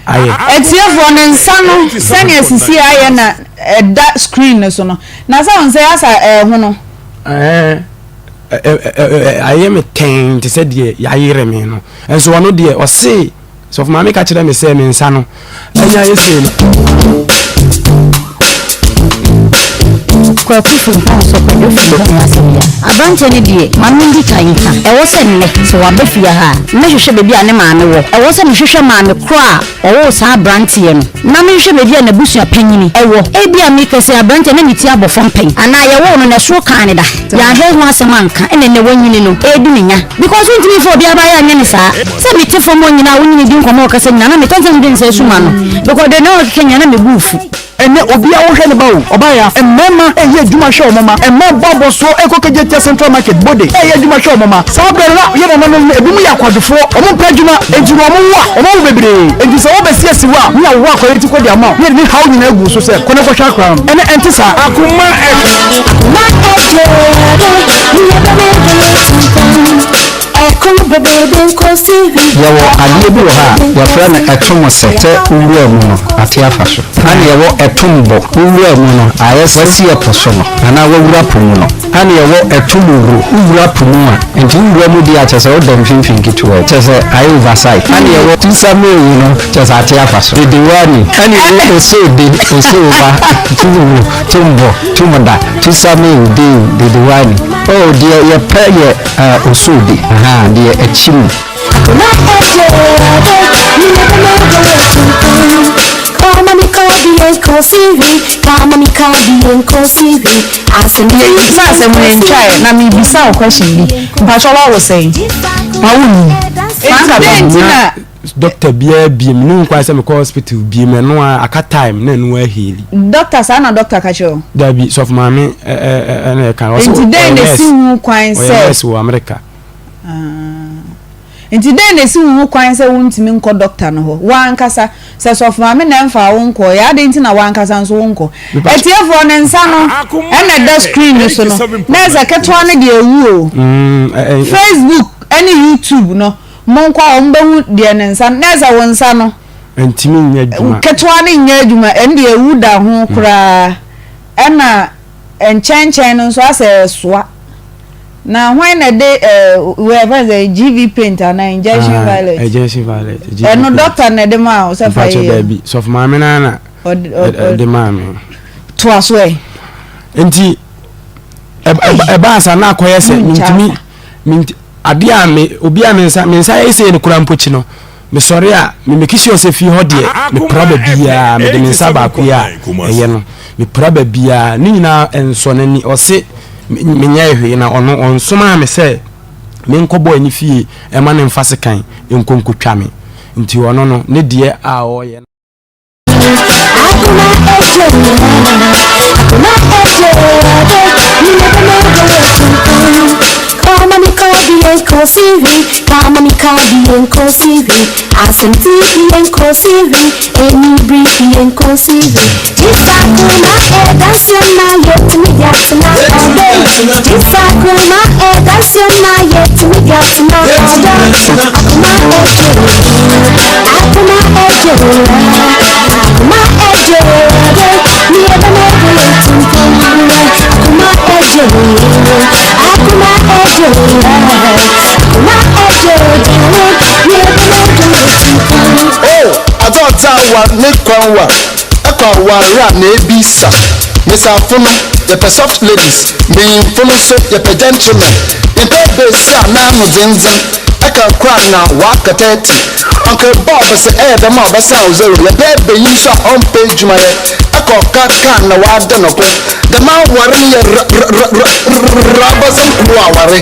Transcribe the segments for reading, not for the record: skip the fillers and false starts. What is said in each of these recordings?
Ayɛ. Atiefoɔ no nsa no sɛnea sisi ayɛ na ɛda screen no so no na sɛ wo nsa yi asa ɛho no. Ɛɛ ayɛ me tɛn te sɛ deɛ yɛayere me no nso ɔno deɛ ɔse sɔfo maame ka kyerɛ me sɛ me nsa no anya ayɛ sei no. Kwaku Frimpong sɛ Kwadwo Frimpong asɛm yi a, aberanteɛ no deɛ, ma mendi kan nka. Ɛwɔ sɛ nnɛ, sɛ waba fie ha a, mɛhwehwɛ baabi a ne maame wɔ. Ɛwɔ sɛ mehwehwɛ maame korɔ a ɔwoo saa aberanteɛ no, na mehwehwɛ baabi a n'abusua panyini wɔ. Ebia meka sei, aberanteɛ no na ne ti abɔ fam pɛn, anaa yɛwoo no na ɛsoro kaa no da. Yɛanhwɛ ho asɛm anka, ɛna nnɛ wanyini no, ɛredi ne nya. Because wontumi mfa obiara bayɛ anyɛ no saa. Sɛ mete fam hɔ nyinaa a wo ne no di nkɔmmɔ a ɔkasa nyinaa na metɔ nsɛm de nsa suma no because deɛ na ɔkeka nyinaa na me bo refu. Ɛnɛ obia wo hwɛ ne ba o ɔbaa ya mmarima ɛyɛ adwuma hwɛ wɔn ma mmaa bɔ abɔsoɔ ɛkɔ kegyetia central market bode ɛyɛ adwuma hwɛ wɔn ma saa berɛ no na yɛ nananom no ebinom yɛ akwadwofoɔ wɔn mpɛ adwuma enti na wɔn wo a wɔn awo bebree enti sɛ wo bɛsi asi hɔ a ne awoɔ akwadaa ti kɔ de ama wo ne yɛde ne haw nyinaa agu wo so sɛ kɔ na kɔhwɛ akwadaa no ɛnɛ ɛnte saa. Akoma Akoma Yɛwɔ adeɛ bi wɔ hɔ a yɛfrɛ no ɛtom sɛ, sɛ wowura mu no ate afa so. Ɛna yɛwɔ ɛtom bɔ, wowura mu no ayɛ sɛ wasi ɛpo so no anaa wawura po mu no. Ɛna yɛwɔ ɛtom wuro, wowura po mu a, nti wowura mu deɛ a kyerɛ sɛ woda mfimfini ketewa bi, kyerɛ sɛ ayɛ oversight. Ɛna yɛwɔ tusamewu no, kyerɛ sɛ ate afa so. Dedewani. Ɛna yɛwɔ osode, osoba, tumwu, tombɔ, tumda, tusamewu, dewu, dedewani. Oh, deɛ yɛpɛ yɛ eh, osode, ahaa, deɛ akyi mu. Sɛ asɛm no ntwae na mebisa wo question bi mpakyɛ woawo sɛn Wawo num. Enti dɛn nti na Doctor biara biem ne ho kwan sɛ mekɔ hospital biem ɛno a aka time na ɛno aheali. Doctor saa na doctor ka kyerɛ wo? Dabi sɔfo maame ɛna ɛka ɔsɛ Nti dɛn na esi ho kwan sɛ. Ɔyɛ nurse wɔ America. Ah. Nti dɛn na esi wo ho kwan sɛ wontumi nkɔ doctor no hɔ? W'ankasa sɛ sɔfo maame na ɛmfaa wo nkɔɔ yɛ adɛn nti na w'ankasa nso wonkɔ? Atiefoɔ ne nsa no ɛna ɛda screen no so no na ɛsɛ ketewa no deɛ ɛwu o. Facebook ɛne YouTube no Monkɔ a wɔbɛhu deɛ ne nsa no, na ɛsɛ wo nsa no. Ntumi nyɛ adwuma. Ketewa no nyɛ adwuma, ɛno deɛ ewu da ho koraa. Ɛna nkyɛnkyɛn no nso asɛ ɛsoa. Na hwan na ɛde ɛɛ wei ɛfɛn sɛ GV paint anaa injection violet? Injection violet. Ɛno doctor na ɛde maa wo sɛ fa yɛ. Mpakyɛ daabi, sɔfo maame naa na ɛde maa me. Toa so ɛ. Nti ɛbaa sa na akɔyɛ sɛ mintumi minti. Adeɛ a me obi a me nsa me nsa ayɛ sei no koraa mpo kyi no, mesɔre a me make sure sɛ fie hɔ deɛ mepra baabiara, mede me nsa baako yi a ɛyɛ no mepra baabiara, ne nyinaa ɛnsɔ n'ani, ɔse menyɛɛ hwee na ɔno ɔnsomaa me sɛ menkɔbɔ ani fie ɛma ne mfa sekan nkɔ nkɔtwa me, nti ɔno no ne deɛ a ɔyɛ no. Oh, adze a ɔtse awar ne kwan war, ɛkɔ awar a na ebisa. Mbesiafo no, yɛpɛ soft ladies, mbanyimfo no so yɛpɛ gentlemen. Yɛmmpɛ basia a n'ano dzendzen, ɛka kor a na ɔaka 30. Uncle Bob se ɛyɛ dɛm a ɔbɛsan wo zero. Yɛpɛ banyin so a ɔmmpɛ edwumayɛ, ɛkɔ ɔka ka na ɔada no ko. Dɛm awar no yɛ ra-ra-ra-ra-ra abasɛm kurow aware.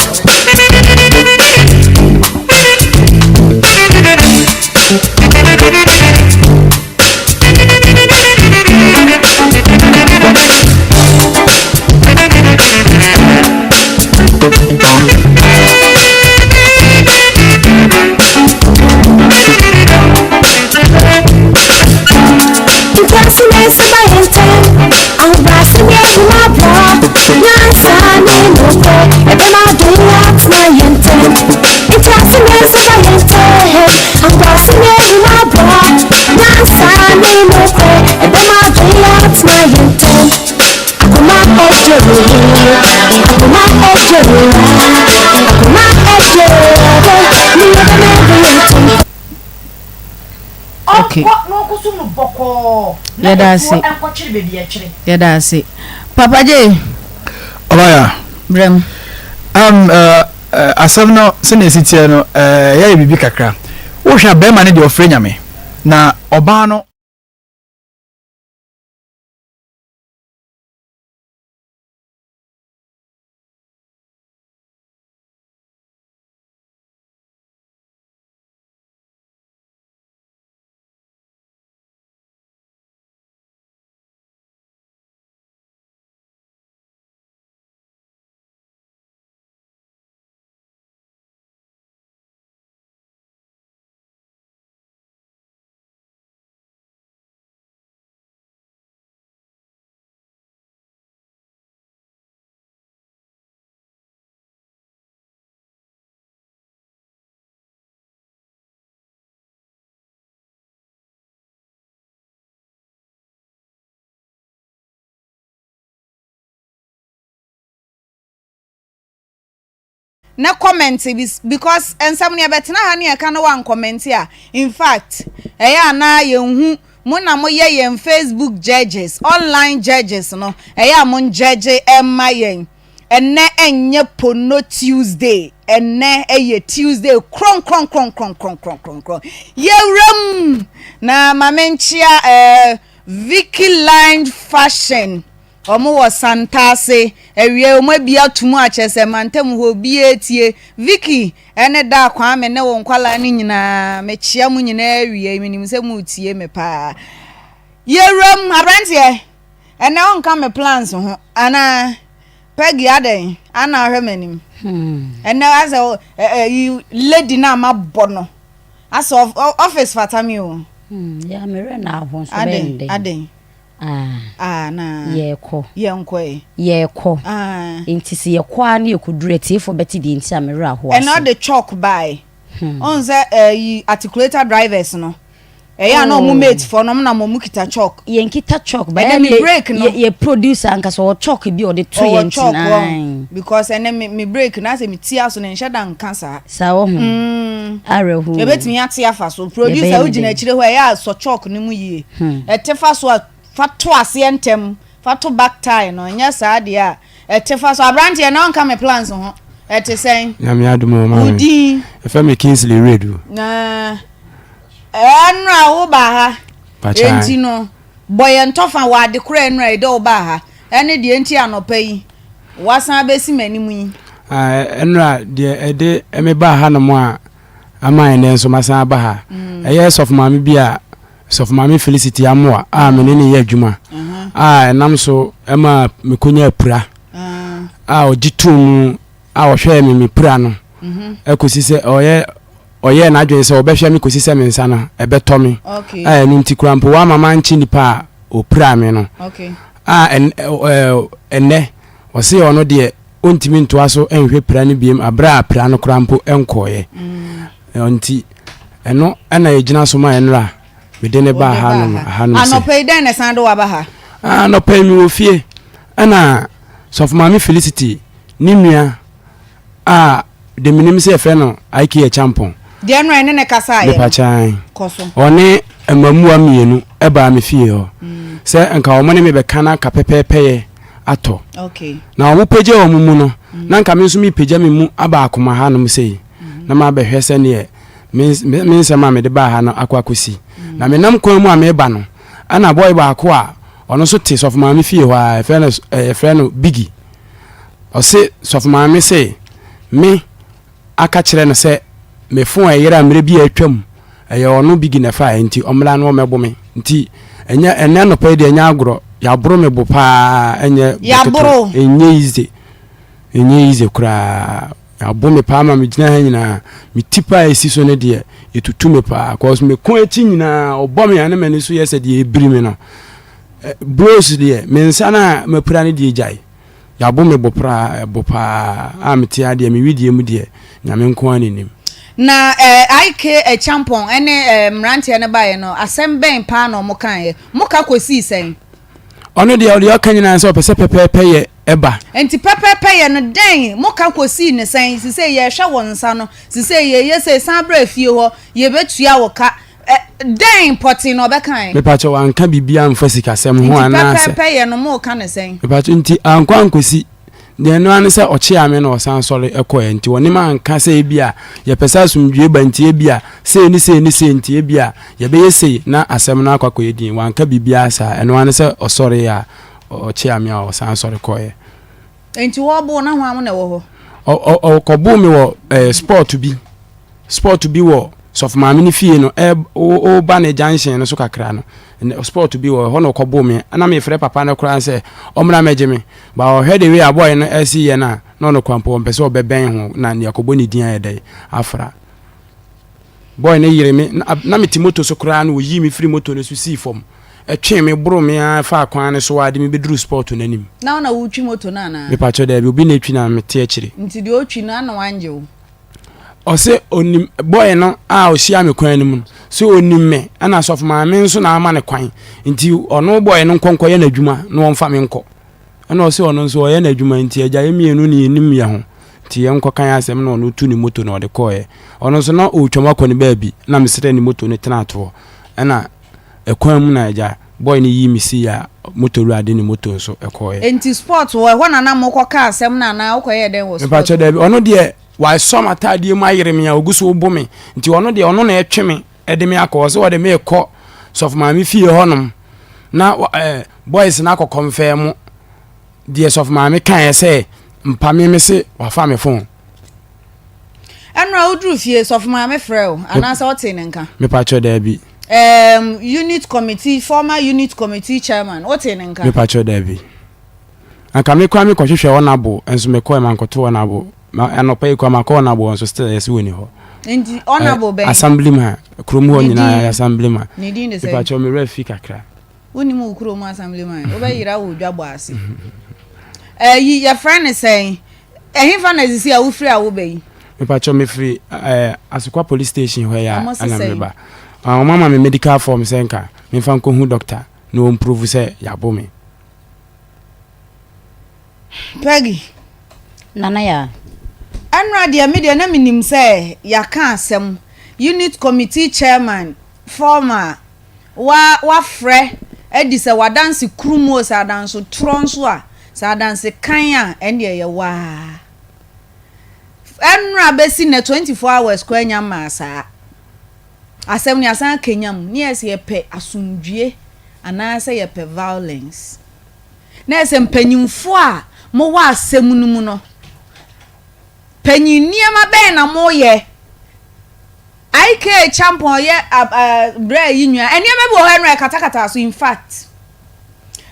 Okay. Yɛda ase. Yɛda ase. Papa J. Ɔbaya. Brɛm. Um, uh, uh, asɛm no sɛnea ɛsi teɛ no uh, yɛyɛ biribi kakra. Wohwɛ a bɛrima no deɛ ɔfrɛ nyame na ɔbaa no Na comment because nsɛm no yɛbɛtena ha ne yɛka na wankɔmɛnte a infact ɛyɛ a na yɛnhu mo na moyɛ yɛn Facebook judges online judges no ɛyɛ a mo judge ɛma yɛn ɛnɛ ɛnyɛ pono Tuesday ɛnɛ ɛyɛ Tuesday krɔnkrɔnkrɔnkrɔnkrɔnkrɔnkrɔn yɛwuram na ma menkyea ɛɛ Vicky Line Fashion Wɔn wɔ Santase. Awia yi wɔn abue ato mu a kyerɛ sɛ mantam hɔ obiara tie. Vicky ɛne Daa Kwame ne wo nkwadaa no nyinaa mekyea mo nyinaa awia yi menim sɛ moretie me paa. Yɛwura mu aberanteɛ ɛnɛ wonka me plans ho anaa Peggy adɛn ana ahwɛ m'anim ɛnɛ asɛ ɛyi lady no a mabɔ no asɛ office fata me o. Ya merɛ na aho nso bɛn dɛn. Adɛn. Ah, na yɛrekɔ. Yɛnkɔ ɛ. Yɛrekɔ. Ah. Nti sɛ yɛkɔ ara na yɛkɔduru atiefoɔ bɛte deɛ nti a me werɛ ahoɔ ase. Ɛna ɔde chalk bae. Ɔhu sɛ ɛyi articulator drivers no, ɛyɛ a na ɔmo mate foɔ no ɔmo nam ɔmo kita chalk. Yɛnkita chalk ba Ɛnɛ me break no. Yɛ producer ankasa ɔwɔ chalk bi a ɔde to Ɔwɔ yɛn chalk ti wɔ ae. because ɛnɛ me me break no asɛ me ti aso no nhyɛ da nka saa. Saa wɔ ho. Awerɛhoɔ. Yɛbɛtumi ate afa so. Producer Yɛbɛyɛ no wogyina dɛn? akyire hɔ a ɛyɛ a sɔ chalk no mu yie. Ɛte fa so a fa to aseɛ ntɛm fa to back tie no ɛnyɛ saa deɛ a ɛte fa so. Aberanteɛ na ɔnka me plans ho. Ɛte sɛn? Nyame adom o Wo maame. din? Yɛfrɛ me Kingsley Redu. Na ɛnora wo baa ha. Pakyɛ. Enti no bɔ yɛn tɔfa wɔ ade korɔ a ɛnora yɛde wo baa ha ɛne deɛ nti anɔpa yi woasan abɛsi m'anim yi. Ah, ɛnora deɛ ɛde me baa hanom a ama ɛnɛ nso masan aba ha. Ɛyɛ sɔfo maame bi a Sɔfo Maame Felicity Amoah a me ne no yɛ adwuma a ɛnam so ma mekonya apira a ɔgye too mu a ɔhwɛɛ me me pira no kɔsi sɛ ɔyɛ ɔyɛɛ n'adwene sɛ ɔbɛhwɛ me kɔsi sɛ me nsa no ɛbɛtɔ me a ɛno nti koraa mpo wama mankye nipa a ɔpira me no a ɛnɛ ɔse ɔno deɛ ɔntumi ntoa so nhwɛ pira no biem aberɛ a pira no koraa mpo nkɔɔeɛ nti ɛno ɛna yɛgyina so ma ɛnora mede ne baa hanom hanom sɛ anɔpa yi dɛn na ɛsan de waba ha anɔpa yi mewɔ fie ɛna sɔfo maame Felicity ne nua a de menim sɛ yɛfrɛ no Ike Acheampong deɛ no ɛne ne kasa ayɛ mepakyan kɔ so ɔne mmamua mmienu ɛbaa me fie hɔ mm. sɛ nka wɔn ne me bɛka na nka pɛpɛɛpɛyɛ atɔ okay. na wɔn pagya wɔn mu no mm. na nka me nso mepagya me mu aba akoma hanom sei mm. na mabɛhwɛ sɛneɛ me me nsɛm a mede baa ha no akɔ akɔsi. Na menam kwan mu a mereba no, ɛna bɔe baako a ɔno nso te sɔfo maame fie hɔ a yɛfrɛ no yɛfrɛ no Biggie. Ɔse sɔfo maame se me aka kyerɛ no sɛ me fon a ɛyera mmerɛ bi a atwam ɛyɛ ɔno Biggie na ɛfaeɛ nti ɔmmra na ɔmmɛbo me. Nti ɛnyɛ ɛnɛ anɔpa yi deɛ ɛnyɛ agorɔ yɛaboro me bo paa ɛnyɛ bo ketewa ɛnyɛ easy ɛnyɛ easy koraa. Abo me paa ma megyina ha nyinaa. Me ti paa a ɛsi so no deɛ, ɛtutu me paa. Cause me kɔn akyi nyinaa, ɔbɔ me a na m'ani so yɛ sɛ deɛ ɛbiri me no. Blows deɛ, me nsa no a mapira no deɛ gyae. Yɛabo me bo praa, bo paa a mete ha deɛ, me wedeɛ mu deɛ, Nyame nko ara na ɛnim. Na eh, IK Acheampong ne eh, mmeranteɛ no baeɛ no, asɛm bɛn paa na wɔkaeɛ? Moka kɔsii sɛn? Ɔno deɛ ɔdeɛ ɔka nyinaa sɛ ɔpɛ sɛ pɛpɛɛpɛ yɛ ɛba. Nti pɛpɛɛpɛ yɛ no dɛn? Moka kɔsii ne sɛn? Sisei yɛrehwɛ wo nsa no, sisei yɛyɛ sei, san bra fie hɔ, yɛbɛtua wo ka. Ɛ, dɛn pɔtee na ɔbɛkae? Mepakyɛ wanka biribiara amfa sikasɛm ho Nti anaasɛ. pɛpɛɛpɛ yɛ no moka no sɛn? Mepakyɛ nti ankɔ ankɔsi Deɛ ɛno ara ne sɛ ɔkyeaa me na ɔsan sɔre kɔeɛ nti ɔne me anka sɛ ebia yɛpɛ sɛ asomdwoeɛ ba nti ebia sei ne sei ne sei nti ebia yɛbɛyɛ sei na asɛm no akɔ akɔyɛ din. Wanka biribiara saa. Ɛno ara ne sɛ ɔsɔreeɛ a ɔkyeaa me a ɔsan sɔre kɔeɛ. Nti wɔboo na hwan na ɛwɔ hɔ? Ɔkɔboo me wɔ eh, sport bi. Spot bi wɔ sɔfo maame no fie no ɛ woba ne junction no so kakra no spot bi wɔ hɔ na ɔkɔboo me na mefrɛ papa no koraa sɛ ɔmmra mɛgye me ba ɔhwɛ de wei a boy no ɛsi yɛ no a na ɔno koraa mpo ɔmpɛ sɛ ɔbɛbɛn ho na nea kɔbɔ ne din ayɛ dɛ afra boy no yere me na mete moto so koraa na ɔyii me firi moto no so sii fam ɛtwee me boro me ara faa kwan no so ara de me bɛduru spot no anim. Na wo na wotwi moto no anaa? Mepakyɛ daabi obi na ɛtwi na mete akyire. Nti deɛ ɔtwi no ana wangye wo? Ɔse onim boy no a ɔhyia me kwan no mu no sɛ onim me ɛna sɔfo maame nso na ama ne kwan nti ɔno boy no nkɔ nkɔyɛ n'adwuma na ɔmfa me nkɔ ɛna ɔse ɔno nso ɔyɛ n'adwuma nti agya yɛ mmienu ne yɛnim yɛ ho nti yɛnkɔ kan asɛm na ɔno tu ne moto na ɔde kɔɛ ɔno nso na ɔretwam akɔ ne baabi na mesrɛ ne moto no tena toɔ ɛna ɛkwan mu na agya boy no yii me sii a moto wura de ne moto nso ɛkɔɛ. Nti sport wɔ ɛhɔ na na mokɔ ka asɛm no anaa wokɔyɛɛ dɛn wɔ sport? Mepakyɛ daabi ɔno deɛ Wasɔ m'ataadeɛ mu ayere me a ɔgu so rebɔ me. Nti ɔno deɛ ɔno na ɛtwe me de me akɔ. Ɔsɛ ɔde me rekɔ sɔfo maame fie hɔnom na eh, boys no akɔ kɔnfɛɛ mo deɛ sɔfo maame kaeɛ sɛ mpa me me se wafa me phone. Ɛno a woduru fie sɔfo maame frɛ wo anaasɛ ɔtee ne nka? Mepakyɛ daabi. Um, unit committee former unit committee chairman wotee ne nka? Mepakyɛ daabi. Anka me koraa mekɔhwehwɛ ɔnabo nso mekɔɛ mankɔto ɔnabo. Ma anɔpa yi koraa makɔ ɔnabo hɔ nso still yɛse wɔnni hɔ. Nti ɔnabo bɛn? Assembly man kurom hɔ nyinaa yɛ assembly man. Ne din de sɛn? Mepakyɛw me werɛ afi kakra. Wonim wo kurom assembly man? Wobɛyera wɔ dwabɔ ase. Ɛyi yɛfrɛ no sɛn? Ɛhefa na sisi a wofiri a woba yi? Mepakyɛw mefiri ɛɛ Asokwa police station hɔ yi a ɛna meba. Wɔn ama me medical form sɛ nka memfa nkɔhu doctor na wɔn prove sɛ yɛabo me. Peggy. Nana Yaa. Ɛnora deɛ me deɛ na menim sɛ yɛaka asɛm, unit committee chairman former wa wafrɛ adi sɛ wadanse kurum o sɛ adanso torɔ nso a sɛ adanse kan a ɛndeɛ yɛ waa. Ɛnora bɛsi nnɛ 24 hours koraa nya mmaa saa. Asɛm no yɛasan akanya mu ne yɛ sɛ yɛpɛ asomdwie anaasɛ yɛpɛ violence. Na ɛsɛ mpanyimfo a mowɔ asɛm no mu no, panyin nneɛma bɛn na moyɛ? IK Champon ɔyɛ bra yi nua, nneɛma bi wɔ hɔ ɛno ɛkatakata so in fact.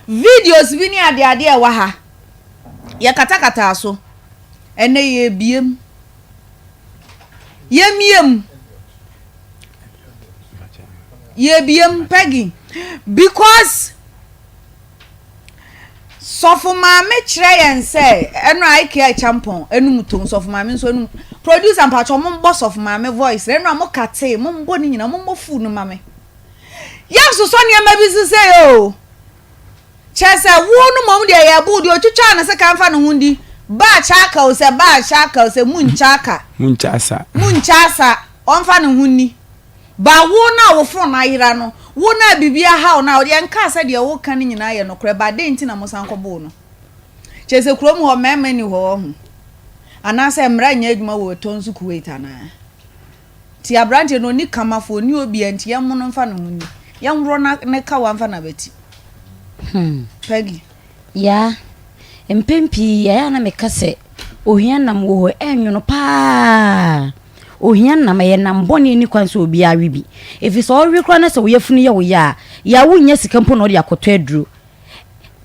Videos bi ne adeade a ɛwɔ ha, yɛkatakata so. Ɛnɛ yɛrebiem. Yɛmiem. Yɛrebiem, Peggy. Because Sɔfo maame kyerɛ yɛn sɛ ɛno a IKEA kyampɔn enum tom sɔfo maame nso enum producer mpatsɔ mo mbɔ sɔfo maame voice ɛno a mo katee mo mbɔ ne nyinaa mo mbɔ full no ma me yɛn sosɔ nneɛma bi so sɛ o kyerɛ sɛ wo no mom deɛ yɛ bo deɛ otwitwa ne sika nfa ne ho ndi baa kyaka o sɛ baa kyaka o sɛ mu nkyaka mu nkyasa mu nkyasa ɔnfa ne ho ni. But wo no a wo phone ayera no, wo no a biribi ahaw no a, yɛnkaa sɛ deɛ woka no nyinaa yɛ nokorɛ but dɛn nti na mosan kɔboo no? Kyerɛ sɛ kurom hɔ mmarima nni hɔ wahu? Anaasɛ mmara nyɛ adwuma wɔ ɛtɔ nso Kuwait anaa? Nti aberanteɛ no ɔnni kamafoɔ, ɔnni obiara nti yɛmmo no mfa ne ho nni. Yɛnworɔ na ne kawa mfa n'abati. Hmm. Peggy. Yaa, mpɛn pii ɛyɛ a na meka sɛ ohia nam wɔ hɔ, ɛnwono paa. Ohia nam, ɛyɛ nam bɔne a ɛnni kwan sɛ obiara we bi. Ɛfiri sɛ ɔwe koraa na sɛ wo yafunu yɛ wo ya a, yɛ a wonnya sika mpo na wode akɔtɔ aduro.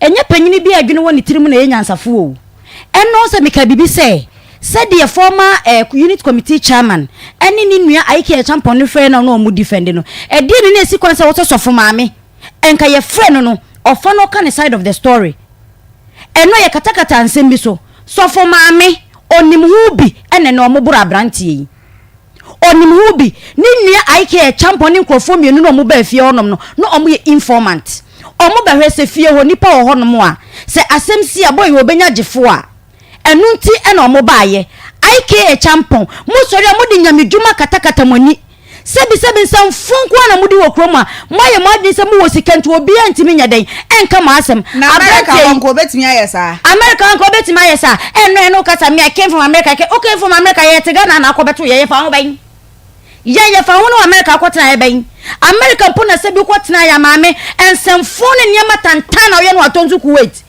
Ɛnyɛ panyini bi a adwene wɔ ne tirim na ɛyɛ nyansafoɔ o. Ɛno sɛ meka biribi sɛ, sɛdeɛ former eh, unit committee chairman ɛne ne nua Aike Acheampong no frɛ no na wɔn defend no, ɛdeɛn na na ɛsi kwan sɛ wɔsɛ sɔfo maame nka yɛfrɛ no no ɔfa na ɔka ne side of the story. Ɛno yɛkatakata nsɛm bi so. Sɔfo maame, ɔnim ho bi ɛna ɛnɛ wɔboro abranteɛ yi. Ɔnim ho bi. Ne nua IK Acheampong ne nkurɔfoɔ mmienu no a wɔbaa fie hɔnom no, na wɔyɛ informant. Wɔbɛhwɛ sɛ fie hɔ nnipa wɔ hɔnom a, sɛ asɛm si a, boy yi ɔbɛnya gyefoɔ a. Ɛno nti na wɔbaeɛ. IK Acheampong, mosɔre a mode nyamedwuma katakata mo ani. Sɛbisɛbi nsɛmfo nko ara na modi wɔ kurom a, moayɛ mo adwene sɛ mowɔ sika nti obiara ntumi nyɛ dɛn nka mo asɛm. Na America Aberanteɛ hɔ yi. nka obetumi ayɛ saa? America hɔ nka obetumi ayɛ saa? Ɛno ɛno wokasa me I came from America, I came, wo came from America yɛte Ghana na akɔbɛto yɛn yɛfa ho bɛn? Yɛn yɛfa ho ne wɔ America akɔtena yɛ bɛn? America mpo na sɛbi wokɔtena yɛ maame nsɛmfo ne nneɛma tantan na woyɛ no watɔ nso Kuwait.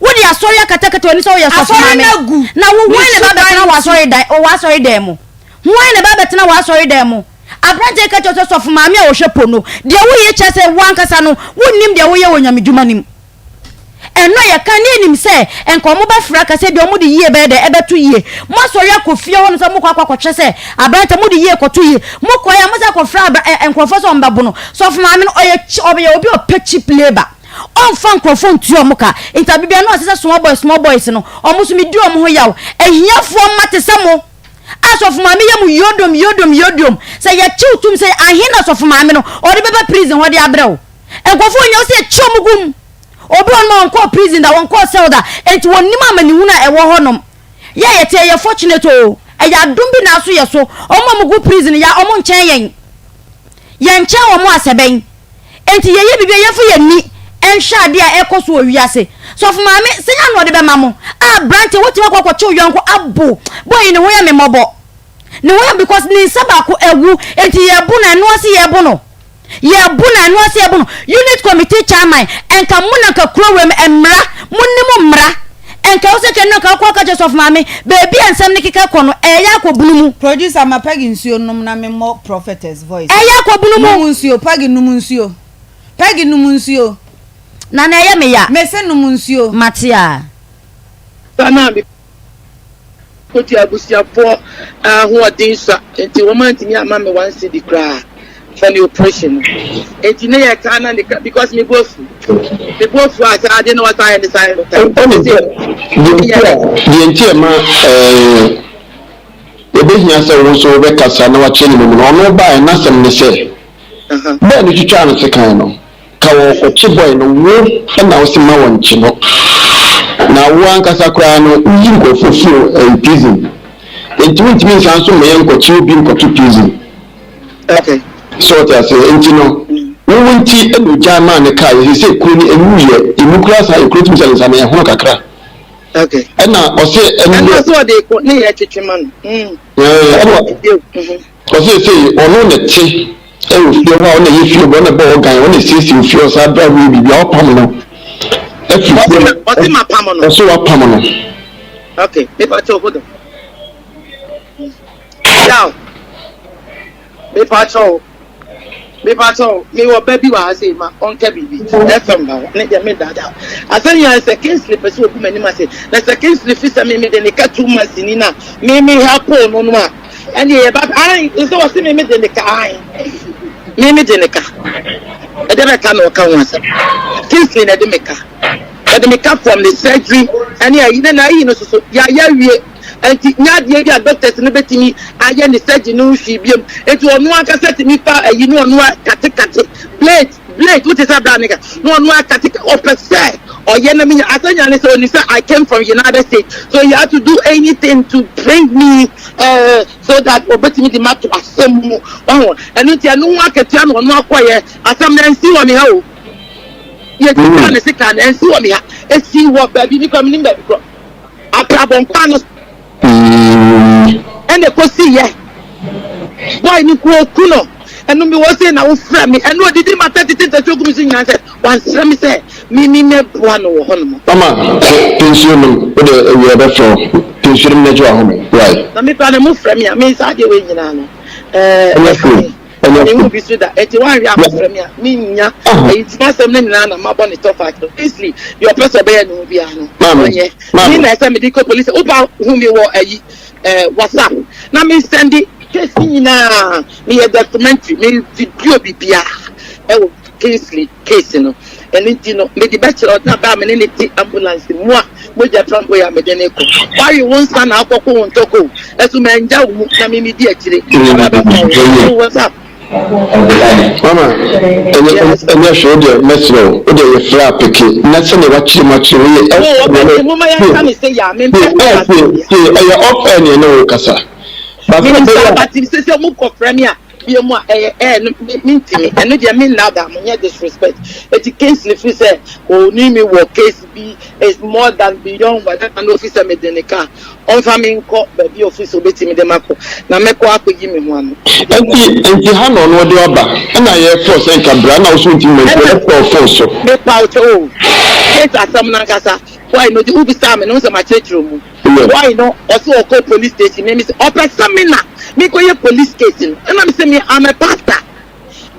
Wode asɔre akatakata w'ani sɛ woyɛ sɔfo Asɔre maame. no agu Na wo ne hwan na ɛba suban abɛtena nti. w'asɔredan w'asɔredan mu? Hwan na ɛba abɛtena w'asɔredan mu? Aberanteɛ yi ka kyerɛ wo sɛ sɔfo maame a ɔhwɛ po no, deɛ woyɛ kyerɛ sɛ wo ankasa no wonnim deɛ woyɛ wɔ nyamedwuma no mu. Ɛno a yɛka ne yɛnim sɛ nka wɔn bɛfrɛ aka sɛ deɛ wɔn de yie bɛyɛ dɛ ɛbɛto yie. Moasɔre akɔ fie hɔ nom sɛ mokɔ akɔ akɔhwɛ sɛ aberanteɛ mode yie kɔto yie. Mokɔɛ a mosan kɔfrɛ abra ɛ nkurɔfoɔ sɛ wɔn bɛbo no. Sɔfo maame no ɔyɛ ɔyɛ obi a ɔpɛ cheap labour. Ɔmfa nkurɔfoɔ ntua wɔn ka. Nti abe biara na ɔse sɛ small boys small boys no wɔn nso medi wɔn ho yaw. Ahiafoɔ mma te sɛ mo a sɔfo maame yɛ mo yodom yodom yodom. Sɛ yɛkye wo tom sɛ ahe na sɔfo maame no ɔde bɛba prison hɔ de abrɛ wo. Nkurɔfoɔ nya wo sɛ yɛkye wɔn gu mu. Obi wɔ hɔnom a ɔnkɔɔ prison da, ɔnkɔɔ cell da, enti wɔnnim amanehunu a ɛwɔ hɔnom. Yɛ a yɛte yɛyɛ fortunate oo, ɛyɛ adom bi na aso yɛ so. Wɔn a wɔgu prison yɛ a wɔn nkyɛn yɛn. Yɛnkyɛn wɔn asɛ bɛn. Enti yɛyɛ biribi a yɛmfa yɛn ani nhwɛ adeɛ a ɛrekɔ so wɔ wiase. Sɔfo maame, sɛn ara na ɔde bɛma mo? Ah, aberanteɛ, wotumi akɔ akɔkye wo yɔnko abo. Boy yi ne ho yɛ me mmɔbɔ. Ne ho yɛ because ne nsa baako awu, enti yɛrebo no, ɛno ase yɛrebo no. Yɛrebo no, ɛno ase yɛrebo no. Unit committee chairman, nka mo na nka kuro wei mu mmara, monim mmara. Nka wo sɛ kɛ no nka wokɔ aka kyerɛ sɔfo maame, baabi a nsɛm no keka kɔ no, ɛyɛ akɔbunu mu. Producer ma Peggy nsuo nnom na me mmɔ prophetess voice. Ɛyɛ akɔbunu mu. Nom nsuo Peggy nom nsuo Peggy nom nsuo. Nana ɛyɛ me ya. Mese nom nsuo. Mate a. Saa na me kɔtua abusuafoɔ ahoɔden sua nti wɔn antumi amma me one cedi koraa for ne operation no nti ne yɛ kaa na ne ka because me bo afu me bo afu a saa ade na wasan ayɛ ne saa yɛ no ka Ɛne sɛ deɛ nti a ɛma ɛbɛhia sɛ wo nso wobɛkasa na wakyerɛ ne mu no, ɔno baeɛ n'asɛm ne sɛ bɔɔ no twitwaa no sekan no, Ka wɔkɔkye boy no wo na wose ma wɔnkye no na wo ankasa koraa no woyi nkurɔfoɔ firi ɛyi prison nti wontumi nsan nso mmɛyɛ nkɔkye obi nkɔto prison Okay. so ɔte aseɛ nti no wo wo nti na ogyae maa ne kaa yɛ sɛ kuro no ɛnwuiɛ ɛmu koraa saa ɛkuro tumi sɛ ne nsa no ɛhono kakra Okay. ɛna ɔse ɛno Ɛna deɛ ɔsɛ ɔde ko ne yɛ twetwe ma no. Mm. ɛɛ ɛna Mhm. Ɔse sei ɔno na ɛte wɔ fie hɔ a ɔna ɛyɛ fie hɔ ɔna ɛbɔ organ ɔna ɛsiesie fie hɔ saa berɛ a woyɛ biribi a wapam no afiri fie Ɔse ɔse mapam no. Ɔse wapam no. Okay, mepa kyɛw hold on. Yaw, mepa kyɛw, mepa kyɛw, mewɔ ba bi wɔ ha sei ma ɔnka biribi. FM na hɔ, ne deɛ me daadaa. Asɛm nyinaa sɛ Kingsley pɛ sɛ ogu m'anim ase. Na sɛ Kingsley fi sɛ me mede ne ka 2 months ni na me me help no no a, ɛne yɛ ba ayi sɛ wɔsi mi mi de ne ka ayi mi mi de ne ka ɛde bɛ ka na ɔka ho asɛm Kingsley na ɛde me ka ɛde me ka from the surgery ɛne ayi na na ayi no soso yɛayɛ awie nti nyɛ adeɛ bi a doctors no bɛtumi ayɛ ne surgery no hwee biom nti ɔno ankasa tumi fa ayi no ɔno akatekate blade blade wote sɛ abira ne ka na ɔno akate ɔpɛ sɛ ɔyɛ na menya asɛnya ne sɛ ɔnim sɛ I came from United States so he had to do anything to bring me so that obetumi de ma to asɛm mu ɔho ɛno nti ɛno ho akatua na ɔno akɔyɛ asɛm na ɛnsi wɔ me ha o yɛtwitwa ne sika na ɛnsi wɔ me ha esi wɔ baabi mi kɔ mi nim baabi korɔ abrabɔ nkwa no ɛna ekosi yɛ boy ni ko oku no ɛno mi wɔ se na wofrɛ mi ɛno odidi ma tɛ tete ntɛsi ogu mi so nyinaa sɛ wansrɛ mi sɛ mi mi mɛ boa no wɔ hɔ nom. Mama pɛ nsuo nom wode awia bɛfrɛ wo pɛ nsuo nom na gye w'ahome wai. Na mi kura na mo frɛ mi a mi nsa adeɛ wei nyinaa no ɛɛ Ɛnyɛ ɛha fo ɛnyɛ mi fo. hu bi so da eti wanhwɛ a mo frɛ mi a mi nya ɛyi ti n'asɛm ne nyinaa na ma bɔ ne tɔfa easily deɛ ɔpɛ sɛ ɔbɛyɛ ne ho biara no Maame ɔnyɛ mi maame. na ɛsɛ mi de kɔ police wopa hu mi wɔ ɛyi WhatsApp na mi send case nyinaa mi yɛ documentary mi video bibiara ɛwɔ. Kingsley case no. Ɛno nti no, mede bɛkyerɛ wo na bere a me ne no te ambulance mu a mogya tra mpo yɛ a mede no rekɔ. Woawe wo nsa na akɔko wo ntɔkwa o, ɛso mangya wo mu na me medi akyire aba abɛboa wo. So what's up? Mama, ɛnyɛ Yes. ɛnyɛ hwee, wo deɛ mɛsrɛ wo, wo deɛ yɛfrɛ a peke na sɛdeɛ wakyerɛ mu akyerɛ wo yɛ No, ɛf ɔbɛ ɛɛ te, momma yɛnka no sei a, tie mempɛ ɛɛ kasa tie bia. tie ɛyɛ off air ne ɛne wo kasa. But sɛ Menim ɛbɛyɛ saa, a. but sɛ mokɔfrɛ me a, bia mu a ɛyɛ ɛɛ no me mentimi ɛno deɛ me nnaadaa mo nyɛ disrespect eti Kingsley firi sɛ oni mi wɔ case bi is more than beyond whatever na ofi sɛ me de ne ka ɔnfa me nkɔ baabi a ofi sɛ obetumi de makɔ na mɛkɔ akɔyi me ho ano deɛ mo Nti nti ha na ɔno ɔde wo aba ɛna yɛ force sɛ nka bra na wo so wontumi ma nti ɛna ɔbɛ frɛ wo phone so. mepa wo kyɛw o case asɛm no ankasa boy no de wobisaa me no wo sɛ makyerɛkyerɛ mu. Boy no ɔse ɔkɔ police station me mese ɔpɛ sɛ me na me kɔ yɛ police case no ɛna mese me I'm a pastor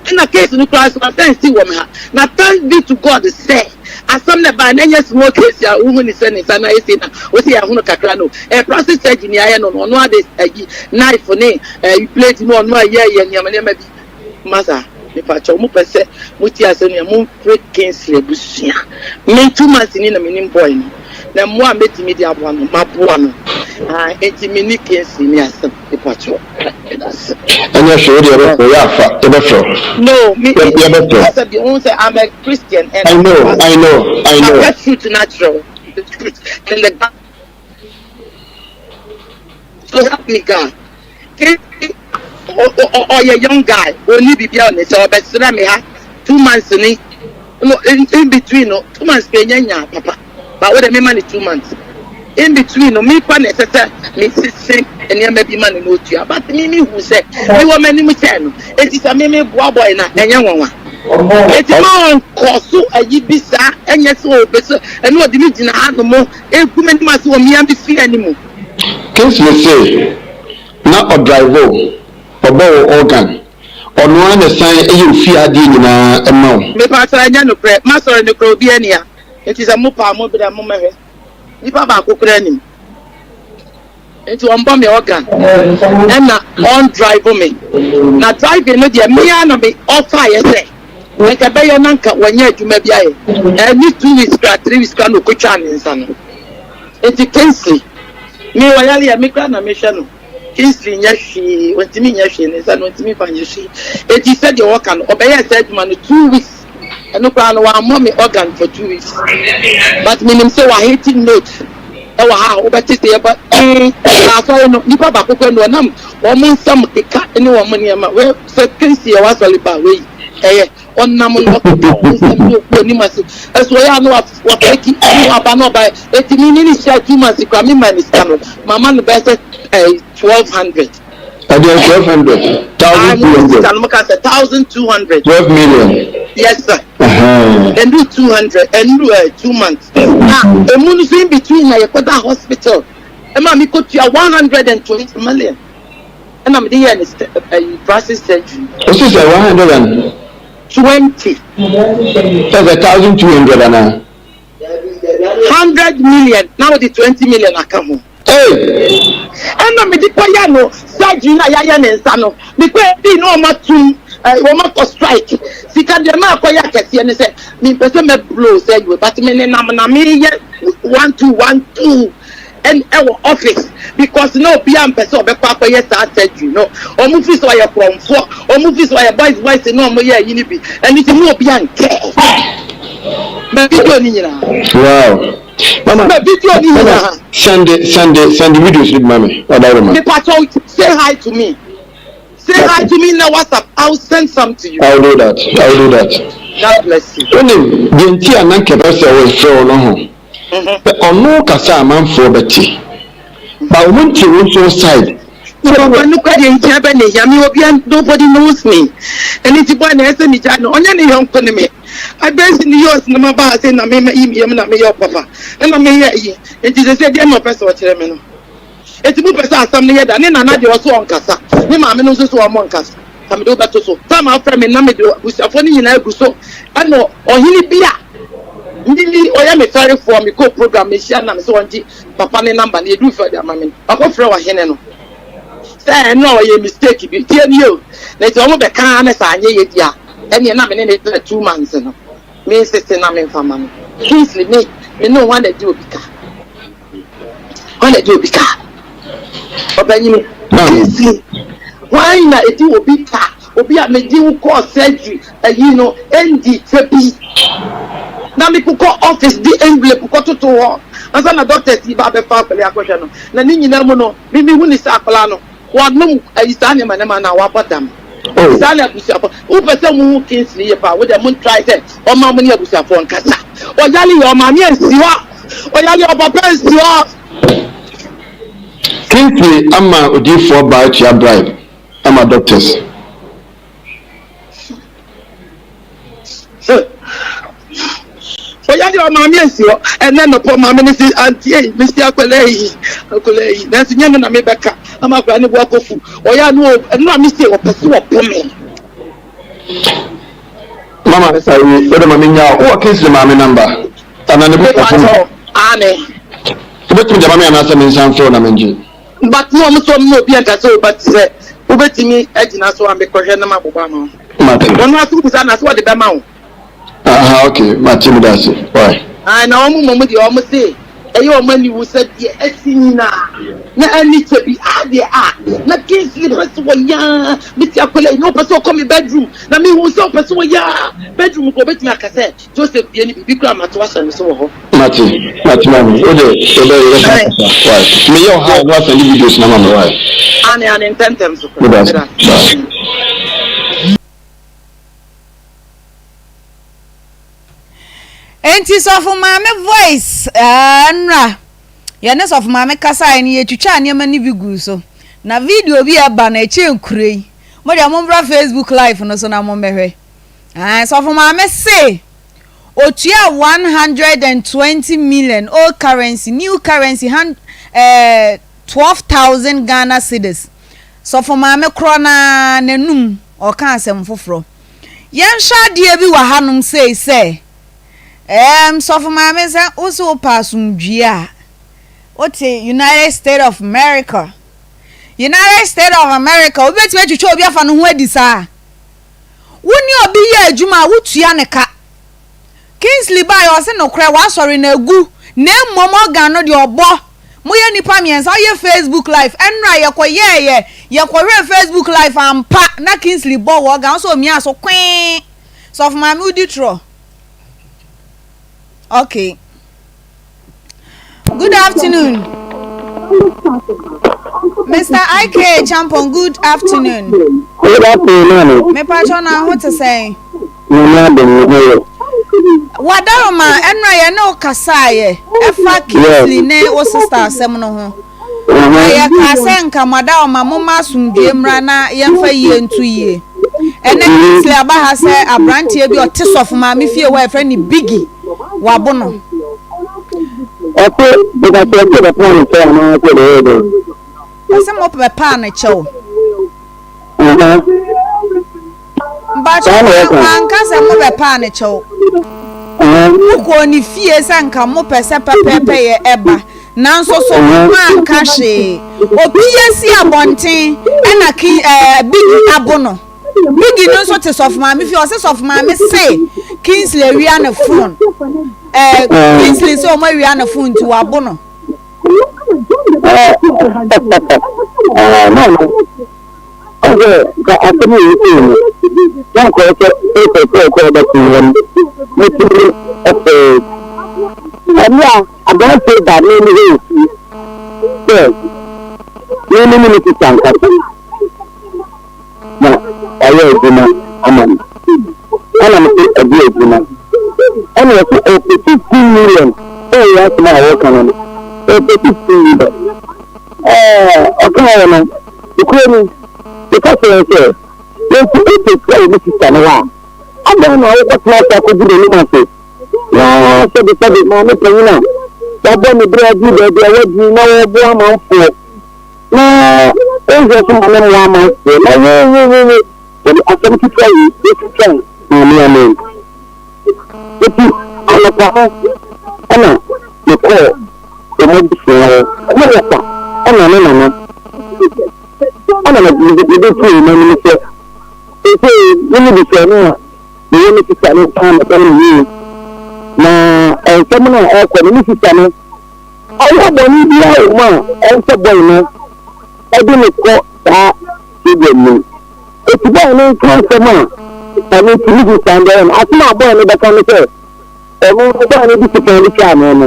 ɛna case no koraa so asɛn si wɔ me ha na thanks be to God sɛ asɛm na ɛbaa na ɛnyɛ small case a wohu ne sɛ ne nsa na ayɛ sei na wose yɛahono kakra no ɛyɛ plastic surgery ni ayɛ no no ɔno ade ayi knife ne ɛyi blade no ɔno ayɛ yɛ nneɛma nneɛma bi Masa mepakyɛw mo pɛ sɛ mo tie asɛm no a mo nfrɛ Kingsley abusua me 2 months ni na me nim boy no na mmoa a mɛtumi de aboa no maboa no aah enti me ne Kingsley ni asɛm mepakyɛw medase. Ɛnyɛ hwee wodeɛ yɛbɛfrɛ wo yɛ afa yɛbɛfrɛ wo No me me yɛbɛfrɛ wo. kasa bi wohu sɛ I'm a Christian and I I'm a know pastor I know I know. maka truth no akyerɛ wo the truth and the So help me God. Kingsley ɔyɛ young guy, ɔnni biribiara wɔ ne nsa, ɔbɛsrɛ me ha 2 months ni, no in between no 2 months pɛ nya nya papa, but wo de mema no 2 months. In between no, me kwa na ɛsɛ sɛ me sese nneɛma bi ma no na otua, but me me hu sɛ me wɔ m'anim kyɛn no, eti sɛ me me boa boy na ɛnyɛ nwanwa. Eti ma ɔnkɔ so ayi bi saa, ɛnyɛ sɛ ɔbɛsɛ ɛna ɔde me gyina ha nom egu m'anim ase wɔ mmea me fie anim. Kingsley se na ɔdrive wo, ɔbɔ wo organ, ɔno ara na ɛsan yɛ wo fie adeɛ nyinaa ma wo. Mepakyɛw ɛnyɛ nokorɛ, m'asɔre no koraa obiara nni ha, nti sɛ mopɛ a mobrɛ mommɛhwɛ, nipa baako koraa nnim, nti ɔmbɔ me organ ɛna ɔndrive me, na driving no deɛ me ara na me ɔfaeɛ sɛ nka ɛbɛyɛ na nka wanya adwuma bi ayɛ, ɛne 2 weeks koraa 3 weeks koraa na ɔkɔtwaa ne nsa no. Enti Kingsley, me ɔyare a me koraa na mehwɛ no, Kingsley nyɛ hwee, ɔntumi nyɛ hwee, ne nsa no ɔntumi mfa nyɛ hwee. Enti sɛdeɛ ɔka no, ɔbɛyɛɛ saa adwuma no 2 weeks, ɛno koraa no wammɔ me organ for 2 weeks. But menim sɛ wahete note ɛwɔ ha a wobɛte sɛ yɛbɔ ee na asɔre no nipa baako koraa ni ɔnam wɔn nsɛm keka ne wɔn nneɛma wei sɛ Kingsley yɛ w'asɔre ba wei ɛyɛ Ɔnam na ɔkeka wɔn nsɛm na ogu anim ase. Ɛso ɔyɛ a na wapɛki na waba na ɔba. Eti me ne no hyia 2 months koraa me maa no sika no mama no bɛyɛ sɛ ɛɛ 1200. Ɛdeɛn 1200? 1200. Sika no mo ka sɛ 1200. 12 million. Yes sir. Ɛhɛn. Ɛndu 200 ɛndu ɛɛ 2 months. Na emu no so in between na yɛkɔ da hospital ɛma mi kɔ tua 120 million ɛna mede yɛɛ ne ɛyi plastic surgery. O si sɛ 100 and. 20. That's 1200 ana. 100 million na wɔde 20 million aka ho. Hey. Ɛna mede kɔyɛ no surgery na yɛayɛ ne nsa no mekɔ ebi na ɔma tum ɛɛ wɔn akɔ strike sika deɛ maa kɔyɛ akɛseɛ ne sɛ mempɛ sɛ mɛ blow sɛ but me nenam na meyɛ one two one two ɛn ɛwɔ office because na obiara mpɛ sɛ ɔbɛkɔ akɔyɛ saa surgery no. Ɔmo fi sɛ ɔyɛ korɔmfoɔ, ɔmo fi sɛ ɔyɛ boys boys na ɔmo yɛ ayi no bi. Ɛno ti na obiara nkɛ mɛ video ni nyinaa. Mama. Mɛ video ni nyinaa. Send the videos ni ma me. Ɔda ma. Mepakyɛw, say hi to me, say hi to me in the WhatsApp. I will send some to you. I will do that. I will do that. God bless you. Wonim deɛ nti a na nkɛbɛ sɛ wɔfrɛ wo no ho. Sɛ ɔno kasa amanfoɔ bɛte. Ba wɔn ntie wo nso side. Papa no kora deɛ nkyɛn bɛ ne hia me obia, nobody knows me. Ɛne ti boy na ɛsɛ me gya no ɔnyɛ ne yɔnko ne me abɛsi ne yɔs na ma ba ha sɛ na me yi me yam na me yɛ papa ɛna me yɛ yi nti sɛ deɛ na ɔpɛ sɛ ɔkyerɛ me no eti mu pɛ sɛ asɛm no yɛ da ne nana deɛ ɔso ɔnkasa ne maame no nso so ɔmo nkasa ka mede wobɛto so time afrɛ me na mede abusuafoɔ no nyinaa agu so. Ɛna ɔhene bi a mimi ɔyɛ me fɛrefoɔ mekɔ program mehyia na me sɛ ɔngye papa ne number no yɛduru fɛ de ama me no wakɔfrɛ ɔhene no sɛ ɛno a ɔyɛ mistake bi tie nie o na nti ɔmo bɛka ne sɛ anyɛ yɛ di a. Ɛneɛ na me ne no tena 2 months no, mensese na memfa ma no. Kingsley, me ne wo, hwan na ɛde obi ka? Hwan na ɛde obi ka? Ɔbanyini Kingsley, hwan na ɛdi obi ka? Obi a mede wo kɔɔ surgery ayi no ɛndi kyɛ bi na mekokɔ office de envelope kɔtoto hɔ ansa na doctors yi ba abɛfa akwadaa akɔhwɛ no. Na ne nyinaa mu no, me mehu ne sɛ akwadaa no wɔnom ayi saa nneɛma nneɛma na wabɔ dam. Oh. Saa na abusuafo, wopɛ sɛ mo hu Kingsley yie paa, wo deɛ mo try sɛ ɔma mo ne abusuafoɔ nkasa. Ɔyale yɛ ɔmaame ansi hɔ, ɔyale yɛ ɔpapa ansi hɔ. Kingsley ama odiyifoɔ baa atua bribe ama doctors. Ɔyɛ deɛ ɔmaame ansi hɔ. Ɛnɛ nɔpɔ maame no si auntie ei, mesi akwadaa yi, akwadaa yi. Nanso nyɛ no na mebɛka ama akwadaa no bo akɔfu. Ɔyɛ a no ɛno a mese ɔpɛ sɛ ɔpo me. Mama ayi wode ma menya wo wɔ Kingsley maame number ana ne busuafo no? Aane. Wobɛtumi de ama me anaasɛ mensan mfrɛ wo na mengye? But na ɔmo sɛ ɔmo ne obi ankasa o, but sɛ wobɛtumi agyina so a mekɔhwɛ na mabobɔ ama wo. Mate. Ɔno aso wobisa no a sɛ ɔde bɛma wo. Aha ok mate meda ase why. Ae na wɔn mmom deɛ wɔn se ɛyɛ wɔn aniwu sɛ deɛ asi nyinaa na ɛne kyɛ bi a deɛ a na Kingsley pɛ sɛ ɔyɛ a mete akwadaa yi na ɔpɛ sɛ ɔkɔ me bedroom na mehu sɛ ɔpɛ sɛ ɔyɛ a bedroom kɔ ɔbɛtumi aka sɛ Joseph deɛ no biribi koraa mato ahyɛ no so wɔ hɔ. Mate mate maame wo de yɛbɛ yɛbɛsan akasa why meyɛ ɔha a na wasɛnde videos no ama me why. Ane ane ntɛntɛm so koraa Meda ase meda ase. Bye. Enti sɔfo maame voice ɛɛ nnra yɛne sɔfo maame kasaeɛ no yɛtwitwaa nneɛma no bi guu so na video bi a ɛba no ɛkyɛn kure yi mo deɛ mommra Facebook live no so na mommɛhwɛ ɛɛ sɔfo maame se otua 120 million old currency new currency hand ɛɛ 12,000 Ghana cedis sɔfo maame korɔ naa n'anum ɔka asɛm foforɔ. Yɛnhwɛ adeɛ bi wɔ hanom sei sɛ, ɛɛm, sɔfo maame sɛ wo se wopɛ asomdwie a, wote United States of America. United States of America, obi bɛtumi atwitwa obi afa ne ho adi saa. Wo ne obi yɛ adwuma a, wotua ne ka. Kingsley baeɛ ɔse nokorɛ w'asɔre no agu na mmom organ no deɛ ɔbɔ. Moyɛ nnipa mmiɛnsa woyɛ Facebook live ɛnora yɛkɔ yɛɛyɛ yɛkɔ hwɛɛ Facebook live ampa na Kingsley bɔ wɔ organ wosɛ omiaa so kwee sɔfo maame wodi torɔ okay. Good afternoon. Mr. IK Champon, good afternoon. Good afternoon, mami. Mepa na ho te sɛn? Nyame adom ne ho yɛ. Wadaroma, ɛnora yɛ ne wo kasaeɛ ɛfa Kingsley ne wo sister asɛm no ho. Na yɛkaa sɛ nka mo adaworoma momma asomdwoeɛ mmra na yɛmfa yie nto yie. Ɛnɛ Kingsley aba ha sɛ aberanteɛ bi ɔte sɔfo maame fie hɔ a yɛfrɛ no Biggie wabo no. Ɔse bɛka sɛ bɛpaa no kyɛw anaa sɛ bɛyɛ dɛn? Ɔse mo bɛpaa no kyɛw. Mpakyɛw wanka sɛ mo bɛpaa no kyɛw. Mokɔɔ ne fie sɛ nka mopɛ sɛ pɛpɛɛpɛyɛ ɛba nanso so moanka hwee. Opie si abɔnten ɛna ki ɛɛ Biggie abo no. Biggie no nso te sɔfo maame fie ɔse sɔfo maame se Kingsley awia ne phone. Ɛɛ Kingsley sɛ ɔmo awia ne phone nti wabo no. Ɛɛ maame. Ɔsɛ ka asɛm a yɛsii no, na nkɔyɛ sɛ ɛsɛ sɛ ɛkɔ ɛbɛto hɔ no, mɛtumi ɛfɛɛ. Ɛne a aberanteɛ ba ne ne hɔ ofie sɛ ne ne ne ne sista nkasa na ɔyɛ adwuma ama no. Ɛna me sɛ ɛde adwuma. Ɛna ɔsɛ ɔpɛ 15 million sɛ ɛyɛ asɛm a wɔka no no, ɔpɛ 15 million. Ɛɛ ɔkaeɛ no, Nokorɛ ni, meka kyerɛ wo sɛ, enti wopɛ sika wɔ me sista no hɔ a, adɛn na wokɔtena ase akɔgu n'anim ase, na sɛbesɛbe maame panin a wabɔ ne bra aduru baabi a waduru na ɔreboa amanfoɔ, na wonhwɛ so ma no mmoa amanfoɔ, na wo, wo, wo, wo, wode asɛm ketewa wei bɛtwitwa maame anan? Enti anɔpa no na mekɔɔ wɔn abusua hɔ. Ne wɔfa na ne nana. Ɛna mede too wɔn anim sɛ, Seesei me ne busuani a Meyɛ me sista no paa mɛka no yie. Na nsɛm no a ɛrekɔ no, me sista no, ɔyɛ bɔne biara wɔ mu a ɛnsɛ bɔe no ɛde no kɔ saa stadium no mu. Eti bɔe no nka asɛm a ɛno nti me sista no bɛyɛ no. Asɛm a bɔe no bɛka no sɛ ɔno no bɔe no de sika no twaa no no,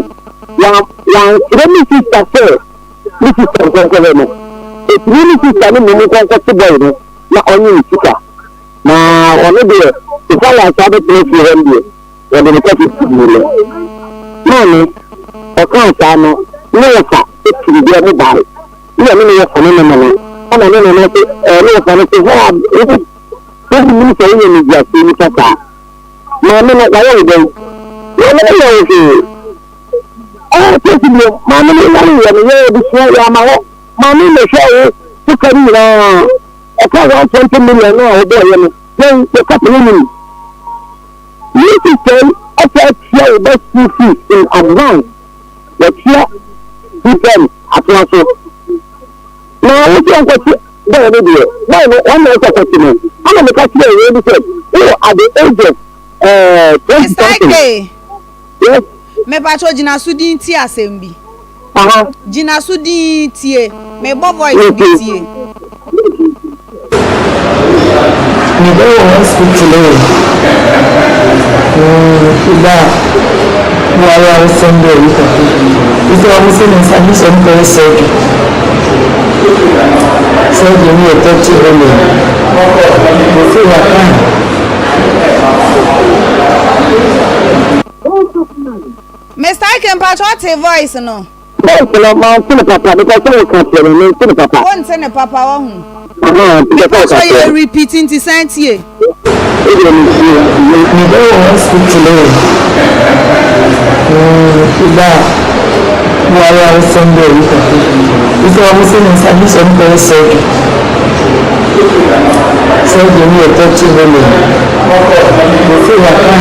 wansrɛ me sista sɛ me sista nkɔnkɔhwɛ no. Eti me me sista no mmom nkɔnkɔte bɔe no na ɔnye ne sika. Na ɔno deɛ, esiane ansa abɛtena fie hɔ no deɛ, wɔde no kɔ tete mu no. Maame, ɔkaa saa no, ne wɔfa firi deɛ mo bae. Ne ɔne ne wɔfa ne ne nana. Ɛna ne nana se, ɛɛ, ne wɔfa no se, hɛɛ, wo, wonnim sɛ woyɛ nneduafoɔ nipa saa? Maame no, wayɛ wo dɛn? Maame no nyɛ wo hwee. Ɛɛ, sɛsi bio, maame no yareeɛ no, yɛn abusua, yɛama hɔ. Maame na ɛhwɛɛ wo so ka no nyinaa. Ɛka 120 million no a wobɔeɛ no, yɛn yɛka pɛ yɛnnim. Ne sister yi ɔsɛ atua wo ba school fees in advance, watua two terms atoa so. Na wo sɛ ɔnkɔte boy no deɛ, boy no wɔn na ɛsɛ ɔkɔte no. Ɛna meka kyerɛɛ wei no sɛ, wowɔ at the age of eh, 20 Mr. something. Ike. Yes. Mepakyɛw gyina so din tie asɛm bi. Aha. Gyina so dinn tie. Mebɔ voice bi tie. Me ba wɔ hospital o mm ba a w'ayaresɛm dɛ ayi papa Sɛ ɔmo se ne nsa gye sɛ ɔmo kɔyɛ surgery Surgery no yɛ 30 million Sesei waka Mister Ike mpakyɛ ɔtee voice no. Voice no mante no papa mepɛ sɛ woka kyerɛ me mente no papa. Wonte no papa wahu. Ahaa nti pɛ sɛ woka Mepakyɛ kyerɛ yɛ me. repeat nti san tie. Wodeɛ metie. Me ba wɔ hospital o mm ba a w'ayaresɛm dɛ ayi papa Sɛ ɔmo se ne nsa gye sɛ ɔmo kɔyɛ surgery Surgery no yɛ 30 million Sesei waka.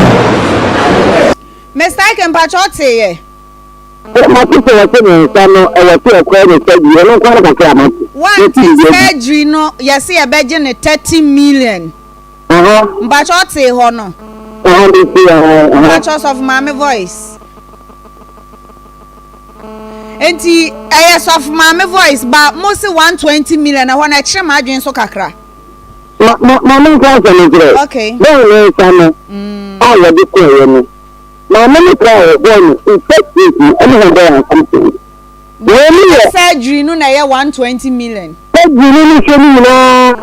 Mister Ike mpakyɛ ɔtee yɛ. Mate sɛ wɔse ne nsa no ɛwɔ sɛ yɛkɔyɛ no surgery ɛno nko ara kakra a mate. Wante Mate biribi adi. surgery no yɛse yɛbɛgye no 30 million. Aha. Mpakyɛ ɔtee hɔ no. Aha mete aha aha. Mpakyɛ ɔsɔfo maame voice. Nti ɛyɛ sɔfo maame voice ba mo se 120 million ɛhɔ no ɛkyerɛ m'adwene so kakra. Ma ma ma menka asɛm nkyerɛ wo. Okay. Bɔɔl ne nsa no a wɔde kɔeɛ no, maame no koraa a wɔbɔɔ no in first place no, ɛne ho bɛyɛ asɛm sɛn? Wei no yɛ. Surgery no na ɛyɛ 120 million. Surgery no ne hwɛ no nyinaa,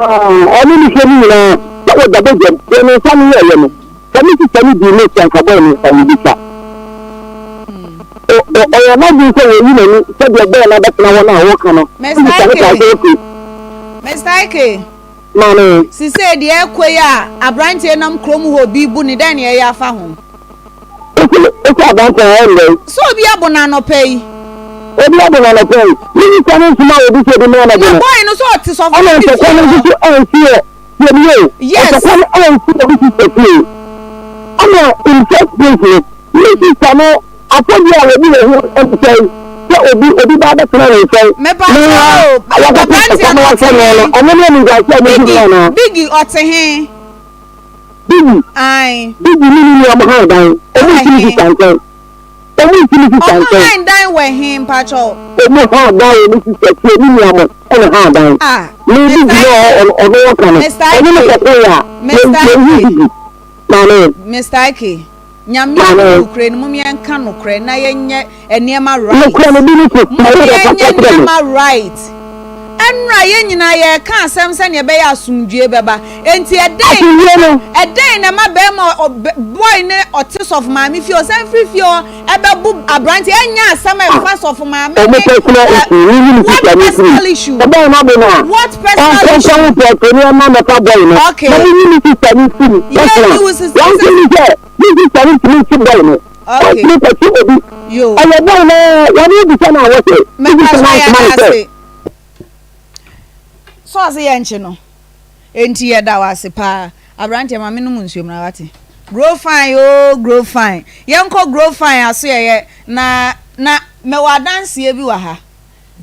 ɔne ne hwɛ no nyinaa, sɛ wɔda badwam, deɛ ne nsa no yɛeɛ no, sɛ ne sista no dii n'akyi anka bɔɔl ne nsa no bɛtwa. Ɔyɛ n'adwene sɛ wɔyi n'ani sɛdeɛ bɔɔl no abɛtena hɔ no a wɔka no, ne sista no kaa sɛ okay. Mister Ike. Maame. Sisei deɛ ɛrekɔ yi a abranteɛ nam kurom hɔ obi rebu no dɛn na yɛyɛ afa ho? Ose ose abranteɛ no ayɛ ndɛn? Sɛ obi abo no anɔpa yi. Obi abo no anɔpa yi. Ne sika no nsoma obi sɛ obi mmra mmɛgye Na no. boy no sɛ ɔte sɔfo Ɛna no ntɔkwa fie no nso hɔ. so ansi wɔ tie me o. Yes. Ntɔkwa no ansi wɔ me sister fie. Ɛna in first place no me sister no Afɔdi a wɔdi wɔ ho ne sɛn? Sɛ obi obi ba abɛtena ne nkyɛn Mepakyɛw na o, wakɔto aberanteɛ ɛkɔm no ɔte ahyɛ no no, he? ɛno ne animguase a mudi no Biggie, anaa? Biggie ɔte he? Biggie, Ae. Biggie ne ne nua ɔmo han dan. Ɔmo Ɛwɔ nsi ne he? sista nkyɛn. Ɔmo nsi ne sista Ɔmo nkyɛn. han dan wɔ he mpakyɛw? Ɔmo han dan wɔ ne sista fie, ne nua mo ɛna han dan. Ah, Ne Mister Biggie no a Ike, ɔno ɔno ɔka no, Mister ɔne no Ike, kɔkoe a, Mister yɛnhu Ike. Biggie. Maame. Mister Ike. Nyame anim nokorɛ no mom yɛnka nokorɛ na yɛnyɛ nneɛma right Nokorɛ no bi ne sɛ mom yɛnyɛ nneɛma right ɛnora yɛn nyinaa yɛreka asɛm sɛdeɛ ɛbɛyɛ asomdwie bɛba enti ɛdɛn ɛdɛn na ɛma bɛrima boy ne ɔte sɔfo maame fie ɔsan firi fie hɔ ɛbɛbo aberante ɛnyɛ asɛm a ɛfa sɔfo maame ne Ɔmo personal issue ne ne what sika ne personal firi issue ɔbɛn no abo no a what personal issue ɔnkɔnkɔn pɔtɔ ne ɛma mɛfa boy no okay na mo nyi ne sika ne firi yɛnyi personal wo sista wɔn sɛ ti ne sɛ Ne sista no ntumi nsi bɔɔl no. Okay. Ɔntumi nkɔkye obi. Yo. Ɛyɛ bɔɔl no ara, wɔn abisa no a wɔse, ne Mɛpa sista so no yɛda ansoma no sɛ. ase. Sɛ ɔse yɛnkye no, enti yɛda wo ase paa. Aberanteɛ ma menom nsuo mmra wate. Grow fine oo grow fine. Yɛnkɔ grow fine asoɛeɛ na na mewɔ adanseɛ bi wɔ ha.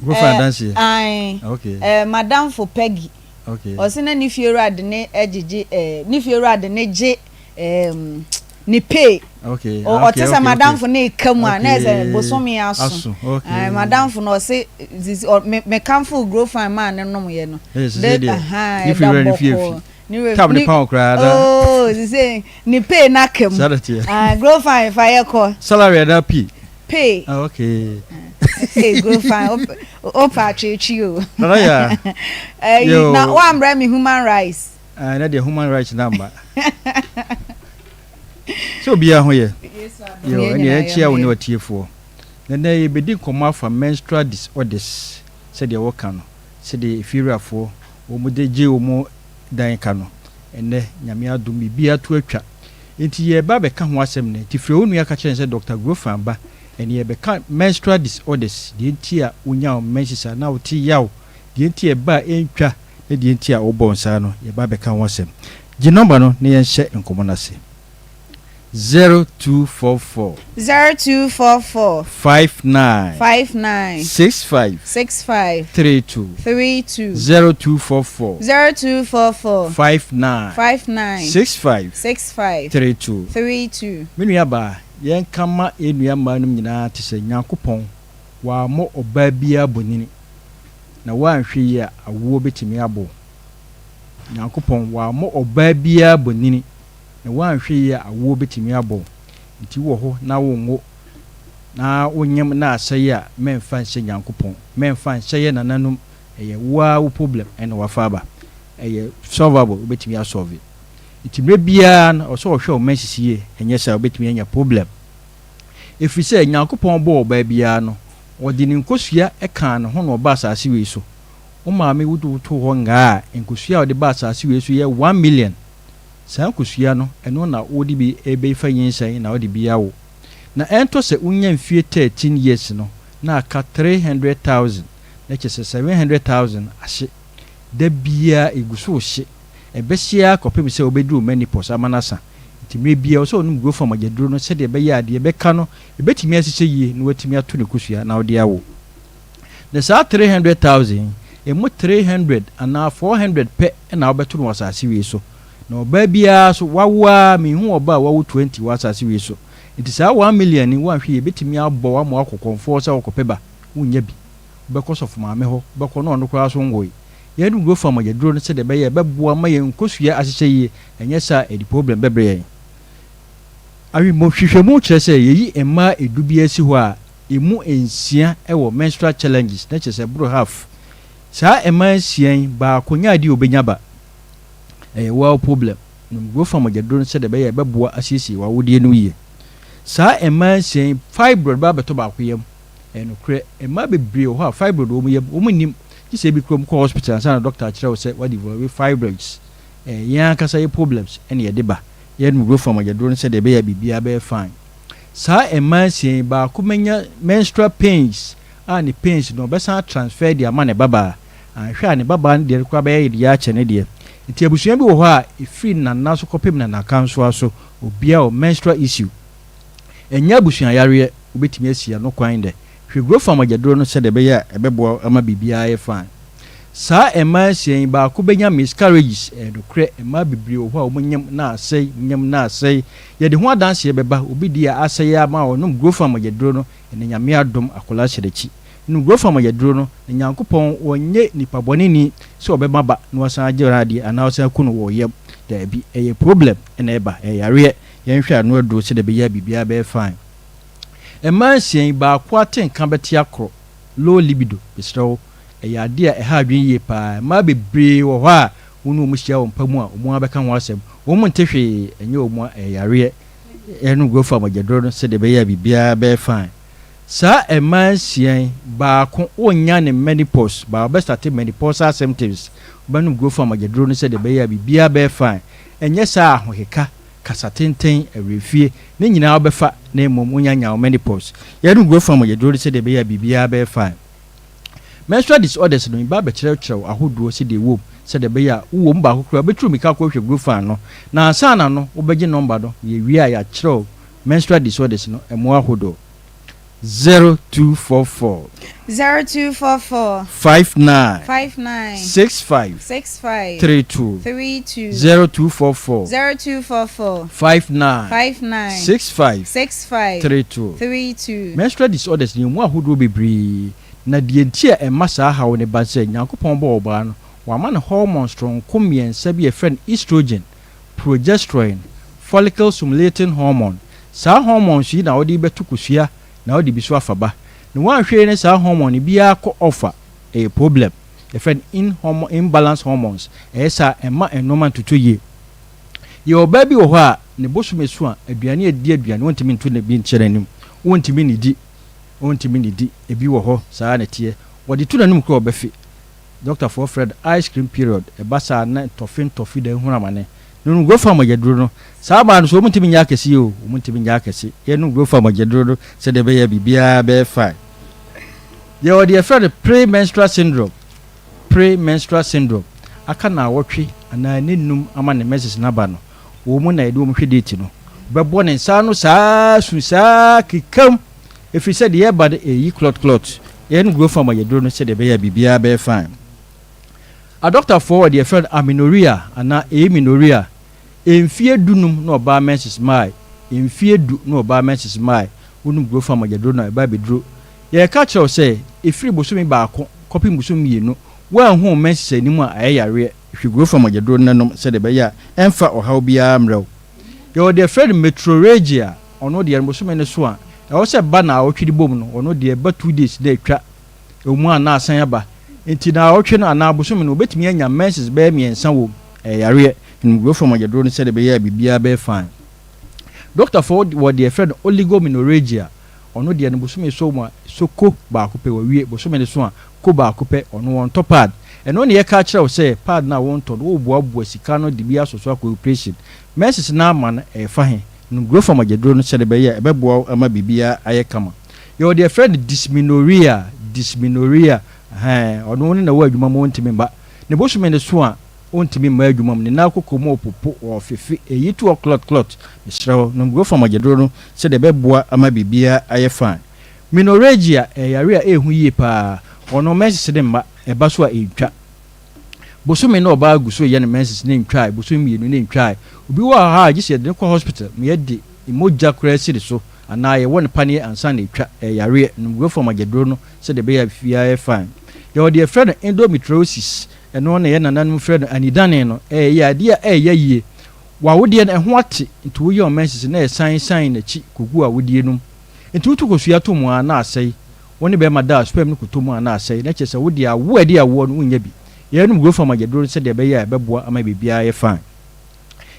Grow fine adanseɛ? Ae. Okay. Eh, madamfo Peggy. Okay. Ɔse na ne fiewura de ne gyegye eh, ne fiewura de ne gye. Um, ne pay. Okay. Ah, ɔte sɛ madamfo no reka mu a na ɛsɛ bosome aso. Ah, madamfo no ɔse sisi ɔ me mekamfo grow fine maa ne nom yɛ no. De aha ɛda bɔkɔɔ. Ne werɛ Tab ne pound koraa da. Oh, sisi ne pay na aka mu. Ah, grow fine fa yɛ kɔ. Salary ɛda pay. Pay. Ah, okay. Hey, grow fine. Opa atwetwe o. Nana ya. Eh, na wa mbrɛ me human rights. Ah, ɛnɛ deɛ human rights na mba. Sɛ obiara ho yɛ. Yo, ɛne yɛnkyea wo ne watiefoɔ. Na nɛ yɛbɛdi nkɔmmɔ afa menstrual disorders sɛdeɛ wɔka no, sɛdeɛ efiewurafoɔ wɔn de gye wɔn dan ka no. Ɛnɛ, Nyame adom, biribiara to atwa. Enti yɛreba abɛka ho asɛm nnɛ. Nti frɛ wo nua ka kyerɛ no sɛ Doctor Grofan aba. Ɛne yɛbɛka menstrual disorders, deɛ nti a wonya wo menses a na wote yaw, deɛ nti a ɛba a ɛntwa, ne deɛ nti a wobɔ nsa no, yɛba abɛka ho asɛm. Gye nɔmba no na yɛnhyɛ nkɔmmɔ no ase. 0244. 0244. 59. 59. 65. 65. 32. 32. 0244. 0244. 59. 59. 65. 65. 32. 32. Me nuabaa, yɛnka ma yɛn nua mmaa nom nyinaa te sɛ Nyankopɔn wammɔ ɔbaa biara bonini. na woanhwɛ yie a awoɔ bɛtumi abɔ wo. Nyankopɔn, wammɔ ɔbaa biara bonini, na woanhwɛ yie a awoɔ bɛtumi abɔ wo. Nti wowɔ hɔ na wonwo, na wonyem na asɛe a, mɛmfa nhyɛ Nyankopɔn, mɛmfa nhyɛ yɛ nananom, ɛyɛ wo ara wo problem na wafa aba. Ɛyɛ solvable, wobɛtumi asɔlve. Nti mmerɛ biara no, ɛwɔ sɛ wɔhwɛ wo menses yie, ɛnyɛ saa a wobɛtumi anya problem. Ɛfiri sɛ Nyankopɔn bɔɔ ɔbaa biara no, Ɔde ne nkosua kaa ne ho na ɔbaa asase wei so. Wo maame wo de wo too hɔ ngaa a, nkosua a ɔde baa asase wei so yɛ 1,000,000. Saa nkosua no, ɛno na wode bi rebefa nyinsɛn na wode bi awo. Na ɛntɔ sɛ wonya mfie 13 years no, na aka 300,000, na kyerɛ sɛ 700,000 ahye. Da biara egu so rehye. Ɛbɛhye ara kɔpem sɛ wobɛduru menopause ama no asa. Nti mmerɛ biara ɛwɔ sɛ wonom growth hormone mogyaduro no sɛdeɛ ɛbɛyɛ a deɛ ɛbɛka no Ebetumi ahyehyɛ yie na watumi ato ne kosua na ɔde awo. Na saa 300,000 yi, emu 300 anaa 400 pɛ na wobɛto no wɔ asase wei so. Na ɔbaa biara nso, wawo ara, menhuu ɔbaa a wawo 20 wɔ asase wei so. Nti saa 1 million yi, woanhwɛ yie, ebetumi abɔ wo ama woakɔ kɔmfoɔ sɛ wokɔpɛ ba, wonnya bi. Wobɛkɔ sɔfo maame hɔ, wobɛkɔ na ɔno koraa nso nwoe. Yɛn growth farm yɛ duro no sɛdeɛ ɛbɛyɛ a ɛbɛboa ma yɛn nkosua ahyehyɛ yie, ɛnyɛ saa a ɛde problem bɛbrɛ yɛn. Nhwehwɛmu kyerɛ sɛ yɛyi mmaa edu biara si hɔ a, emu nsia wɔ menstrual challenges, na kyerɛ sɛ ɛboro half. Saa mmaa nsia yi, baako nyɛ adeɛ a ɔbɛnya ba. Ɛyɛ wo ara wo problem. Nom Growfa mogyaduro no sɛdeɛ ɛbɛyɛ a ɛbɛboa asiesie w'awodeɛ no yie. Saa mmaa nsia yi, fibroid bɛba abɛtɔ baako yam. Ɛyɛ nokorɛ, mmaa bebree wɔ hɔ a fibroid wɔ wɔn yam, wɔn nnim. Gye sɛ ebi koraa wɔkɔ hospital ansa na doctor akyerɛ wo sɛ woadevelop fibroids. Ɛyɛ yɛn ankasa yɛ problems na yɛde ba. Yɛnom Grofam agyaduro no sɛdeɛ ɛbɛyɛ a biribiara bɛyɛ fine. Saa mmaa nsia yi, baako bɛnya menstrual pains a ne pains no ɔbɛsan atransfer de ama ne babaa. Anhwɛ a ne babaa no deɛ no koraa bɛyɛ yea akyɛ ne deɛ. Nti abusua bi wɔ hɔ a, ɛfiri nana so kɔpem nanakansoa so, obiara wɔ menstrual issue. Ɛnyɛ abusua yareɛ, wobɛtumi asi ano kwan dɛ. Hwɛ Grofam agyaduro no sɛdeɛ ɛbɛyɛ a ɛbɛboa wo ama biribiara ayɛ fine. Saa mmaa nsia yi, baako bɛnya miscarriages, ɛyɛ nokorɛ, mmaa bebree wɔ hɔ a wɔnyem na asɛe, nyem na asɛe. Yɛde ho adanseɛ bɛba, obi deɛ asɛe ara ma ɔnom Grofam agyaduro no, ɛnɛ Nyame adom akwadaa hyɛ n'akyi. Nom Grofam agyaduro no, na Nyankopɔn ɔnyɛ nipa bɔneni sɛ ɔbɛma ba na wasan agye no adeɛ anaa wasan aku no wɔ yam. Daabi, ɛyɛ problem na ɛba, ɛyɛ yareɛ. Yɛnhwɛ ano aduro sɛdeɛ ɛbɛyɛ a biribiara bɛyɛ fine. Mmaa nsia yi, baako atenka bɛte akorɔ, low libido, mesrɛ wo, ɛyɛ adeɛ a ɛha adwene yie pa ara. Mmaa bebree wɔ hɔ a wo ne wɔn hyia wɔ mpa mu a, wɔn ara bɛka ho asɛm. Wɔn nte hwee, ɛnyɛ wɔn a, ɛyɛ yareɛ. Yɛnom Grofar mogyaduro no sɛdeɛ ɛbɛyɛ a biribiara bɛyɛ fine. Saa mmaa nsia yi, baako ɔnnya ne menopause, baako bɛstate menopausal symptoms, wobɛnom Grofar mogyaduro no sɛdeɛ ɛbɛyɛ a biribiara bɛyɛ fine. Ɛnyɛ saa a, ahokeka, kasa tenten, awerɛfie, ne nyinaa wobɛfa na mmom wonya nya wo menopause. Yɛnom Grofar mogyaduro no sɛdeɛ ɛbɛyɛ a biribiara bɛyɛ fine. Menstrual disorders no, meba abɛkyerɛkyerɛ wo ahodoɔ sɛdeɛ ɛwɔ mu, sɛdeɛ ɛbɛyɛ a wowɔ mu baako koraa a, wobɛturu mmirika akɔhwehwɛ Grofan no, na ansa na no, wobɛgye nɔmba no, na yɛwie a yɛakyerɛ wo menstrual disorders no mmoa ahodoɔ. 0244. 0244. 59. 59. 65. 65. 32. 32. 0244. 0244. 59. 59. 65. 65. 32. 32. Menstrual disorders no emu ahodoɔ bebree, na deɛ nti a ɛma saa haw no ba ne sɛ Nyankopɔn bɔɔ ɔbaa no, wama no hormones soronko mmiɛnsa bi a yɛfrɛ no estrogen, progesterone, follicle stimulating hormone. Saa hormones yi na wode bɛto kosua na wode bi so afa ba. Na woanhwɛ yie na saa hormone no biara kɔ off a, ɛyɛ problem. Yɛfrɛ no in hormone imbalance hormones. Ɛyɛ saa a, ɛmma nnoɔma ntotɔ yie. Yɛwɔ ɔbaa bi wɔ hɔ a, ne bosome so a, aduane a ɛdi aduane, wontumi nto no bi nkyɛ n'anim. Wontumi nnidi. Wontumi nnidi. Ebi wɔ hɔ, saa na ɛteɛ. Wɔde to n'anim koraa a, ɔbɛfe. Dɔktafoɔ frɛ no ice cream period, ɛba saa na ntɔfe ntɔfe da ehunu amane. Nom Grofa mogyaduro no. Saa mmaa no nso wɔn ntumi nyɛ akɛse o, wɔn ntumi nyɛ akɛse. Yɛnom Grofa mogyaduro no sɛdeɛ ɛbɛyɛ a biribiara bɛyɛ fine. Yɛwɔ deɛ yɛfrɛ no pre-menstrual syndrome, pre-menstrual syndrome, aka naawɔtwe anaa ne nnum ama ne menses no aba no, wɔn mu na yɛde wɔn hwɛ date no. Bɛbɔ ne nsa ano saa su saa kekam. Ɛfiri sɛ deɛ ɛreba no ɛreyi clot clot. Yɛn growth farm yɛ duro no sɛdeɛ ɛbɛyɛ a biribiara bɛyɛ fine. Adɔktafoɔ wɔ deɛ yɛfrɛ no amenorrhea anaa amenorrhea. Mfeɛ dunum na ɔbaa menses mmae. Mfeɛ du na ɔbaa menses mmae. Wonom growth farm yɛ duro no a ɛba abɛduro. Yɛreka akyerɛ wo sɛ ɛfiri bosome baako kɔpem bosome mmienu woanhu wo menses anim a ayɛ yareɛ. Hwɛ growth farm yɛ duro no na nom sɛdeɛ ɛbɛyɛ a ɛmfa ɔhaw biara mmrɛ wo. Yɛwɔ deɛ yɛfrɛ no metrorrhagia. Ɔno deɛ no bosome no so a ɛwɔ sɛ ɛba naawɔtwe de bom no, ɔno deɛ ɛba 2 days na atwa, ɛwɔ mu a na asan aba. Nti naawɔtwe no anaa bosome no obetumi anya menses bɛyɛ mmiɛnsa wɔ mu. Ɛyɛ yareɛ. Nnuro fam agyaduro no sɛdeɛ ɛbɛyɛ a biribiara bɛyɛ fine. Dɔktafoɔ wɔ deɛ yɛfrɛ no oligomenorrhagia. Ɔno deɛ no bosome so mu a so ko baako pɛ wawie. Bosome no so a ko baako pɛ, ɔno ɔntɔ pad. Ɛno na yɛka akyerɛ wo sɛ pad no a wontɔ no woreboaboa sika no de bi asɔ so akɔ operation. Menses no ama no ɛrefa he? Nom Grofam agyaduro no sɛdeɛ ɛbɛyɛ a ɛbɛboa wo ama biribiara ayɛ kama. Yɛwɔ deɛ yɛfrɛ no dysmenorrhea, dysmenorrhea, ɛhɛn, ɔno ne na wɔ adwuma mu ɔntumi mma. Ne bosome no so a, ɔntumi mma adwuma mu, ne nan koko mu ɔpopo, ɔfefe, ɛyi to hɔ clot clot. Mesrɛ wo, nom Grofam agyaduro no sɛdeɛ ɛbɛboa ama biribiara ayɛ fine. Menorrhagia, ɛyɛ yareɛ a ɛyɛ hu yie pa ara. Ɔno menses no mma, ɛba so a ɛntwa. Bosome na ɔbaa gu so reyɛ ne menses na entwae, bosome mmienu na entwae. Obi wɔ hɔ a gye sɛ yɛde no kɔ hospital ma yɛde mogya koraa si ne so anaa yɛwɔ no paneɛ ansa na etwa. Ɛyɛ yareɛ. Nom Grofom agyaduro no sɛdeɛ ɛbɛyɛ a biribiara yɛ fine. Yɛwɔ deɛ yɛfrɛ no endometriosis, ɛno na yɛn nananom frɛ no anidane no. Ɛyɛ adeɛ a ɛyɛ yie. W'awodeɛ no ɛho ate nti woyɛ wo menses na ɛsan san n'akyi kɔgu awodeɛ no mu. Nti woto kosua to mu ara na asɛe. Wo ne bɛrima da a, sperm no kɔtɔ mu a na asɛe, na kyerɛ sɛ wo deɛ awoɔ a ɛde awoɔ no wonnya bi. Yɛnom Grofam agyaduro no sɛdeɛ ɛbɛyɛ a ɛbɛboa ama biribiara ayɛ fine.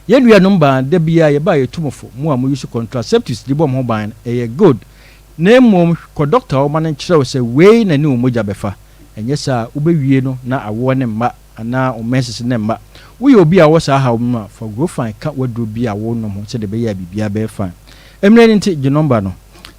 Yɛn nuanom baa da biara yɛba a yɛtu mo fo, mo a mo use contraceptives de bɔ mo ho ban no, ɛyɛ good. Na mmom kɔ doctor hɔ ma no nkyerɛ wo sɛ wei na ne wo mogya bɛfa. Ɛnyɛ saa a wobɛwie no na awoɔ no mma anaa wo menses no mma. Woyɛ obi a wowɔ saa haw no a, fa Grofan ka w'aduro bi a wonom ho sɛdeɛ ɛbɛyɛ a biribiara bɛyɛ fine. Mmerɛ no nti, gye nɔmba no,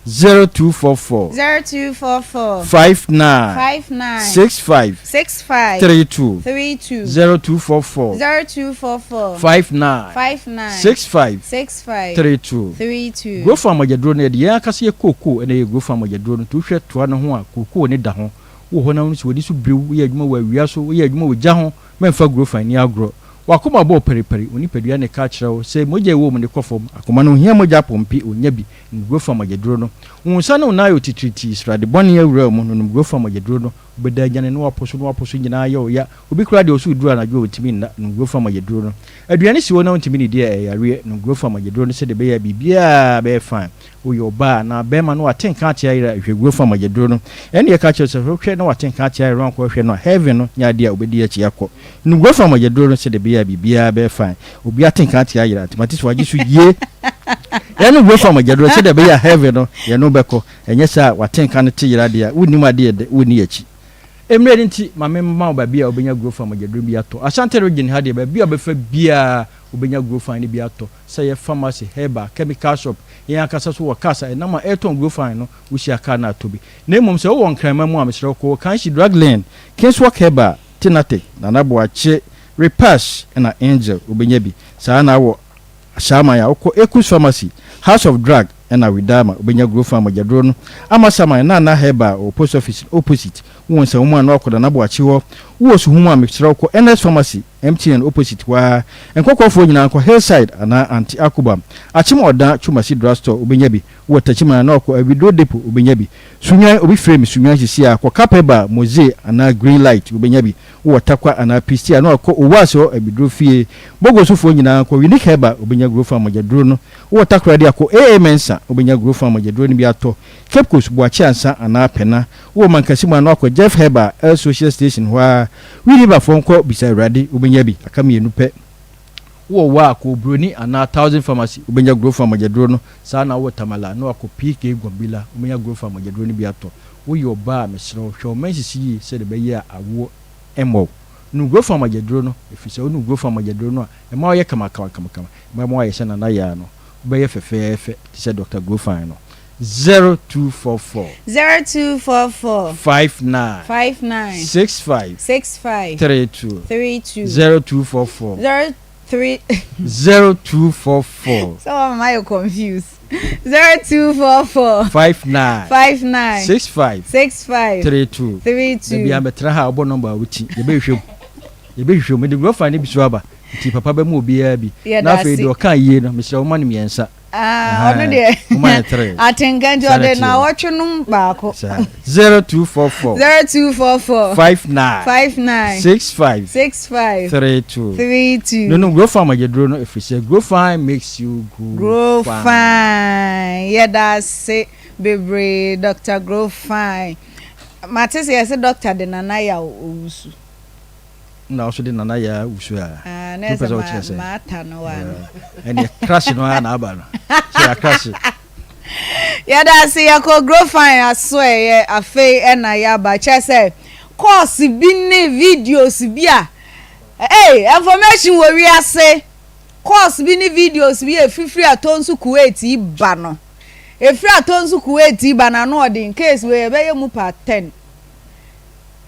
0244. 0244. 59. 59. 65. 65. 32. 32. 0244. 0244. 59. 59. 65. 65. 32. 32. Grofan mogyaduro no, yɛde yɛn ankasa yɛ kookoo na ɛyɛ Grofan mogyaduro no. Nti wohwɛ toa no ho a, kookoo no da ho. Wowɔ hɔ na wohu sɛ w'ani so biriw, woyɛ adwuma wɔ awia so, woyɛ adwuma wɔ gya ho, mɛmfa Grofan nni agorɔ. W'akoma bɔ paripari, wo nipadua na ɛka kyerɛ wo sɛ mogya a ɛwɔ wo mu no kɔ fam. Akoma no hia mogya apɔmpe, onnya bi. Nom Grofan mogyaduro no. Wo nsa ne wo nan ayɛ otitiritii, srade bɔne awura wo mu. Nonom Grofan mogyaduro no. Wobɛda anyane na woapo so na woapo so nyinaa ayɛ wo ya. Obi koraa deɛ ɔso duru anadwo a ɔntumi nna. Nom Grofan mogyaduro no. Aduane si hɔ na wontumi nnidi a, ɛyɛ yareɛ. Nom Grofan mogyaduro no sɛdeɛ ɛbɛyɛ a biribiara bɛyɛ fine. Woyɛ ɔbaa anaa bɛrima na wate nka ate ayera hwɛ guo fa mogyaduro no. Ɛnna yɛka kyerɛ sɛ hwɛ na wate nka ate ayera wankɔ hwɛ no a heaven no nyɛ adeɛ a wobɛdi akyi akɔ. No guo fa mogyaduro no sɛdeɛ ɛbɛyɛ a biribiara bɛyɛ fine. Obi ate nka ate ayera nti mate sɛ wagye so yie. Yɛno guo fa mogyaduro sɛdeɛ ɛbɛyɛ a heaven no yɛno bɛkɔ. Ɛnyɛ saa a wate nka no te yera deɛ a wonnim adeɛ dɛ wonni akyi. Mmerɛ no nti ma me mma wo baabi a wobɛnya guo fa mogyaduro bi atɔ. Ashanti region ha deɛ baabi a wobɛfa biara wobɛnya guo fa no bi atɔ. Sɛ ɛyɛ pharmacy, herbal, chemical shop, yɛn ankasa nso wɔ cars a ɛnam a ɛretɔn Grofine no, wohyia car no a tɔ bi. Na mmom sɛ wowɔ Nkranman mu a, mesrɛ wo kɔ Kanshi Drug Lane, Kingswalk Herbal, Tinate, Nana Boakye, Repash ɛna Angel wobɛnya bi. Saa ara na wɔ Ashaiman a, wokɔ Ekus Pharmacy, House of Drug, Ɛna Widama wobɛnya Grofan mogyaduro no. Amasaman, Nana Herbal wɔ Post Office no opposite. Wowɔ Nsawam a na wakɔ Nana Boakye hɔ. Wowɔ Suhum a mesrɛ wo kɔ Ernest Pharmacy, MTN opposite hɔ ara. Nkɔkɔɔfoɔ nyinaa nkɔ Hillside anaa Aunty Akobam. Akyem Ɔda, Twumasi Drugstore wobɛnya bi. Wowɔ Techiman a na wakɔ Awiduro Depot wobɛnya bi. Sunnwan, obi frɛ me Sunnwan sisi a, kɔ Kapeba, Moze anaa Green Light wobɛnya bi. Wowɔ Tarkwa anaa Pistia a na wakɔ Owuase hɔ Abiduro fie. Bogosofoɔ nyinaa nkɔ Unique Herbal wobɛnya Grofan mogyaduro no. Wowɔ Takoradi a kɔ AA Mensah wobɛnya Grofan mogyaduro no bi atɔ. Cape Coast, Boakye Ansa anaa Pɛna. Wowɔ Mankasi mu a na wakɔ Jeff Herbal, El Social Station hɔ ara. Winneba-foɔ nkɔ Bisa Awurade wobɛnya bi, aka mmienu pɛ. Wowɔ Wa a, kɔ Oburoni anaa Thousand Pharmacy, wobɛnya Grofan mogyaduro no. Saa na wowɔ Tamale a, na wakɔ PK Gwambila, wobɛnya Grofan mogyaduro no bi atɔ. Woyɛ ɔbaa a, mesrɛ wo, hwɛ wo menses yie sɛdeɛ ɛbɛyɛ a awoɔ mmɔ wo. Nom Grofan mogyaduro no, ɛfiri sɛ wonom Grofan mogyaduro no a, ɛma woyɛ kamakamakama, ɛma woayɛ sɛ Nana Yaa no, wobɛyɛ fɛfɛɛfɛ te sɛ Dɔkta Grofan no. 0244. 0244. 59. 59. 65. 65. 32. 32. 0244. 03. 0244. Sɛ wama mayɛ confused. 0244. 59. 59. 65. 65. 32. 32. Dabi a mɛtra ha a wobɔ nɔmba a woti. Yɛbɛhwehwɛ mu. Yɛbɛhwehwɛ mu. Mede grɔfa no bi so aba. Nti papa bɛma obiara bi. Yɛda Na afei ase. deɛ ɔkaa yie no, mesrɛ wo ma no mmiɛnsa. Ah, ɔno deɛ atenka nti ɔde naawɔtwe nom baako. 0244 0244 59 59 65 65 32 32. No no, grow fine magyaduro no ɛfiri sɛ grow fine makes you grow, grow fine. Fine. Yɛda ase bebree Dr. Grow Fine. Mate sɛ yɛsɛ doctor de Nana Yaw Owusu. Na wo so de Nana Yaa Wusu a. Ah, na ɛsɛ ma maata no wa no. Ɛneɛ crash no ara na aba no. Sɛ ya crash. Yɛda ase yɛkɔ Grofine aso ɛyɛ afei ɛna yɛaba kyɛ sɛ course bi ne videos bi a hey information wɔ wiase course bi ne videos bi a efifiri atɔ nso Kuwait yi ba no efiri atɔ nso Kuwait yi ba no ano ɔden case wei yɛbɛyɛ mu part ten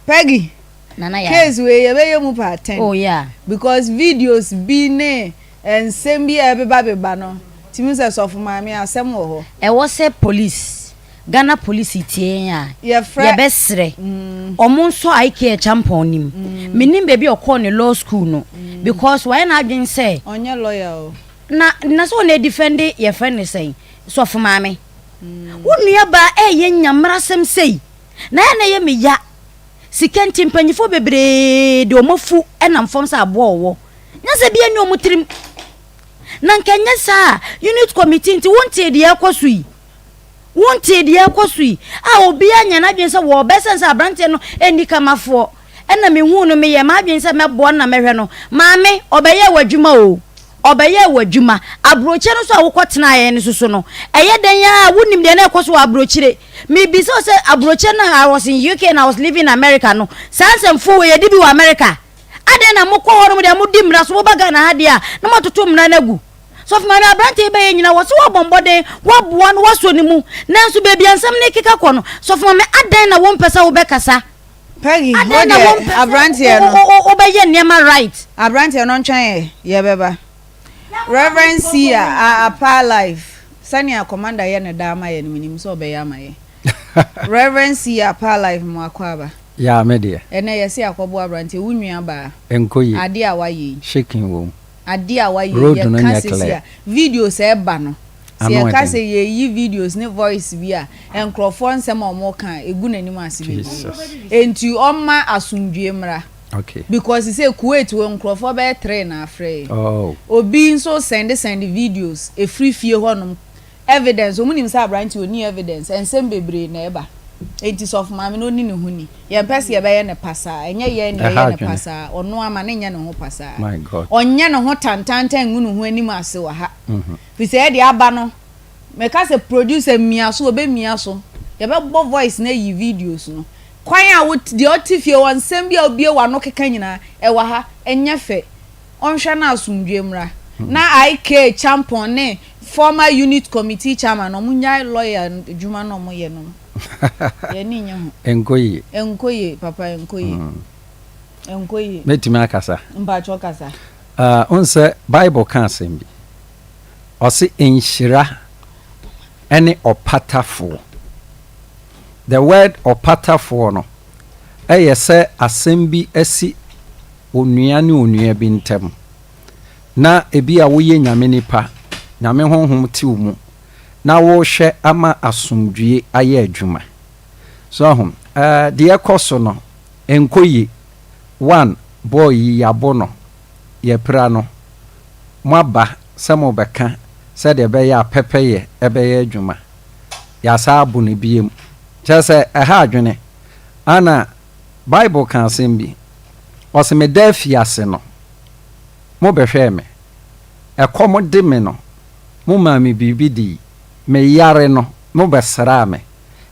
Peggy Nana Yaa. Case wei yɛbɛyɛ mu part ten. Oh yeah. Because videos bi ne nsɛm bi a ɛbeba beba no tumi sɛ sɔfo maame asɛm wɔ hɔ. Ɛwɔ sɛ police, Ghana police tie yɛn a, Yɛfrɛ. yɛbɛsrɛ ɔmo nsɔ IK Acheampong no mu. Mennim baabi a ɔkɔɔ ne law school no because wayɛ n'adwene sɛ. Ɔnyɛ lawyer o. Na na sɛ ɔna ɛdefɛnde yɛfrɛ no sɛn, sɔfo maame. Wo nua baa ɛɛyɛ nyamrasɛm sei na ɛyɛ na ɛyɛ me ya. Sika nti, mpanyimfoɔ bebree de wɔn afu nam fam sɛ aboa ɔwɔ. Nyansa biara nni wɔn tirim. Na nka ɛnyɛ saa a, unit committee nti wontee deɛ ɛrekɔ so yi. Wontee deɛ ɛrekɔ so yi. A obiara nyɛ n'adwene sɛ wɔbɛsɛn sɛ aberanteɛ no nni kamafoɔ. Ɛna mehuu no meyɛɛ m'adwene sɛ mɛboa no na mɛhwɛ no. Maame, ɔbɛyɛɛ w'adwuma o. Ɔbɛyɛɛ w'adwuma. Aburokyire no nso a wokɔtenaeɛ no nso so no, ɛyɛ dɛn ara a wonim deɛ na ɛrekɔ so wɔ aburokyire. Mebisa wo sɛ aburokyire no a I was in UK and I was living in America no, saa nsɛmfo wei yɛde bi wɔ America? Adɛn na mokɔ hɔ nom deɛ modi mmara so, moba Ghana ha deɛ a na moatoto mmara no agu? Sɔfo Maame, aberanteɛ yi bɛyɛ nyina wɔ so woabɔ mmɔden, woaboa no, woasɔ ne mu, nanso baabi a nsɛm no rekeka kɔ no, Sɔfo Maame adɛn na wompɛ sɛ wobɛkasa? Peggy, wo Adɛn na deɛ wompɛ sɛ aberanteɛ no. wobɛyɛ nneɛma right? Aberanteɛ no ntwɛn yɛ, yɛbɛba. Rev. Sia, a Apaa Life, sɛnea Commander yɛ no daa ma yɛ no, menim sɛ ɔbɛyɛ ama yɛ. Rev. Sia, Apaa Life, mo akwaaba. Yaa me deɛ. Ɛnɛ yɛse akɔboa aberanteɛ, wo nua baa. Ɛnkɔ yie. Adeɛ a wayɛ yi. Shaking wɔ mu. Adeɛ a wayɛ yi, Road no yɛka nyɛ sesi clear. a, videos a ɛba no, sɛ Ano yɛka ɛden. sɛ yɛyi videos ne voice bi a, nkorɔfoɔ nsɛm a wɔka a, ɛgu n'anim ase bebree. Jesus. Enti ɔmma asomdwie mmra. Okay. Because sɛ Kuwait hɔ nkurɔfoɔ bɛyɛ tre na afrɛ yɛ. Oh. Obi nso sɛnde sɛnde videos ɛfiri fie hɔ nom evidence wɔn nim sɛ aberanteɛ ɔnni evidence nsɛm bebree na ɛba. Enti sɔfo maame no ɔnni ne ho ni. Yɛn pɛ sɛ yɛbɛyɛ no pasaa ɛnyɛ yɛn na Ɛha yɛyɛ no adwene. pasaa ɔno ama no nyɛ ne ho pasaa. My God. Ɔnyɛ ne ho tantantan ngu ne ho anim ase wɔ ha. Mhm. Firi sɛ yɛde aba no meka sɛ producer mia so ɔbɛmia so yɛbɛbɔ voice no ayi videos no. Kwan a wo deɛ ɔte fie hɔ nsɛm bi a wobue w'ano keka nyinaa ɛwɔ ha ɛnyɛ fɛ ɔnhwɛ na asomdwoe mmra na IK Champon ne former unit committee chairman no ɔmo nyae lawyer adwuma no ɔmo yɛ no yɛn ani nnye ho. Ɛnkɔ yie. Ɛnkɔ yie papa ɛnkɔ yie ɛnkɔ yie. Mɛtumi akasa? Mpakyɛw kasa. Ah, wohu sɛ Bible ka asɛm bi. Ɔse nhyira. ne ɔpatafoɔ. The word ɔpatafoɔ no yɛ sɛ asɛm bi asi onua ne onua bi ntam, na ebia woyɛ Nyame nipa, Nyame honhom te wo mu, na worehwɛ ama asomdwie ayɛ adwuma. So ahu? Ɛɛ, deɛ ɛkɔ so no, ɛnkɔ yie. One, boy yi, yɛabo no, yɛapira no. Moaba sɛ morebɛka sɛdeɛ ɛbɛyɛ a pɛpɛyɛ bɛyɛ adwuma. Yɛasan abo no bio. Kyerɛ sɛ, ɛha adwene. Ana Bible ka asɛm bi, ɔse, Meda afiase no, mobɛhwɛɛ me. Ɛkɔm de me no, momaa me biribi dii. Meyare no, mobɛsraa me.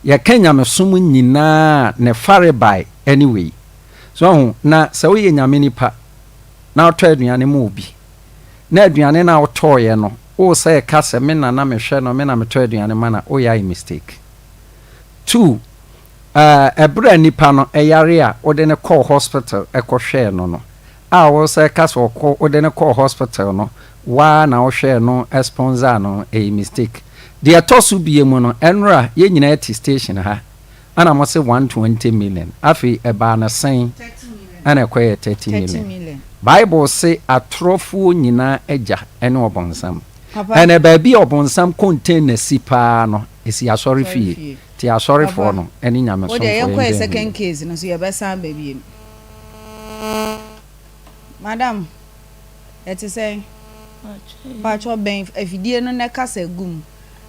Yɛka nyamesom nyinaa a, ne farebae ne wei. So wahu? Na sɛ woyɛ Nyame nipa na wotɔ aduane ma obi, na aduane no a wotɔeɛ no, wosɛ ka sɛ me na na mehwɛ no, me na metɔ aduane ma no a, woyɛ ayɛ mistake. Two, ɛberɛ a nipa no yare a wode no kɔɔ hospital kɔhwɛɛ no no, a wo sɛ ka sɛ ɔkɔ wode no kɔɔ hospital no woaa na wohwɛɛ no sponsor no ɛyɛ mistake. Deɛ ɛtɔ so bie mu no ɛnora yɛn nyinaa te station ha ɛna mo se 120 million afei ɛbaa no sɛn ɛna ɛkɔyɛɛ 30 million. Bible se atorɔfoɔ nyinaa agya ɛne ɔbonsam. Ɛna baabi a ɔbonsam container si paa no ɛsi asɔre fie. Nti asɔrefoɔ no ɛne nyamesomfoɔ yɛnhwɛ Wo deɛ yɛnkɔ yɛ second case no so yɛbɛsan aba bio. Madam, ɛte sɛn? Mpakyɛw bɛn afidie no na kasa gu mu.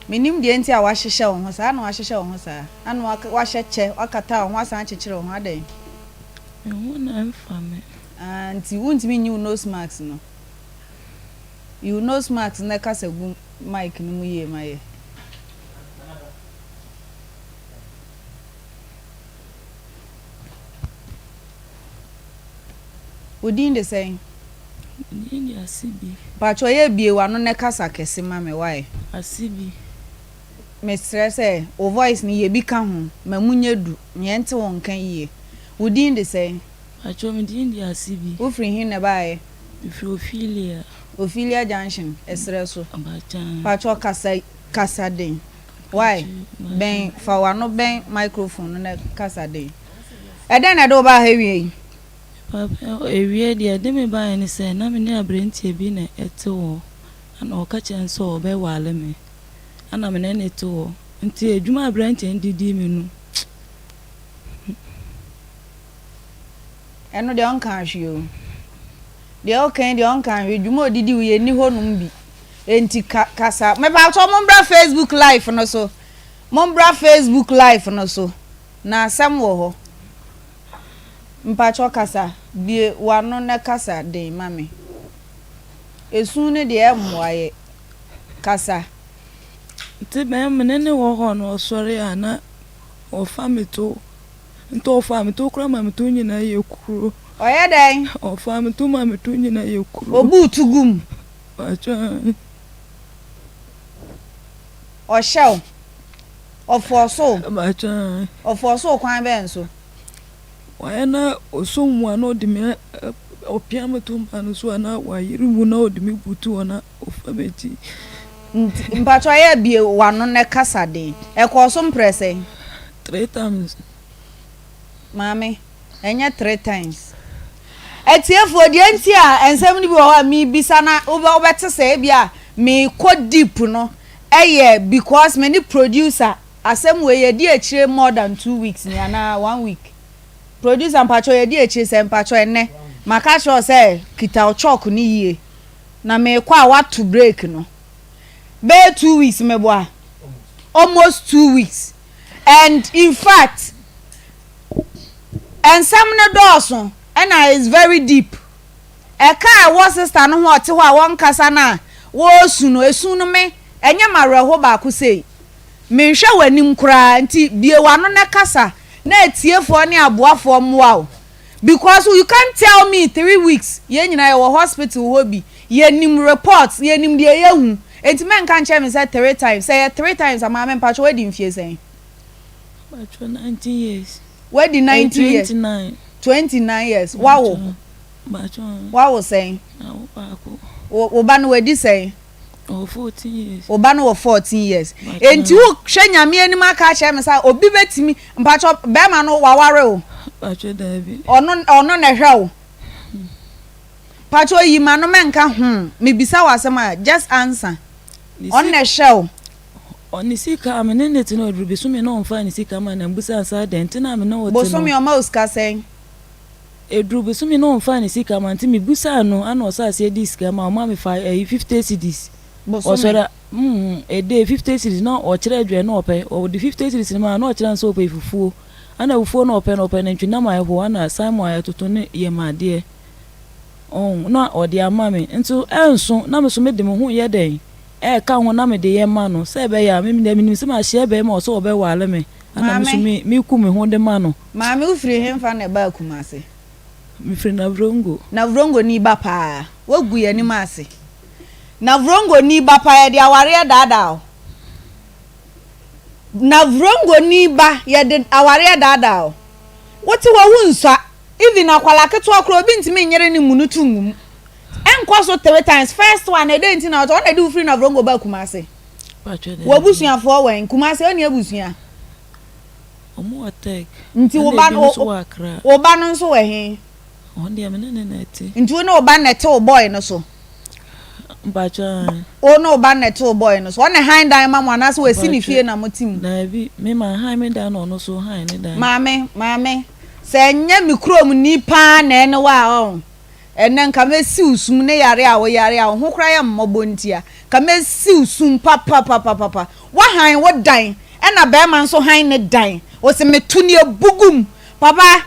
Mennim deɛ nti a woahyehyɛ wo ho saa. Na woahyehyɛ wo ho saa? Ana woahyɛ kyɛ, woakata wo ho asan akyekyere wo ho, adɛn? Me ho na ɛmfa me. Ah, nti wontumi nyi wo nose mask no? Yi wo nose mask na kasa gu mic no mu yie ma yɛ. Wo din de sɛn? Me din de Asibi. Mpakyɛw yɛ bue w'ano na kasa kɛse ma me wai. Asibi. Mesrɛ sɛ wo voice no yɛ bi ka ho ma mu nyɛ du ma yɛnte wo nka yie. Wo din de sɛn? Mpakyɛw me din de Asibi. Wo firi he na ɛbaeɛ? Me firi Ophelia. Ophelia junction, ɛserɛ so. Mpakyɛw. Mpakyɛw kasa kasa den. Wai, bɛn, fa w'ano bɛn microphone no na kasa den. Ɛdɛn na ɛde wo baa ha awia yi? Papa, awia deɛ ɛde me baeɛ ne sɛ, na me ne aberanteɛ bi na ɛte hɔ, ɛna ɔka kyerɛɛ me sɛ ɔbɛware me, ɛna me ne no te hɔ. Nti adwuma a aberanteɛ no de dii me no. Ɛno deɛ ɔnkaa hwee o. Deɛ ɔka yi deɛ ɔnkaa hwee, dwuma a ɔdidi wo yɛnni hɔnom bi. Enti ka kasa. Mepakyɛw mombra Facebook live no so. Mombra Facebook live no so. Na asɛm wɔ hɔ. Mpakyɛw kasa. Bue w'ano na kasa den ma me. Esu no deɛ ɛmmoa yɛ. Kasa. Nti bɛn me ne no wɔ hɔ no ɔsɔre a na ɔfa me to. Nti ɔfaa me to koraa ma me to nyinaa yɛ kuro. Ɔyɛ dɛn? Ɔfaa me to ma me to nyinaa yɛ kuro. Obuu to gu mu. Ɔhyɛ wo. Ɔfɔɔso wo. Ɔfɔɔso wo kwan bɛn so? Wayɛ na ɔsɔ mu a na ɔde me ɔpia me to mpa no so a na wayere mu na ɔde me butu hɔ na ɔfa m'akyi. Nti mpakyɛ ɔyɛ bie w'ano na kasa den. Ɛkɔɔ so mprɛ sɛn? Three times. Maame. Ɛnyɛ tre times. Atiefoɔ, deɛ nti a nsɛm no bi wɔ hɔ a mebisa na wobɛte sɛ ebi a mekɔ deep no ɛyɛ because me ne producer asɛm wei yɛdi akyire more than two weeks ni anaa one week. Producer mpakyɛw yɛdi akyire sɛ mpakyɛw ɛnnɛ maka akyerɛ wo sɛ kita wo chalk no yie na mekɔ a woato break no. Bɛyɛ two weeks meboa? Almost two weeks and in fact Nsɛm no dɔɔso ɛna it's very deep. Ɛka a ɛwɔ sister no ho a ɔte hɔ a wɔnkasa no a wɔresu no, esu no me ɛnyɛ m'awerɛho baako sei. Menhwɛ w'anim koraa nti bue w'ano na kasa na atiefoɔ ne aboafoɔ mmoa wo because you can't tell me three weeks yɛn nyinaa yɛwɔ hospital hɔ bi yɛnim reports yɛnim deɛ yɛhu nti mɛnka nkyerɛ me sɛ three times sɛ ɛyɛ three times a maame mpakyɛ woadi mfie sɛn? Mpakyɛ 19 years. Wadi 19 years. 29. 29 years. Wawo. Mpakyɛ. Wawo sɛn? Awo baako. Wo ba no wadi sɛn? Ɔwɔ 14 years. Wo ba no wɔ 14 years. Enti wo hwɛ Nyame anim aka akyerɛ me sɛ obi bɛtumi, mpakyɛ bɛrima no waware wo? Mpakyɛ daabi. Ɔno, ɔno na ɛhwɛ wo? Mpakyɛ yi ma no mɛnka ho, mebisa wo asɛm a just answer. Ɔno na ɛhwɛ wo? Ne sika a me ne no te no ɔduru bosome na ɔmfaa ne sika ma na mbusa no sɛ adɛn nti na me ne wo te no. Bosome ɔma wo sika sɛn? Ɛduru bosome na ɔmfaa ne sika ma nti mebusaa no ana ɔsɛ aseɛ dii sika ma ɔma me fa ɛyi 50 cedis. Bosome? Ɔsɔre a mm a day 50 cedis na ɔkyerɛ aduane na ɔpɛ ɔde 50 cedis no ma na ɔkyerɛ no sɛ ɔpɛ fufuo ana fufuo na ɔpɛ no ɔpɛ nantwi nam a ɛho ana salmon a yɛtoto ne yam adeɛ ɔn na ɔde ama me nso ɛnso na me so mede me ho yɛ dɛn ɛka ho na mede yɛ ma no sɛ ɛbɛyɛ a me deɛ menim sɛ mahyia bɛrima a ɔsɛ ɔbɛware me ɛna me nso me meku me ho de ma no. Maame wo firi henfa na ɛbaa Kumase? Me firi Navrongo. Navrongo ni ba paa. Woagu yɛn anim ase. Navrongo ni ba paa yɛde awareɛ daadaa wo. Navrongo ni ba yɛde awareɛ daadaa wo. Wote hɔ wonsua. Even akwadaa ketewa koraa obi ntumi nyere ne mu no to ngu mu. Ɛnkɔ so three times. First one ɛdɛn nti na ɔtɔ ɔna ɛde wo firi Navrongo baa Kumase? W'abusuafoɔ wɛn? Kumase ɔni abusua? Ɔmo wɔ Tech. Nti wo ba no wo ba no nso wɔ he? Ɔno deɛ me ne no na ɛte. Nti wo ne wo ba na ɛte wo boy no so? Mpakyɛ ae. Wo ne wo ba na ɛte wo boy no so? Ɔna han dan ma mo anaasɛ wasi ne fie na mo te mu? Daabi, me ma han me dan na ɔno nso han ne dan. Maame, maame, sɛ ɛnyɛ me kurom ni paa na ɛne wo a ɔn. Ɛnnɛ nka mɛsi wo sum ne yare a woyare a wo ho koraa yɛ mmɔbɔ nti a, nka mɛsi wo sum papapapapa. Woahan wo dan ɛna barima nso han ne dan. Ose meto ne abugu mu. Papa.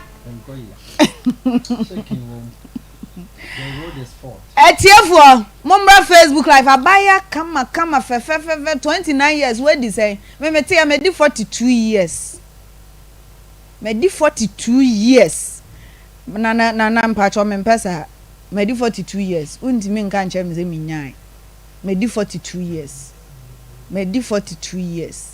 Atiefoɔ, mommra Facebook live. Abaayewa kama kama fɛfɛfɛfɛ 29 years woadi sɛn? Me meteɛ madi 42 years. Madi 42 years. Nana Nana mpakyɛw mempɛ saa. Madi 42 years wontumi nka nkyerɛ me sɛ menyae. Madi 42 years. Madi 42 years.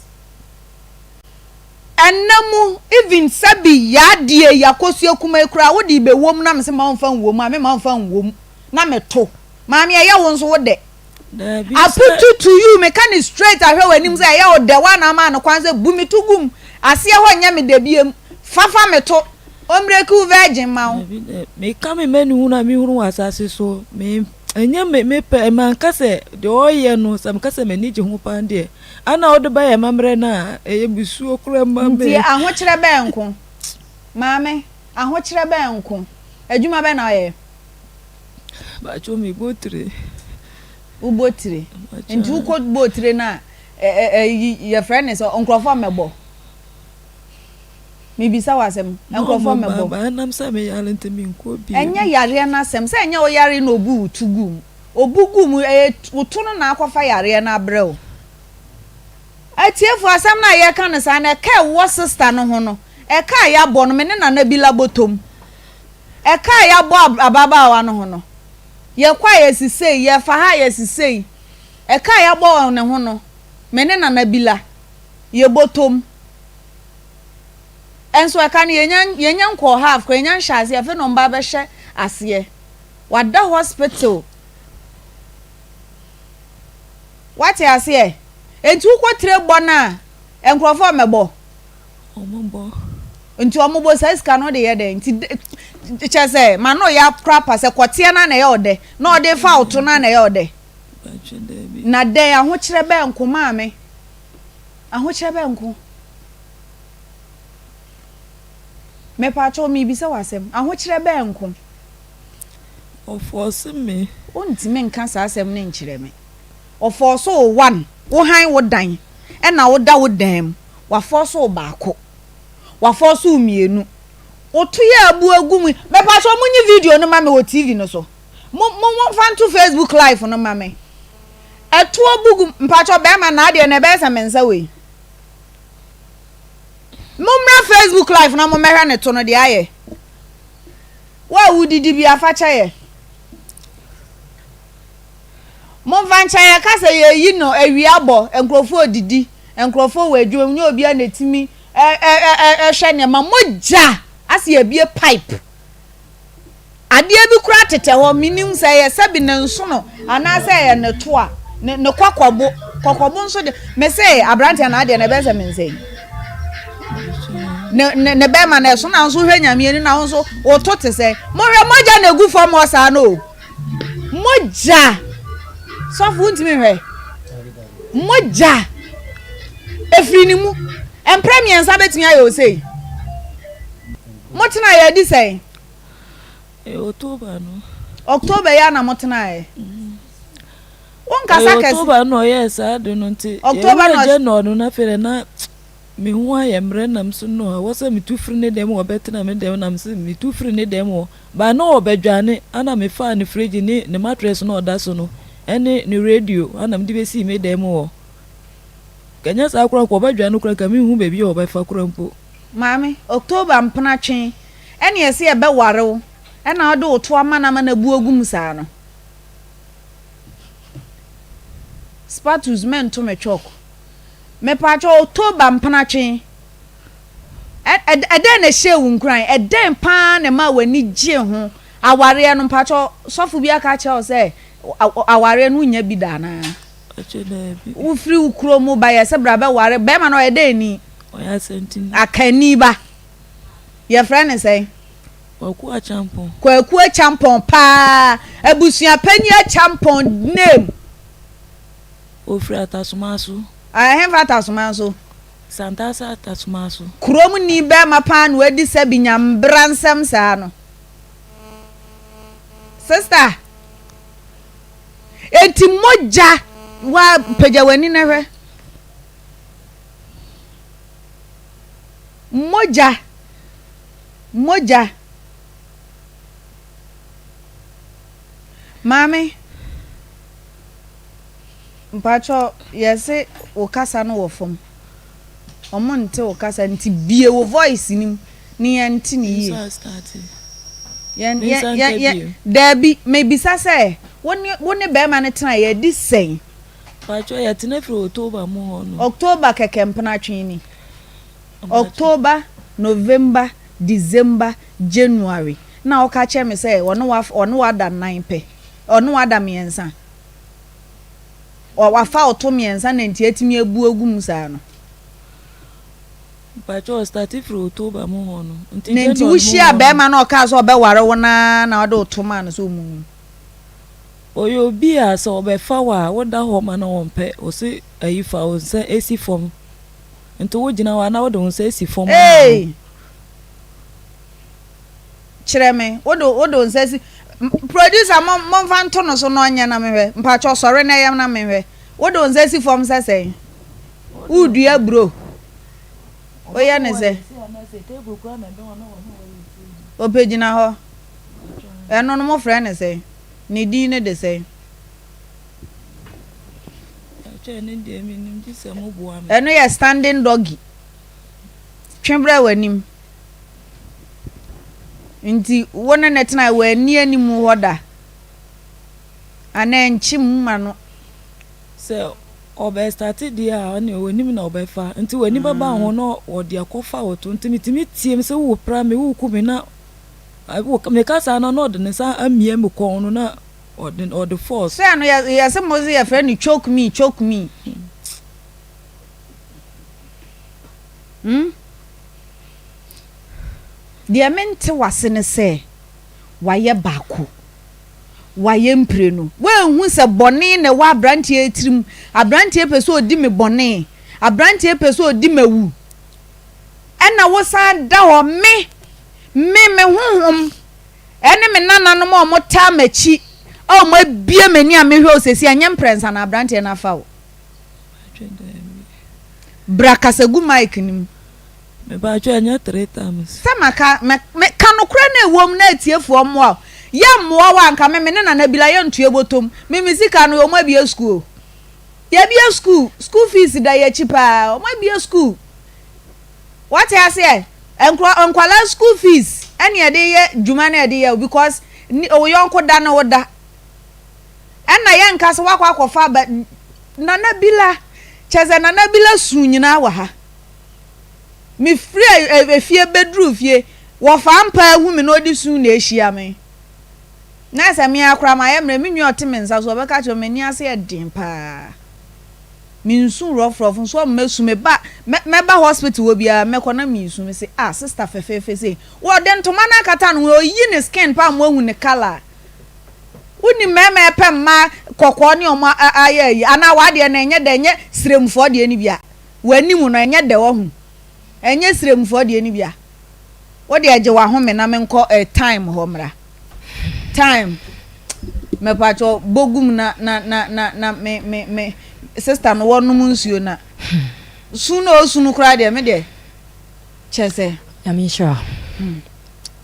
Ɛnna mu even sɛbi yadeɛ yi akosua kuma yi koraa wode bɛwɔ mu na mese ma womfa nwɔ mu a mema womfa nwɔ mu na meto. Maame ɛyɛ wo nso wo dɛ. Daabi I sɛ. put it to you, meka no straight ahwɛ w'anim sɛ ɛyɛ wo dɛ, woana ama no kwan sɛ bu me to gu mu, aseɛ hɔ nyɛ me dɛ biam, fa fa me to, ɔmbreki wo virgin ma wo. Daabi dɛ, meka me m'anihunu a mehunu wɔ asase so, me, ɛnyɛ me, me pɛ, manka sɛ deɛ ɔreyɛ no, sɛ meka sɛ m'ani gye ho paa deɛ, ana wode bɛyɛ amammerɛ no a, ɛyɛ musuo koraa ma me. Nti ahokyerɛ bɛn nko? Maame, ahokyerɛ bɛn nko? Adwuma bɛn na woyɛ? Mpakyɛw me bɔ tire. Wo bɔ tire. Nti wo kɔ bɔ tire no a yɛfrɛ ne sɛ nkurɔfoɔ mmɛbɔ. Mebisa wo asɛm. Nkurɔfoɔ mmɛbɔ. Ɛnam sɛ me yare nti me nkɔ bi. Ɛnyɛ yareɛ no asɛm. Sɛ ɛnyɛ wo yare na obu wo to gu mu. Obu gu mu ɛyɛ wo to no na akɔfa yareɛ no abrɛ wo. Atiefo asɛm no a yɛka no saa no ɛka ɛwɔ sister no ho no ɛka a yɛabɔ no me ne Nana bi labɔtɔm. Ɛka a yɛabɔ ababaawa no ho no, yɛkɔ a yɛsi sei, yɛfa ha a yɛsi sei. Ɛka a yɛabɔ wɔ ne ho no, me ne Nana Bila, yɛbɔtɔ mu. Nso ɛka no, yɛnya yɛnya nkɔɔ half koraa, yɛnya nhyɛ aseɛ, afei na wɔn ba abɛhyɛ aseɛ. Wada hospital. Wate aseɛ? Enti wokɔ tire bɔ no a, nkurɔfoɔ mmɛbɔ. Wɔbɔ. Nti wɔbɔ saa sika no wode yɛ dɛn? Nti kyerɛ sɛ ma no yɛ akora pa sɛ kɔteɛ no na ɛyɛ ɔdɛ na ɔde fa wo to no na ɛyɛ ɔdɛ. Na dɛn ahokyerɛ bɛn nko maame? Ahokyerɛ bɛn nko? Mepaakyɛw mebisa wo asɛm. Ahokyerɛ bɛn nko? Ɔfɔɔse me. Wontumi nka saa asɛm no nkyerɛ me. Ɔfɔɔse wo one, wo han wo dan ɛna woda wo dan mu. Wafɔɔse wo baako. Wafɔɔse wo mienu. Woto yɛ abu agu mu. Mepakyɛw monyi video no ma me wɔ TV no so. Mo mo momfa nto Facebook live no ma me. Ɛtoɔ bu gu mpakyɛw bɛrima na adeɛ no ɛbɛyɛ sɛ me nsa wei. Mommra Facebook live na mommɛhwɛ ne to no deɛ ayɛ. Wo a wodidi bi afa kyɛ yɛ. Momfa nkyɛ yɛka sɛ yɛyi no awia bɔ nkurɔfoɔ redidi nkurɔfoɔ wɔ adwuma mu nyɛ obiara na ɛtumi hwɛ nneɛma mogya ase yɛbie pipe adeɛ bi koraa tetɛ hɔ menim sɛ ɛyɛ sɛbi ne nsono anaasɛ ɛyɛ ne to a Ne ne kɔkɔbo kɔkɔbo nso de me se aberanteɛ na adeɛ na ɛbɛyɛ sɛ me nsa yi. Ne ne ne bɛrima na ɛso na nso hwɛ nyame ani na nso woto te sɛ mohwɛ mogya na egu fam hɔ saa no o. Mogya sɔfo wontumi nhwɛ mogya efiri ne mu mprɛ mmiɛnsa bɛtumi ayɛ osei. Motena yɛ adi sɛn? Ɛyɛ October no. October yi a na motenaeɛ. Wonkasa kɛse. October na ɔyɛɛ saa de no nti. October na ɔyɛ no no na afei na me ho ayɛ mmerɛ nam so no ɛwɔ sɛ metu firi ne dɛm hɔ bɛtena me dɛm nam sɛ metu firi ne dɛm hɔ baa na ɔbɛdwane ana mefaa ne fridge ne ne mattress na ɔda so no ɛne ne radio ana mede bɛsii me dɛm hɔ kanyɛ saa koraa nka ɔbɛdwane koraa nka menhu baabi a ɔbɛfa koraa mpo. Maame, October mpena twe ɛne ɛsɛ yɛbɛware wo ɛna wode wo to ama no ama no abu agu mu saa no. Spatus mɛnto me chalk. Mepaakyɛw October mpena twe ɛdɛn na ɛhyɛɛ wo nkuran? Ɛdɛn paa na ɛmaa w'ani gyee ho? Awareɛ no mpaakyɛw sɔfo bi aka akyerɛ wo sɛ awareɛ no wonnya bi da anaa? Wofiri wo kurom ba yɛ sɛ bra bɛware bɛrima no ɔyɛ dɛn ni? Ɔyɛ Asanteni. Akanni ba. Yɛfrɛ no sɛn? Kwaku Acheampong. Kwaku Acheampong paa. Abusua panyin Acheampong name. Ofiri Atasomanso. Ɛhefa Atasomanso? Santase Atasomanso. Kurom ni bɛrima paa na wadi sɛbi nyambra nsɛm saa no. Sister. Enti mogya wa pagya w'ani na hwɛ. Mogya, mogya. Maame, mpakyɛ yɛse wo kasa no wɔ fam. Ɔmo nte wo kasa nti bue wo voice no mu na yɛnte no yie. Yɛn, yɛn, yɛn, yɛn, daabi, mebisa sɛ wo ne, wo ne bɛrima no tenaeɛ adi sɛn? Paatwɔ yɛtena firi October mu hɔ no. October kɛkɛ mpenatwe ni. October, November, December, January na woka kyerɛ me sɛ ɔne wo ɔne wo ada nnan pɛ, ɔne wo ada mmiɛnsa. Wafa wo to mmiɛnsa na nti atumi abu agu mu saa no. Mpakyɛ ɔstarte firi October mu hɔ no. Nti Na nti January mu wohyiaa hɔ no. bɛrima no a ɔkaa sɛ ɔbɛware wo no ara na ɔde wo to maa no sɛ ɔmmu wo? Ɔyɛ obi a sɛ ɔbɛfa wo a woda hɔ ma no ɔmpɛ, ɔse ayi fa wo nsa si fam nti wo gyina hɔ a na wode wo nsa asi fam ama no. Eei! Kyerɛ me, wode wode wo nsa si, producer mo momfa nto no so na ɔnyɛ na menhwɛ, mpakyɛw sɔre na yɛ na menhwɛ, wode wo nsa si fam sɛ sɛn? Woredua aburo? Woyɛ ne sɛ? Ɔpɛ gyina hɔ. Ɛno no mofrɛ no sɛn? Ne din no de sɛn? Ɛno yɛ standing doggy. Twe brɛ w'anim. Nti wo ne no tena w'ani anim hɔ da. Anaa nkyim ma no. Sɛ ɔbɛ starte deɛ a ɔne w'anim na ɔbɛfa. Nti w'ani bɛba ho na ɔde akɔfa wo to. Nti metumi team sɛ wopra me, woku me na Meka saa no na ɔde ne nsa amia me kɔn no na ɔde ɔde force. Sɛ no yɛ yɛse mo se yɛfrɛ no choke me choke me. Hmm? Deɛ mente wase ne sɛ wayɛ baako wayɛ mprenu woanhu sɛ bɔne na ɛwɔ abranteɛ yi tirim abranteɛ pɛ sɛ ɔdi me bɔne abranteɛ pɛ sɛ ɔdi mawu ɛna wosan da hɔ me Me, me honhom, ne me nananom a wɔtaa m'akyi a wɔabue m'ani a mehwɛ wo seesei a, ɛnyɛ mprɛnsa na aberanteɛ no afa wo. Bra kasa gu mic no mu. Mepatwa ɛnyɛ 3 times. Sɛ maka, me, me, ka nokorɛ no ɛwom na atiefoɔ mmoa wo. Yɛmmoa wo a, nka me, me ne Nana Bila yɛntoa bɔtɔm. Me, me sika no, wɔn abue sukuu o. Yɛabue sukuu, school fees da yɛn akyi paa. Wɔn abue sukuu. Wate aseɛ? Nkorɔ nkwadaa school fees ɛna yɛde yɛ dwuma na yɛde yɛ o because ni wo yɔnko da ne wo da. Ɛna yɛnka sɛ wakɔ akɔfa aba Nana Bila kyɛ sɛ Nana Bila su nyinaa wɔ ha. Mefiri efie bɛduru fie wɔfaa mpa ahu me na ɔde su na ahyia me. Na sɛ me ara koraa mayɛ mmerɛ, me nua a ɔte me nsa so, ɔbɛka akyerɛ me, m'ani ase yɛ den paa. Mensu rɔfrɔf nso ɔmma su me ba mɛba hospital hɔ biara mɛkɔ na mesu me se ah sister fɛfɛɛfɛ sei wɔde ntoma no akata ne ho ɔyi ne skin paa ma wahu ne colour wonim mmarima ɛpɛ mmaa kɔkɔɔ ne ɔmo ayɛ ayi anaa wadeɛ no ɛnyɛ dɛ ɛnyɛ sremfoɔ deɛ no bi a w'anim no ɛnyɛ dɛ wahu ɛnyɛ sremfoɔ deɛ no bi a wodeɛ gye wahome na menkɔ eh, time hɔ mmra. Time mepakyɛw bogum na na na na na me me me sister no wɔnom nsuo na su na ɔsu no koraa deɛ me deɛ kyɛ sɛ. Nyame nhyira wo.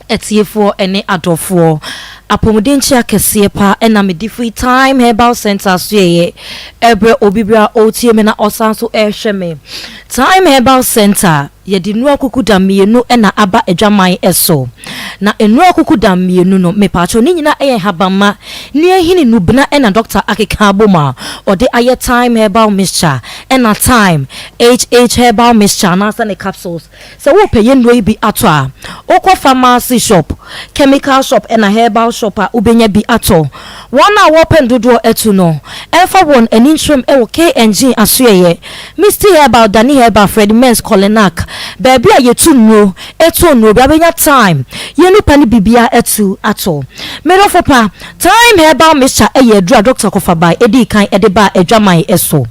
Atiefoɔ ne adɔfoɔ, apɔmuden nkyea kɛseɛ paa ɛna mede firi Time Herbal Center asoɛeɛ ɛbrɛ obi biara a ɔretie me na ɔsan nso ɛrehwɛ me. Time Herbal Center. Yɛde nnuru akukudam mmienu na aba adwaman so. Na nnuru akukudam mmienu no, mepaakyɛw, ne nyinaa yɛ nhabamma, nnuahini, nnubena na dɔkta akeka abom a ɔde ayɛ Thyme Herbal Mixture ɛna Thyme HH Herbal Mixture anaasɛ ne capsules. Sɛ worepɛ yɛn nnuro yi bi atɔ a, wokɔ pharmacy shop, chemical shop ɛna herbal shop a wobɛnya bi atɔ. Wɔn a wɔrepɛ no dodoɔ atu no, ɛmfa wɔn ani nkyerɛm wɔ KNG asoɛeɛ, Misty Herbal, Danny Herbal, Freddie Mens, Kolinak, baabi a yɛtu nnuro, tɔn nnuro, bra bɛnya thyme, yɛn nipa ne biribiara atu atɔ. Me dɔfo pa, Thyme Herbal Mixture yɛ aduro a Dɔkta Kɔfabae dii kan de baa adwaman so.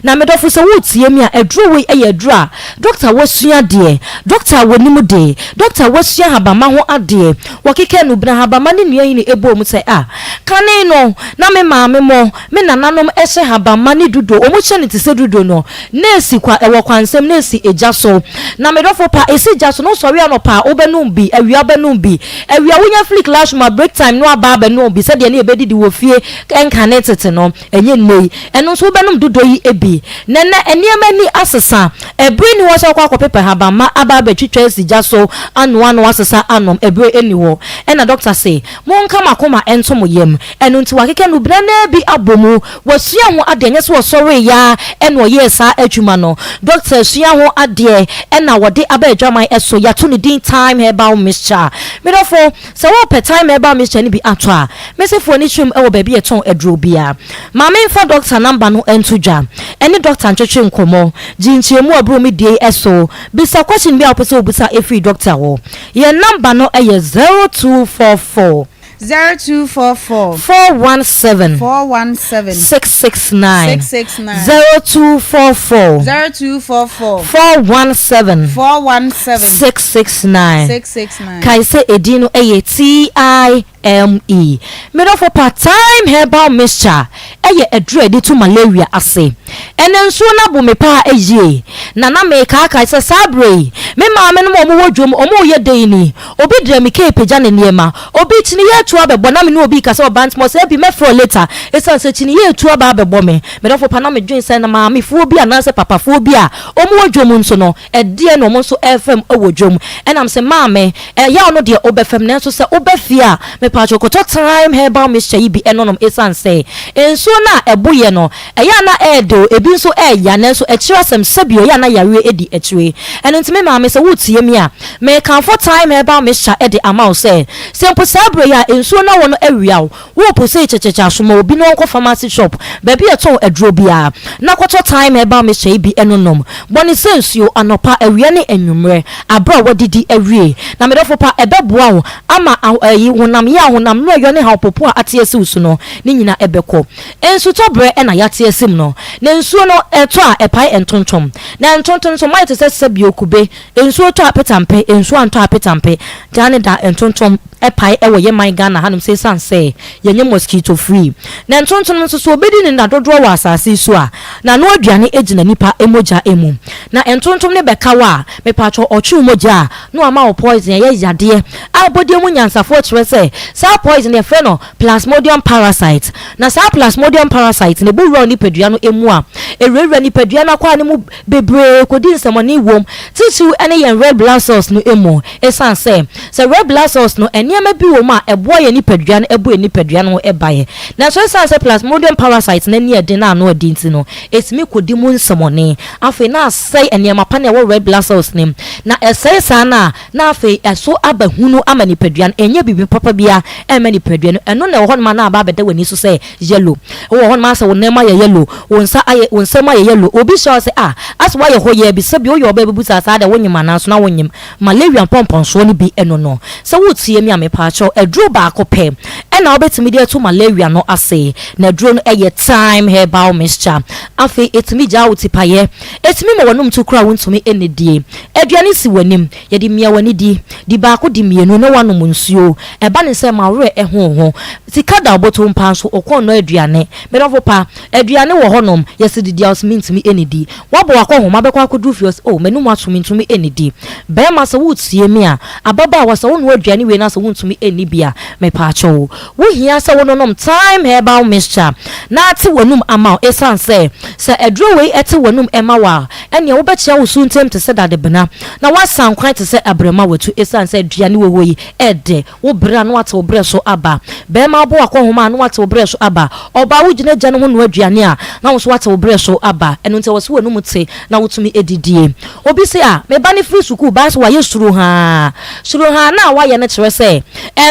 Na me dɔfo sɛ woretie me a, aduro wei yɛ aduro a dɔkta a wasua adeɛ, dɔkta a wɔnim de, dɔkta a wasua habamma ho adeɛ, wɔkeka nnubena, habamma ne nnua nyini bɔɔ mu sɛ a, kane no na me maame mo, me nananom hyɛ habamma ne dudo, wɔn hyɛ no te sɛ dudo no, na ɛsi kwa, ɛwɔ kwansɛm, na ɛsi egya so. Na me dɔfo pa, ɛsi gya so na wosɔre anɔpa a, wobɛnom bi, awia wobɛnom bi, awia wonya firi classroom a break time no aba abɛnom bi sɛdeɛ na yɛbɛdidi wɔ fie nkane tete no. Ɛnyɛ nnɛ yi. Ɛno nso wobɛnom dodɔ yi bi. Na nnɛ nneɛma ani asesa. Ɛbere nni hɔ sɛ wokɔ akɔpepa nhabamma aba abɛtwitwa asi gya so anoa na woasesa anom. Ɛbere nni hɔ. Ɛnna dɔkta se, Monka mo akoma nto mo yam. Ɛno nti wakeka nnubena no ara bi abɔ mu. Wasua ho adeɛ. Ɛnyɛ sɛ ɔsɔreeɛ ara na ɔyɛɛ saa adwuma no. Dɔkta asua ho adeɛ na wɔde aba adwaman so. Yɛato ne din Thyme Herbal Mixture. Me dɔfo, Sɛ worepɛ Thyme Herbal Mixture no bi atɔ a, mese fa w'ani kyerɛ mu wɔ baabi a yɛtɔn aduro biara. Ma memfa dɔkta namba no nto dwa. Ɛne dɔkta ntwetwe nkɔmmɔ. Gye nkyerɛmu a ɛboro me deɛ yi so. Bisa question biara a wopɛ sɛ wobisa firi dɔkta hɔ. Yɛn namba no yɛ 0244. 0244. 417. 417. 669. 669. 0244. 0244. 417. 417. 669. 669. Kae sɛ edin no yɛ TIME. Me dɔfo pa, Thyme Herbal Mixture yɛ aduru a yɛde tu malaria ase. Ɛnnɛ nsuo no abo me paa yie, na na mekaakae sɛ saa berɛ yi, me maamenom a wɔwɔ dwam, wɔreyɛ dɛn ni? Obi de mmirika repagya ne nneɛma, obi kyiniiɛ retu abɛbɔ, na me ne obi rekasa wɔ Bantama, ɔsɛ Abby mɛfrɛ wo later, ɛsiane sɛ kyiniiɛ retu aba abɛbɔ me. Me dɔfo pa, na medwene sɛ na maamefoɔ bi anaasɛ papafoɔ bi a wɔwɔ dwam nso no, Ɛdeɛn na wɔn nso refam wɔ dwam? Ɛnam sɛ maame, ɛyaw no deɛ wobɛfam nanso sɛ woba fie a, mepaakyɛw kɔtɔ Thyme herbal mixture yi bi nonom ɛsiane sɛ nsuo no a ɛboyɛ no, ɛyɛ a na ɛɛdɛ o, ebi nso ɛɛya nanso akyire asɛm sɛbi ɛyɛ a na yareɛ di akyire. Ɛno nti me maame sɛ woretie me a, merekamfo Thyme herbal mixture de ama wo sɛ, sɛ mpo saa berɛ yi a nsuo no awɔ no awia wo, Wo po sei kyɛkyɛkyɛ a soma obi na ɔnkɔ pharmacy shop baabi a yɛtɔn aduro biara na kɔtɔ thyme herbal mixture yi bi no nom. Bɔ no sɛ nsuo anɔpa, awia ne anwummerɛ aberɛ a woadidi awie. Na me dɔfo pa ɛbɛboa wo ama ayi honam yea, honam mmerɛyɔ ne haw-popo a ate asi wo so no ne nyina ɛbɛkɔ. Nsutɔ berɛ na yɛate asim no na nsuo no ɛtɔ a ɛpae ntontom. Na ntontom nso wɔayɛ te sɛ sɛbio kube, nsuo tɔ a petampe, nsuo antɔ a petampe, daa ne daa ntontom. pae wɔ yɛ man Ghana hanom sɛ ɛsiane sɛ yɛnyɛ mosquito free. Na ntontom nso so ɔbɛdi ne nna dodoɔ wɔ asase yi so a, n'ano aduane gyina nipa mogya mu. Na ntontom no bɛka wo a, mepaatwɔ ɔtwe wo mogya a, na wama wo poison, ɛyɛ yadeɛ a abɔdeɛ mu nyansafoɔ kyerɛ sɛ saa poison no yɛfrɛ no plasmodium parasite. Na saa plasmodium parasite no ɛbɔ wura wo nipadua no mu a, ɛwurawura nipadua no akwaa no mu bebree kɔdi nsɛmmɔne wom, titiriw ne yɛn red blood cells no mu. Esiane sɛ, sɛ red blood cells no, nneɛma. Nneɛma bi wɔ mu a ɛboa yɛn nipadua no ɛbɔ yɛn nipadua no ho ban. Nanso esiane sɛ Plasmodium parasite no ani yɛ den na ano yɛ den nti no, etumi kodi mu nsɛmmɔne. Afei na asɛe nneɛma pa no a ɛwɔ red blood cells no mu. Na ɛsɛe saa no a, na afei ɛso aba hunu ama nipadua no. Ɛnyɛ biribi papa biara ɛmma nipadua no. Ɛno na ɛwɔ hɔnom a na aba abɛda w'ani so sɛ yellow. Wowɔ hɔnom a asɛ wo nan mu ayɛ yellow, wo nsa ayɛ, wo nsam ayɛ yellow. Obi hyia wo sɛ, ah, asɛ woayɛ hɔ yɛɛ bi. Sɛbi woyɛ ɔbaa bi bisa saa deɛ wonyem anaa? So na wonyem? Malaria mpɔmpɔnsoɔ no bi ɛno no. Sɛ woretie me a mepaakyɛw aduro baako pɛ ɛna wobɛtumi de atu malaria no ase na aduro no ɛyɛ thyme herbal mixture. Afei ɛtumi gyaa wo tipaeɛ, ɛtumi ma w'anum tu koraa a wontumi nnidie. Aduane si w'anim, yɛde mia w'ani di, di baako di mmienu na woanom nsuo. Ɛba ne sɛ ma wo werɛ ho wo ho. Sika da wo bɔtɔ mu paa nso wokɔ nnɔ aduane. Me dɔfo pa, aduane wɔ hɔnom, yɛse didi a wose mentumi nnidi. Woabɔ w'akɔnhoma bɛkɔ akɔduru fie ɔse oh m'anum ato mentumi nnidi. Barima sɛ woretie me a, ababaawa sɛ wonoa aduane wei na sɛ wontumi nni bi a, mepaakyɛw wohia sɛ wononom Thyme Herbal Mixture na ate w'anum ama wo esiane sɛ sɛ aduro wei te w'anum ma wo a, ɛneɛ wobɛkyea wo su ntem te sɛ dadebena na woasan kwan te sɛ abrɛma watu esiane sɛ aduane wɔ hɔ yi ɛdɛ. Wo brɛ a na wate wo brɛ so aba. Barima wo bo akɔnhoma a na wate wo brɛ so aba. Ɔbaa wo gyina gya no ho noa aduane a na wo nso wate wo brɛ so aba. Ɛno nti ɛwɔ sɛ w'anum te na wotumi didie. Obi se a, me ba no firi sukuu bae sɛ wayɛ surohaa. Surohaa no a wayɛ no kyerɛ sɛ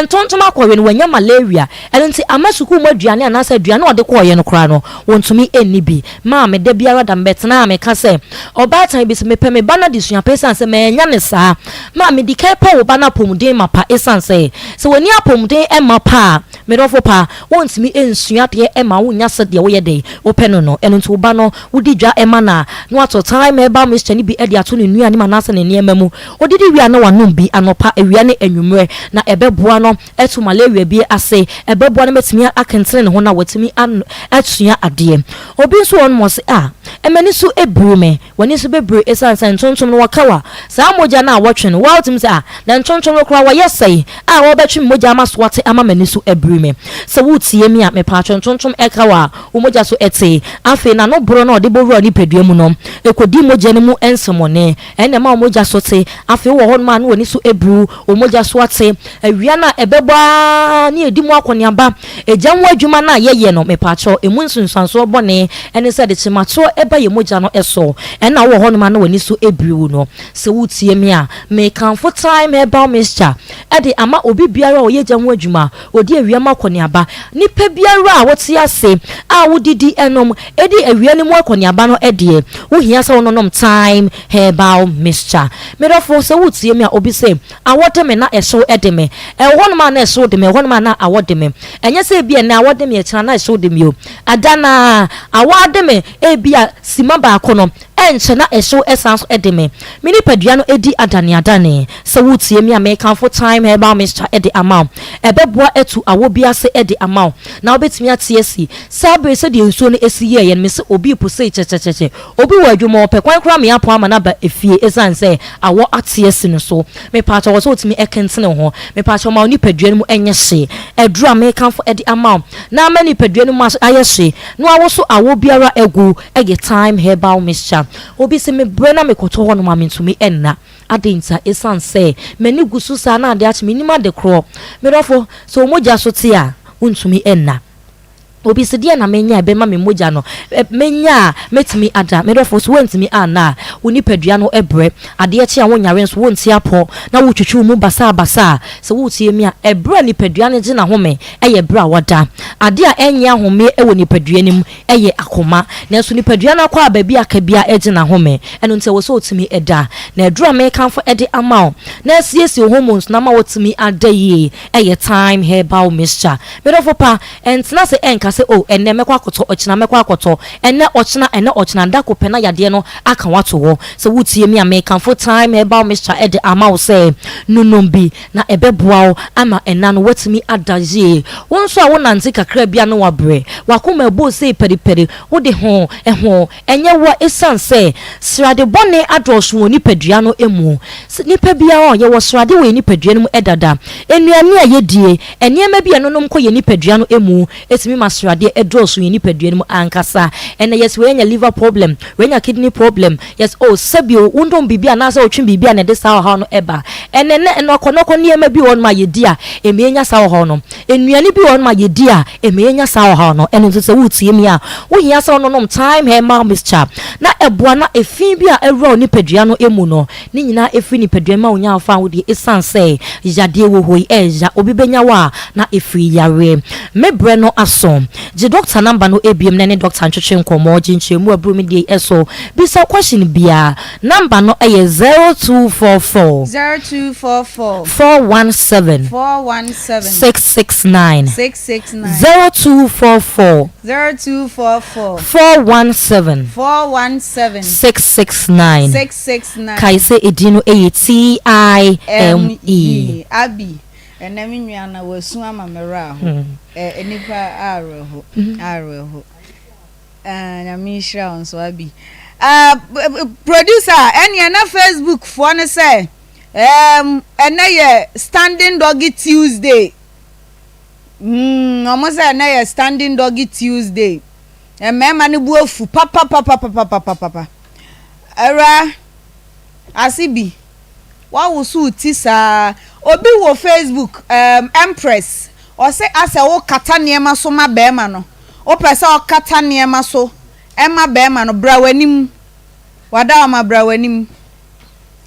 ntontom akɔwe no, wanya malaria. Ɛno nti ama sukuu mu aduane anaasɛ aduane a ɔde kɔeɛ no koraa no, wɔntumi nni bi. Maame, da biara da mebɛtena ha meka sɛ, ɔbaatan bi se, mepɛ me ba no adesua pa esiane sɛ mannya no saa. Maame, di kan pɛ wo ba no apɔmuden mapa esiane sɛ, sɛ wanni apɔmuden mapa a, me dɔfo pa, wontumi nsua adeɛ mma wonnya sɛdeɛ woyɛ dɛn, wopɛ no no. Ɛno nti wo ba no, wodi dwa ma no a, na watɔ thyme herbal mixture no bi de ato ne nnuane mu anaasɛ ne nneɛma mu. Ɔdidi wie a na wanom bi anɔpa, awia ne anwummerɛ, na ɛbɛboa no atu malaria bi ase, ɛbɛboa no matumi akentene ne ho na watumi asua adeɛ. Obi nso wɔ hɔ nom ɔse ah, m'ani so biri me, w'ani so bɛbiri ɛsiane sɛ ntontom no wɔka wo a, saa mogya no a wɔtwe no, woa wotumi sɛ ah, na ntontom no koraa wɔyɛ sɛe a wɔbɛtwe me mogya ama so ate ama m'ani so abiri me. Sɛ woretie me a, mepaatwo ntontom ɛka wo a, wo mogya so te. Afei n'ano borɔ no a ɔde bɔwura wo nipadua mu no, ɛkɔdi mogya no mu nsɛmmɔne. Ɛnna ɛma wo mogya so te. Afei wowɔ hɔnom a na w'ani so abiriw, wo mogya so ate. Awia no a ɛbɛbɔ ara ne edi mu akɔneaba. Egya ho adwuma no a yɛyɛ no, mepaakyɛw, emu nsunsuansoɔ bɔne ne sɛ ɛde kyematoɔ ba yɛn mogya no so. Ɛnna wowɔ hɔnom a na w'ani so abiriw no. Sɛ woretie me a, mekamfo Thyme Herbal Mixture de ama obi biara a ɔyɛ gya ho adwuma, ɔdi awia mu akɔneaba. Nipa biara a wote ase a wodidi nom di awia no mu akɔneaba no deɛ, wohia sɛ wononom Thyme Herbal Mixture. Me dɔfo, sɛ woretie me a, obi se, Awɔ de me na ɛhyew de me. Ɛwɔ hɔnom a na ɛhyew de me, ɛwɔ hɔnom a na awɔ de me. Ɛnyɛ sɛ ebia ɛnnɛ awɔ de me, ɛkyena na ɛhyew de me o. Ada no ara, awɔ ade me ebia simma baako no, ɛnkyɛ na ɛhyew san nso de me. Me nipadua no di adaneadane. Sɛ woretie me a, merekamfo Thyme Herbal Mixture de ama wo. Ɛbɛboa atu awɔ bi ase de ama wo, na wobɛtumi ate asi. Saa bere yi, sɛdeɛ nsuo no si yɛeɛ no, mese obi repo sei kyɛkyɛkyɛkyɛ. Obi wɔ adwuma ɔpɛ kwan koraa me apɔn ama no aba efie esiane sɛ awɔ ate asi no so. Mepaakyɛw wɔ sɛ wotumi kentene wo ho. Mepaakyɛw ma wo nipadua no mu nyɛ hye. Aduru a mekamfo de ama wo na ama nipadua no mu ayɛ hye na wawoso awɔ biara agu yɛ Thyme Herbal Mixture. Obi se mebrɛ na mekɔtɔ hɔnom a mentumi nna. Adɛn ntia? Esiane sɛ m'ani gu so saa na ade akye mennim ade korɔ. Me dɔfo, sɛ wo mogya so te a, wontumi nna. Obi se, Deɛn na menya a ɛbɛma me mogya no menya a mɛtumi ada? Me dɔfo, sɛ woantumi anna a, wo nipadua no brɛ. Adeɛ kye a wonyare nso, wonte apɔ na wotwitwi wo mu basabasa. Sɛ woretie me a, ɛberɛ a nipadua no gye n'ahome yɛ berɛ a wada. Adeɛ a ɛnnye ahomeɛ wɔ nipadua no mu yɛ akoma. Nanso nipadua no akɔ a baabi a aka biara gye n'ahome. Ɛno nti ɛwɔ sɛ wotumi da. Na aduro a merekamfo de ama wo na asiesie wo hormones no ama woatumi ada yie yɛ Thyme Herbal Mixture. Me dɔfo pa, Ɛntena ase nka sɛ, 'O, ɛnnɛ mɛkɔ akɔtɔ, ɔkyena mɛkɔ akɔtɔ, ɛnnɛ, ɔkyena, ɛnnɛ, ɔkyena, da koro pɛ na yadeɛ no aka wo ato hɔ. Sɛ woretie me a, merekamfo Thyme Herbal Mixture de ama wo sɛ nonom bi, na ɛbɛboa wo ama ɛnna no woatumi ada yie. Wo nso a wonante kakra bi a na woabrɛ, w'akoma abu sei pɛripɛri, wode ho, ho, Ɛnyɛ wo a esiane sɛ srade bɔne adɔɔso wɔ nipadua no mu. Nipa biara yɛwɔ srade wɔ yɛn nipadua no mu dada. Nnuane a yɛdie, nneɛma bi a ɛnonom kɔ yɛn nipadua no mu tumi ma sradeɛ dɔɔso yɛn nipadua no mu ankasa. Ɛnnɛ yɛse wei anya liver problem, wei anya kidney problem, yɛse oh sɛbio wonom biribi anaasɛ wotwe biribi a na ɛde saa ɔhaw no ba. Ɛnnɛ nnɛ nnɔkɔnnɔkɔ nneɛma bi wɔ hɔnom a yɛdi a, ɛma yɛnya saa ɔhaw no. Nnuane bi wɔ hɔnom a yɛdi a, ɛma yɛnya saa ɔhaw no. Ɛno nti sɛ woretie me a, wohia sɛ wononom Thyme Herbal Mixture na ɛboa na efi bi a awura wo nipadua no mu no, ne nyinaa ɛfiri nipadua no ma wonya fawodeɛ ɛsiane sɛ yadeɛ wɔ hɔ yi ɛɛya obi bɛnya wo a na ɛfiri yareɛ. Me berɛ no aso. Gye dɔkta number no biom na ɛne dɔkta ntwetwe nkɔmmɔ. Gye nkyerɛmu a ɛboro me deɛ yi so. Bisa question biara. Number no yɛ 0244. 0244. 417. 417. 669. 669. 0244. 0244. 417. 417. 669. 669. Kae sɛ edin no yɛ T-I-M-E. M-E. Abby, ɛnɛ me nua na wasu ama me werɛ aho. Ɛ, nnipa awerɛho, awerɛho. Ah, Nyame nhyira wo nso, Abby. Ah, producer, ɛneɛ na Facebook foɔ no sɛ, um, ɛnɛ yɛ Standing Doggy Tuesday. Hmm, wɔn sɛ ɛnɛ yɛ Standing Doggy Tuesday. Mmarima no bu afu papapapapapapapa. Awura, ase bi. Woawoso wo ti saa. Obi wɔ Facebook, um, Empress, ɔse asɛ wo kata nneɛma so ma bɛɛma no. Wopɛ sɛ ɔkata nneɛma so ma bɛɛma no, bra w'anim. Wadaoma bra w'anim.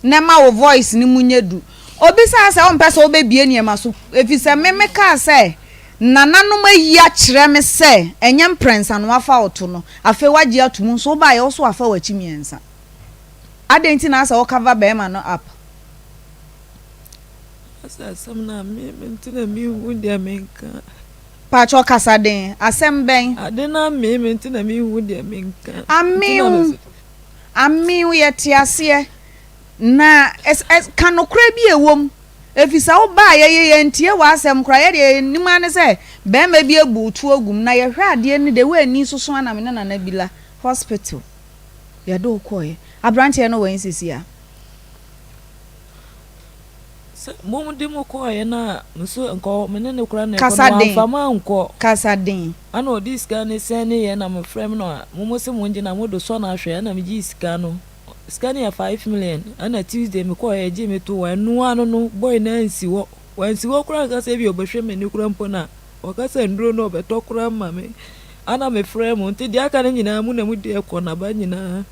Na ma wo voice no mu nyɛ du. Obi sɛ asɛ wompɛ sɛ wobɛbie nneɛma so, efisɛ me me kaa sɛ nananom ayi akyerɛ me sɛ ɛnyɛ mprɛnsa na wafa wo to no, afei wagye ato mu nso wobaeɛ wo so wafa w'akyi mmiɛnsa. Adɛn nti na asɛ wo cover bɛɛma no up? Asɛ asɛm no a me me nti na me hu deɛ me nka. Pakyɛ kasa den, asɛm bɛn? Ade no amee me nti na me hu deɛ me nka. Amee wo, amee wo yɛte aseɛ. Na ɛs ɛs ka nokorɛ bi a ɛwɔ mu. Efisɛ wo baa yɛ yɛ yɛntie w'asɛm koraa yɛ deɛ yɛnim ara ne sɛ bɛɛma bi abu wo to agu mu na yɛhwɛ adeɛ no the way ani soso ara na me ne Nana Bila hospital. Yɛde wo kɔeɛ. Aberanteɛ no wɔ he seesei a? Sɛ mom de mo kɔeɛ no a, nso nka me ne no koraa na ɛkɔ Kasa no, den. wamfa mo ankɔ. Kasa den. Ɛna ɔde sika no sɛneeɛ na mefrɛ me no a, mo se mongye na mode sɔ no ahwɛ, ɛna megyee sika no. Sika no yɛ 5 million, ɛna Tuesday mekɔeɛ yɛgyee me too hɔ, ɛno ano no boy no ansi hɔ. Wansi hɔ koraa anka sɛ ebia ɔbɛhwɛ m'ani koraa mpo na ɔka sɛ nnuro no ɔbɛtɔ koraa ma me. Ana mefrɛɛ mo nti deɛ aka no nyinaa mo na modi ɛkɔ naba nyinaa.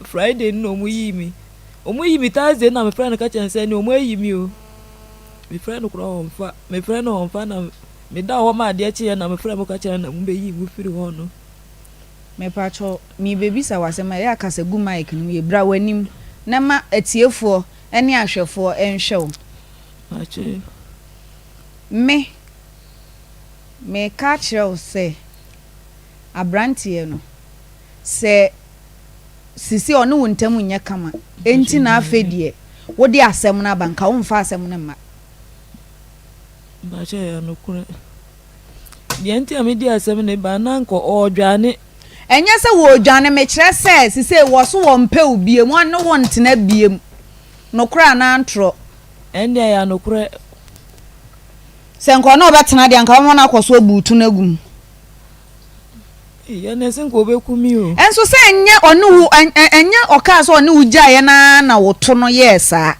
Friday no na ɔmo yii me. Ɔmo yii me Thursday na mefrɛ no ka kyerɛ no sɛ ɛne ɔmo ayi me o. Mefrɛ no koraa ɔmfa. Mefrɛ no ɔmfa na meda hɔ ma adeɛ kyeeɛ na mefrɛ mo ka kyerɛ no na mobɛyii mo firi hɔ no. Mepakyɛw, merebɛbisa wo asɛm a, ɛyɛ a kasa gu mic no mu yie. Bra w'anim na ma atiefoɔ ne ahwɛfoɔ nhwɛ wo. Pakyɛ. Me, mereka akyerɛ wo sɛ, aberanteɛ no, sɛ sisi ɔne wo ntam nyɛ kama, enti na afei deɛ wode asɛm no aba, nka womfa asɛm no mma. Mpakyɛ ɛyɛ nokorɛ. Deɛ nti a medi asɛm no ba na nka ɔredwane. Ɛnyɛ sɛ wɔredwane, mekyerɛ sɛ sisei wɔ so wɔmpɛ wo biom, wɔne wo ntena biom. Nokorɛ anaa ntorɔ? Ɛnde ɛyɛ nokorɛ. Sɛ nka ɔne wo bɛtena deɛ, anka wobɛma no akɔ so abu wo to no agu mu. Ei, ɛnna ɛsɛ nka ɔbɛku me o. Nso sɛ ɛnyɛ ɔne wo, ɛnyɛ ɔkaa sɛ ɔne wo gyaeɛ no ara na wo to no yɛɛ saa.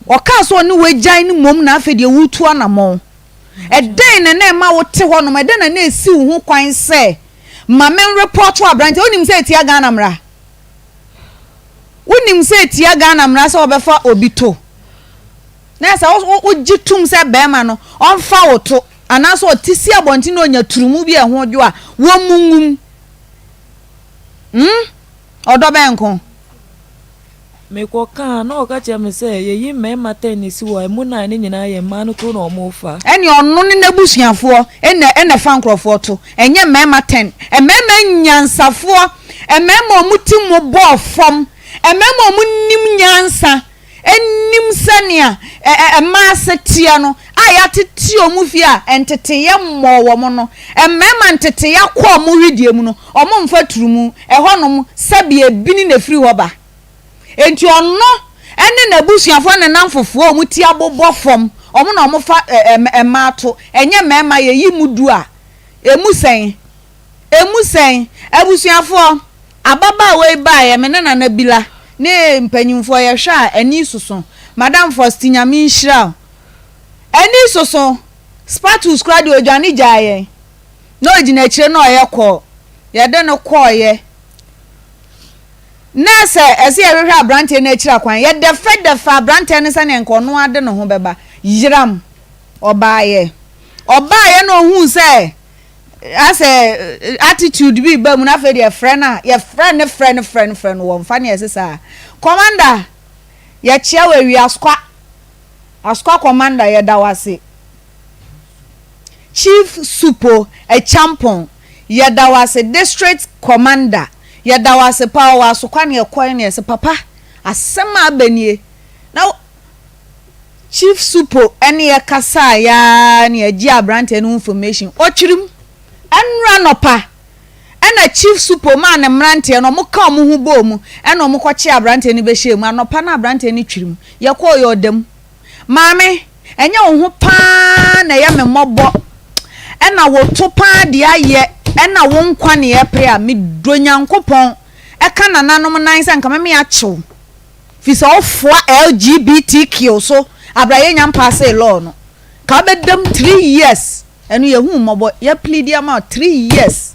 Ɔkaa sɛ ɔne wo agyae no mmom na afei deɛ woretu anammɔn. Ɛdɛn na na ɛma wote hɔnom? Ɛdɛn na na ɛsi wo ho kwan sɛ ma menrepɔɔto aberanteɛ? Wonim sɛ ɛtia Ghana mmara? Wonim sɛ ɛtia Ghana mmara sɛ wɔbɛfa obi to? Na sɛ wogye tom sɛ barima no ɔmfa wo to anaasɛ ɔte si abɔnten na ɔnya turumu bi a ɛho dwo a, wɔmmu ngum. Hmm? Ɔdɔ bɛn nko? Mekɔkaa na ɔka kyerɛɛ me sɛ, Yɛyi mmarima ten na ɛsi hɔ a, ɛmu nnan no nyinaa yɛ mmaa no to na wɔfa. Ɛnneɛ ɔno ne n'abusuafoɔ na na ɛfa nkurɔfoɔ to, ɛnyɛ mmarima ten. Mmarima nyansafoɔ, mmarima a wɔn ti mu bɔɔ fam, mmarima a wɔnim nyansa, nim sɛnea mmaa ase teɛ no a yɛatete wɔn fie a nteteeɛ mmɔɔ wɔn no, mmarima nteteeɛ akɔ wɔn wedeɛ mu no, wɔmfa turumu, ɛhɔnom sɛdeɛ ebini na ɛfiri hɔ ba. Enti ɔno ne n'abusuafoɔ ne n'namfofoɔ a wɔn ti abobɔ fam, wɔn na wɔfa mmaa to, ɛnyɛ mmarima, yɛyi mu du a, ɛmu sɛn? Ɛmu sɛn? Abusuafoɔ, ababaawa yi baeɛ, me ne Nana Bila. Ne mpanyimfoɔ yɛhwɛ a ani soso. Madam Fosti Nyame nhyira wo. Ani soso. Spatus koraa deɛ ɔdwane gyaa yɛn. Na ɔgyina akyire na ɔyɛ kɔɔ. Yɛde no kɔeɛ. Na sɛ ɛsɛ yɛhwehwɛ aberanteɛ no akyiri akwan. Yɛdɛfɛdɛfɛ aberanteɛ no sɛdeɛ nka ɔno ara de ne ho bɛba. Yeram. Ɔbaeɛ. Ɔbaeɛ na ɔhuu sɛ asɛ attitude bi reba mu na afei deɛ frɛ no a yɛfrɛ no frɛ no frɛ no frɛ no wɔmfa ne ɛse saa. Commander, yɛkyea wo awia Asukwa. Asukwa Commander yɛda wo ase. Chief Supo Acheampong yɛda wo ase. District Commander yɛda wo ase paa ɔwɔ Asukwa na yɛkɔe na yɛse papa asɛm a aba nie na Chief Supo ne yɛ kasaeɛ ara na yɛgyee aberanteɛ no ho information. Ɔtwirim. Ɛnnora anɔpa ɛna Chief Supo maa ne mmeranteɛ no wɔka wɔn ho bɔɔ mu ɛna wɔkɔkyee aberanteɛ no bɛhyɛɛ mu. Anɔpa na aberanteɛ no twirim. Yɛkɔeɛ ɔda mu. Maame, ɛnyɛ wo ho pa ara na ɛyɛ me mmɔbɔ ɛna wo to pa ara deɛ ayɛ ɛna wo nkwa na yɛpere a, medɔ Nyankopɔn ɛka nananom nan sɛ nka mɛme akye wo. Fi sɛ wofoa LGBTQ so abra yɛnya mpaasee law no ka wobɛdam 3 years ɛno yɛhu wo mmɔbɔ yɛ pleadi ama wo 3 years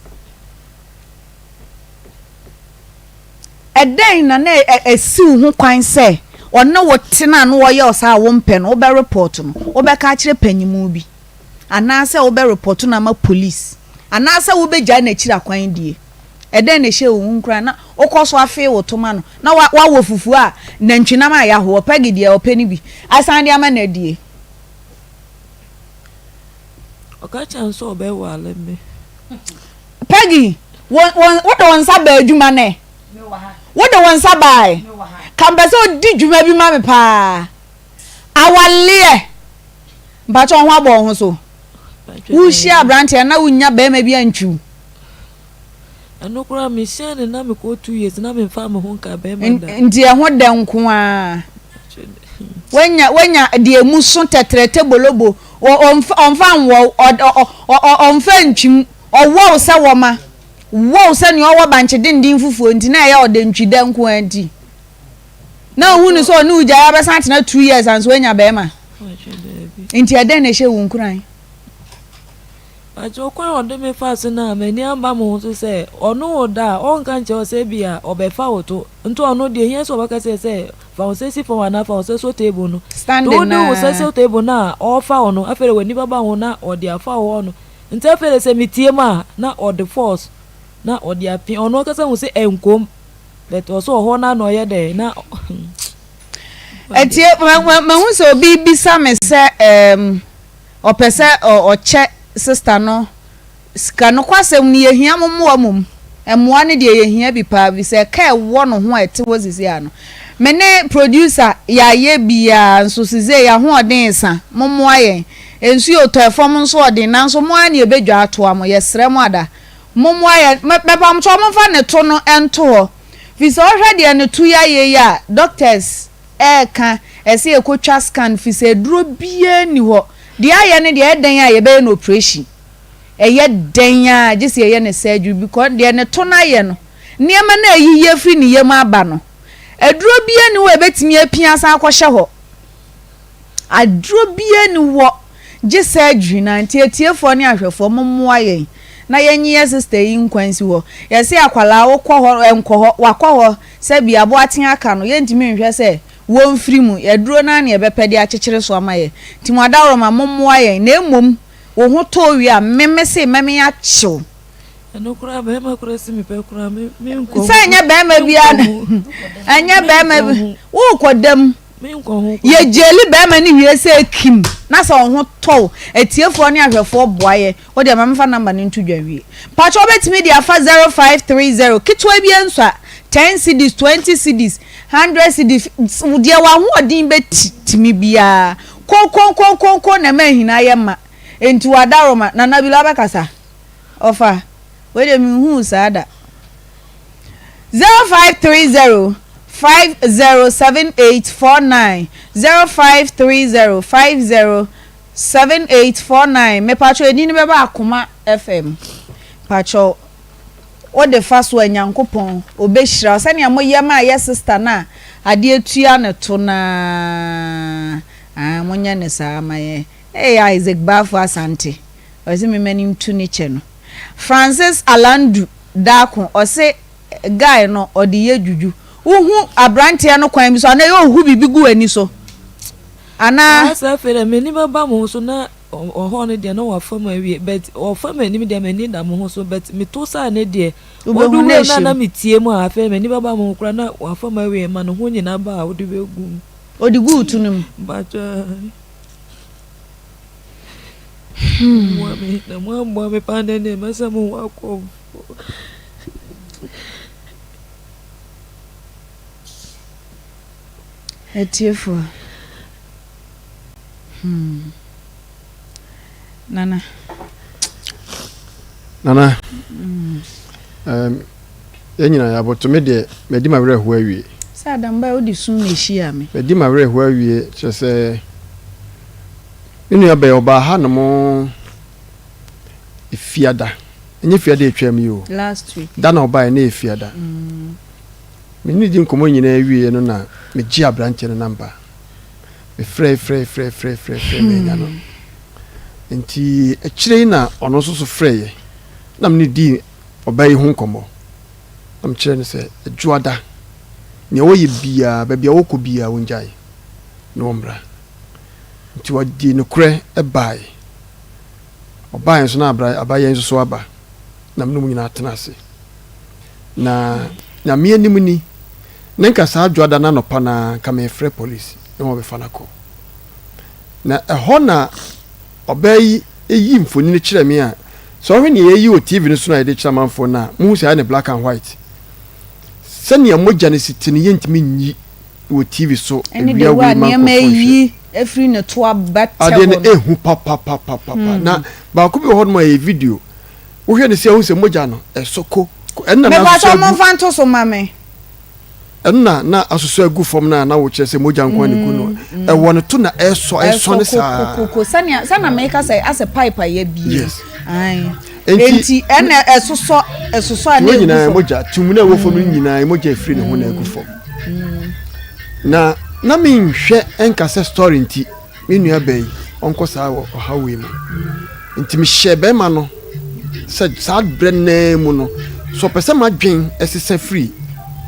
ɛdɛn na na ɛsiw ho kwan sɛ ɔne wo tena na ɔyɛ wo saa a wompɛ no wobɛ report no wobɛka akyerɛ panyimu bi anaasɛ wobɛ report no ama police anaasɛ wobɛgyae n'akyiri akwan die. Ɛdɛn na ɛhyɛɛ wo ho nkuran na wokɔ so afee wo to ma no na woawɔ fufuo a nantwinam a yɛaho, Peggy deɛ ɔpɛ no bi, asan de ama no adie? Ɔka kyerɛɛ me sɛ ɔbɛware me. Peggy, wo, wo, wode wo nsa baa adwuma nɛ? Wode wo nsa baae? Ka mpɛ sɛ odi dwuma bi ma me paa. Awaleɛ! Mpakyɛ wo ho abɔ wo ho so. Wohyia aberanteɛ na wonnya barima bi antwiw. Ɛno koraa mehyia no na mekɔ 2 years na memfa me ho nka bɛrima da. Nti ɛho dɛ nko ara. Wanya wanya deɛ emu so tɛtrɛtɛ bolobo ɔmfa ɔmfa nwɔw ɔmfa ntwim ɔwɔw sɛ wɔma wɔw sɛ nea ɔwɔ bankye denden fufuo nti na ɛyɛ ɔdɛ ntwi dɛ nko ara nti na ohun no sɛ ɔne wo gyae abɛsan atena 2 years anso wanya bɛrima nti ɛdɛn na ɛhyɛ wo nkuran. Pakyɛw kwan a ɔde me faa so no a m'ani amba mo ho so sɛ ɔno wo da a ɔnka nkyerɛ wo sɛ ebia ɔbɛfa wo to nti ɔno deɛ ehia sɛ ɔbɛka sɛ sɛ fa wo nsa si fam anaa fa wo nsa sɔ table no nti wode wo nsa sɔ table no a ɔrefa wo no afei de w'ani bɛba ho na ɔde afa wo hɔ no nti afei de sɛ metie mu a na ɔde force na ɔde apia ɔno ankasa hu sɛ ɛnkom but ɔsɛ ɔhɔ no a na ɔyɛ dɛ na Ɛtie mahu sɛ obi bisa me sɛ ɛɛm. Ɔpɛ sɛ ɔkyɛ sister no sika. Nokwasɛm ni yɛhia mo mmoa mmom. Mmoa no deɛ yɛhia bi paa efisɛ ɛka ɛwɔ no ho a ɛte hɔ sisi ara no. Me ne producer yɛayɛ biaa nso sisei yɛahoɔden resa. Mommoa yɛn. Nsuo retɔ ɛfam nso ɔden nanso mo ara na yɛbɛdwa atoa mo. Yɛsrɛ mo ada. Mommoa yɛn. Mepamkyɛw momfa ne to no nto hɔ. Fisɛ wohwɛ deɛ ne to yi ayɛ yi a doctors ɛɛka ɛsɛ yɛkɔ twa scan fisɛ aduro biaa nni hɔ deɛ ayɛ no deɛ ɛyɛ dɛn a yɛbɛyɛ no operation ɛyɛ dɛn a gye sɛ yɛyɛ no surgery because deɛ ne to no ayɛ no nneɛma no a ayiyi afiri ne yam aba no aduro biaa nni hɔ a ɛbɛtumi apia asan akɔhyɛ hɔ aduro biaa nni hɔ gye surgery na nti atiefoɔ ne ahwɛfoɔ mo mmoa yɛn na yɛnye yɛ sister yi nkwa nsi hɔ yɛse akwadaa wokɔ hɔ nkɔ hɔ wakɔ hɔ Sɛ bi aboaten aka no, yɛntumi nhwɛ sɛ wɔmfiri mu. Aduro no ara na yɛbɛpɛ de akyekyere so ama yɛn. Nti mo adaworoma, mommoa yɛn. Na mmom, wo ho tɔ wo wie a, me mese mɛme akye wo. Ɛno koraa bɛrima koraa si me pɛ koraa me me nkɔ ho. Sɛ ɛnyɛ bɛrima biara na ɛnyɛ bɛrima bi wokɔ dam. Yɛ gyeli bɛrima no wie sɛ kim na sɛ wo ho tɔ wo. Atiefoɔ ne ahwɛfoɔ boa yɛ. Wo deɛ ma memfa number no nto dwa nwie. Mpakyɛ wobɛtumi de afa 0530 ketewa bi ansua, 10 cedis, 20 cedis, 100 cedis, deɛ w'ahoɔden bɛtumi biara. Konkonkonkonko na ɛma ahina yɛ ma. Enti w'adaworoma, Nana Bilo abɛkasa. Ɔfa, wei deɛ menhuu saa da. 0530 507849 0530 50 7849 mepakyɛw edin no bɛba akoma FM pakyɛw. Wode fa so a Nyankopɔn ɔbɛhyira wo sɛnea moyɛ maa yɛ sister no a adeɛ tua ne to no ara aah monyɛ no saa ma yɛn Eii Isaac Baffour Asante ɔse me m'ani ntu ne kyɛ no Francis Alandu Darko ɔse guy no ɔde yɛ dwudwu wohu abranteɛ no kwan bi so anaa ɛyɛ ɔhu biribi gu w'ani so anaa. Saa sɛ afei deɛ m'ani bɛba mo ho so na Ɔhɔ no deɛ na wafa mu awie but ɔfa m'anim deɛ m'ani da mo ho so but meto saa ne deɛ Wobɛhu ɔdu na wuram na ɛhyɛ na mu. metie mu a afei m'ani bɛba mo ho koraa na wafa mu awie ma ne ho nyinaa ba a wode bɛgu mu. Ɔde guu to no mu. Mpakyɛ mmoa me na moammoa me paa nɛ deɛ mɛsɛ mo ho akɔmfo. Atiefoɔ. Hmm. Nana. Nana. Mm. Um, yɛn nyinaa yɛaboto me deɛ madi ma werɛ ho awie. Sɛ adamba wode sum na ɛhyia me. Madi ma werɛ ho awie kyerɛ sɛ me nua bɛyɛ ɔbaa ha nom efiada. Ɛnyɛ fiada atwam yi o. Last week. Da na ɔbaeɛ na efiada. Mm. Me ne di nkɔmmɔ nyinaa wieɛ no na megye aberanteɛ no namba. Mefrɛe frɛe frɛe frɛe frɛe frɛe mannya no. Nti akyire yi na ɔno nso so frɛeɛ na me ne dii ɔbaa yi ho nkɔmmɔ. Na mekyerɛɛ no sɛ Adwoada, nea ɔyɛ biara, baabi a ɔkɔ biara ɔngyae na ɔmmra. Nti ɔde nokorɛ baeɛ. Ɔbaeɛ nso na abra abayɛ nso so aba na me ne wɔn nyinaa tena ase. Na Nyame anim ni, Na nka saa Dwoada no anɔpa no ara nka merefrɛ polisi na wɔabɛfa no akɔ. Na ɛhɔ na ɔbaa yi yi mfonini kyerɛɛ me a, sɛ wohwɛ nea yɛyi wɔ TV no so no a yɛde kyerɛ amanfoɔ no a, mohu sɛ ayɛ no black and white. Sɛnea mogya no si te no yɛntumi nyi wɔ TV so Ɛne awia de wei a ma nneɛma nkurɔfoɔ nhwɛ. ayi afiri ne to aba tɛ Adeɛ no hɔ no. ɛhu papapapapa. Na baako bi wɔ hɔnom a ɛyɛ video. Wohwɛ no sei a wohu sɛ mogya no ɛsɔ ko. Ɛno na na Mepakyɛw asosɔ agu. momfa nto so ma me. Ɛno na na asosɔ agu fam no a na wokyerɛ sɛ mogya nko ara na egu no. Ɛwɔ ne to na ɛsɔ ɛsɔ ne Ɛsɔ saa. kokokoko sɛnea sɛnea meka sɛ asɛ pipe a yɛabie. Yes. Ae. Enti Enti ɛna ɛsosɔ ɛsosɔ a na wɔn egu nyinaa fam. mogya tum na ɛwɔ fam no nyinaa mogya efiri ne ho na egu fam. Na na menhwɛ nka sɛ story nti me nua baa yi ɔnkɔ saa wɔ ɔhaw wei mu. Nti mehyɛɛ bɛrima no sɛ saa berɛ no ara mu no, sɛ ɔpɛ sɛ m'adwen sesa firi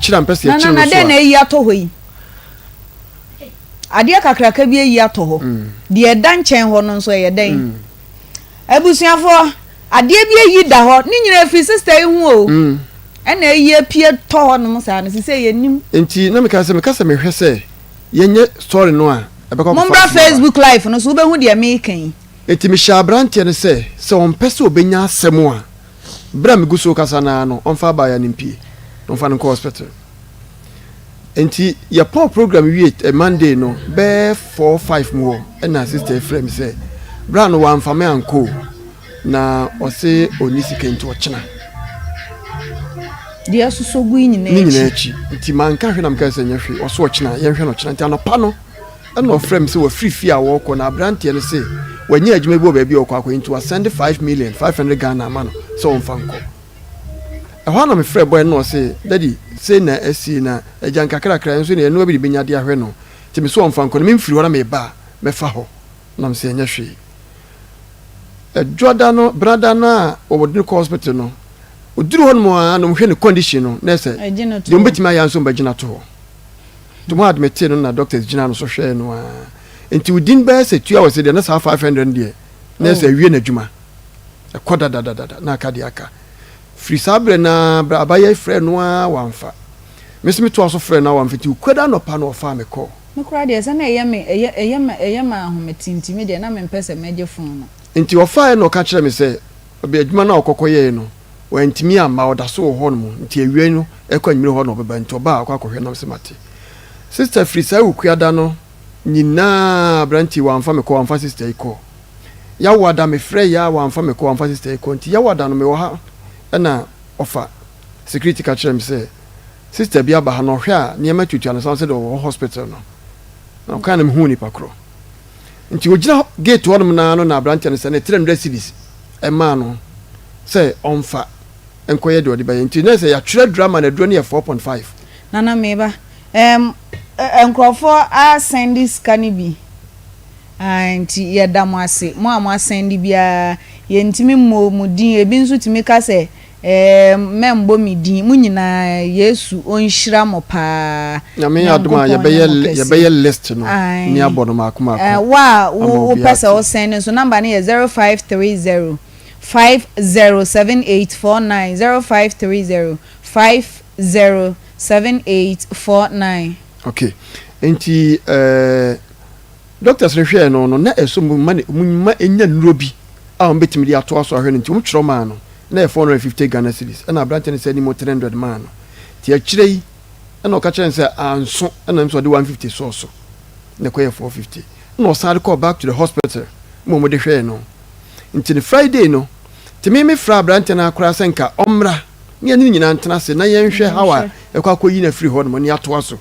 kyerɛ a mpɛ sɛ yɛkyere Nana, na no so dɛn na a. ayi atɔ hɔ yi? Adeɛ kakraka bi ayi atɔ hɔ. Deɛ ɛda nkyɛn hɔ no nso ɛyɛ dɛn? Abusuafoɔ, adeɛ bi ayi da hɔ. Ne nyinaa firi sista yi ho o. Ɛna ayi apue tɔ hɔ nom saa no, sisei yɛnnim. Nti na meka sɛ, meka sɛ mehwɛ sɛ yɛnyɛ story no a, ɛbɛkɔ akɔfa Mommra asɛm aba. Facebook live no so, wobɛhu deɛ mereka yi. Enti mehyɛɛ aberanteɛ no sɛ, sɛ ɔmpɛ sɛ ɔbɛnya asɛm a, berɛ a megu so rekasa no ara no, ɔmfa abaayewa no mpue na ɔmfa no nkɔ hospital. Enti yɛpɔn program wie eh, Monday no, bɛyɛ 4 5 mu hɔ, ɛna sister yi frɛɛ me sɛ, berɛ a no wamfa me ankɔ o, na ɔse ɔnni sika nti ɔkyena. Deɛ asosɔ gu yi nyinaa Ne nyinaa akyi. Nti manka hwee na mekae sɛ nyɛ hwee, ɔse ɔkyena, yɛnhwɛ no ɔkyena. Nti anɔpa no, Ɛna ɔfrɛɛ me sɛ wafiri fie a wɔrekɔ na aberanteɛ no se wanya adwuma bi wɔ baabi a ɔrekɔ akɔyɛ nti wasɛnde 5 million 500 Ghana ama no sɛ ɔmfa nkɔ. Ɛhɔ ara na mefrɛɛ boy no na ɔse daddy sei na asie na agya nkakrakra nso ne ɛnoa bi de bɛnya de ahwɛ no nti mese ɔmfa nkɔ na memfiri hɔ na meba a mɛfa hɔ na mese ɛnyɛ hwee. Ɛdwoada no benada no a wɔde no kɔ hospital no ɔduru hɔ nom ara na wɔhwɛ ne condition no na ɛsɛ deɛ wɔbɛtumi ayɛ nso wɔbɛgyina to hɔ. Nti ɔmo admitee no na doctors gyinaa no so hwɛɛ no aa. Nti within bɛyɛ sɛ 2 hours deɛ na saa 500 no deɛ na ɛsɛ awie n'adwuma. Ɛkɔ dadadadada na aka deɛ aka. Firi saa berɛ no ara berɛ abayɛ yi frɛɛ no aa wamfa. Me nso me toa so frɛɛ no aa wamfa nti Wukuada anɔpa no ɔfaa me kɔɔ. Me koraa deɛ sɛ na ɛyɛ me ɛyɛ ɛyɛ me ɛyɛ me ahomete nti me deɛ na mempɛ sɛ mɛgye phone no. Nti ɔfaaɛ na ɔka kyerɛɛ me sɛ ɔbɛ adwuma no a ɔkɔ kɔyɛɛ no Wantumi amma, ɔda so wɔ hɔnom, nti awia no ɛkɔ anwummere hɔ na ɔbɛba, nti ɔba a ɔkɔ akɔhwɛ nam sɛ mate. Sister firi saa Wukuada no nyinaa aberanteɛ yi wamfa me kɔ, wamfa sister yi kɔ. Yawoada mefrɛ yɛ a wamfa me kɔ, wamfa sister yi kɔ, nti Yawoada no mewɔ ha ɛna ɔfa security ka kyerɛ me sɛ sister bi aba ha na ɔhwɛ a nneɛma tuatua ne san sɛdeɛ ɔwɔ hospital no. Na ɔkaa na mehuu nipa korɔ. Nti ɔgyina gate hɔnom naa no na aberanteɛ no sɛ ne 300 cedis ɛmaa no sɛ ɔmfa. nkɔyɛ deɛ ɔde bɛyɛ nti na sɛ yɛatwerɛ aduro ama no aduro no yɛ 4.5. Nana meba ɛɛm nkurɔfoɔ asɛnde sika no bi aah nti yɛda mo ase mo a mo asɛnde biara yɛntumi mmɔ mo din ebi nso tumi ka sɛ Eemm mɛmbɔ me din mo nyinaa yesu ɔnhyira mo paa Nyame yɛ adom a Nyankopɔn nyɛ yɛbɛyɛ mo kɛseɛ yɛbɛyɛ list no ae ne abɔ no maako maako eh, wo a ama wo obiara wopɛ sɛ ate. wo send nso number no yɛ 0530 507849 0530 507849. Okay nti eh, Doctors no hwɛɛ no no, na ɛsɛ wɔn ma no wɔn ma enya nnuro bi a wɔbɛtumi de atoa so ahwɛ no nti wɔn twerɛ maa no na ɛyɛ 450 Ghana cedis ɛna aberanteɛ no sɛ anim 300 maa no nti akyire yi ɛna ɔka kyerɛ no sɛ anso ɛna nso ɔde 150 sɔɔ so na ɛkɔyɛ 450 ɛna ɔsan de kɔɔ back to the hospital ma wɔn de hwɛɛ no nti no Friday no nti me me frɛ aberanteɛ no akora sɛ nka ɔmmra ne yɛne no nyinaa ntena ase na yɛnhwɛ how a ɛkɔ akɔyi no afiri hɔ nom ne atoa so.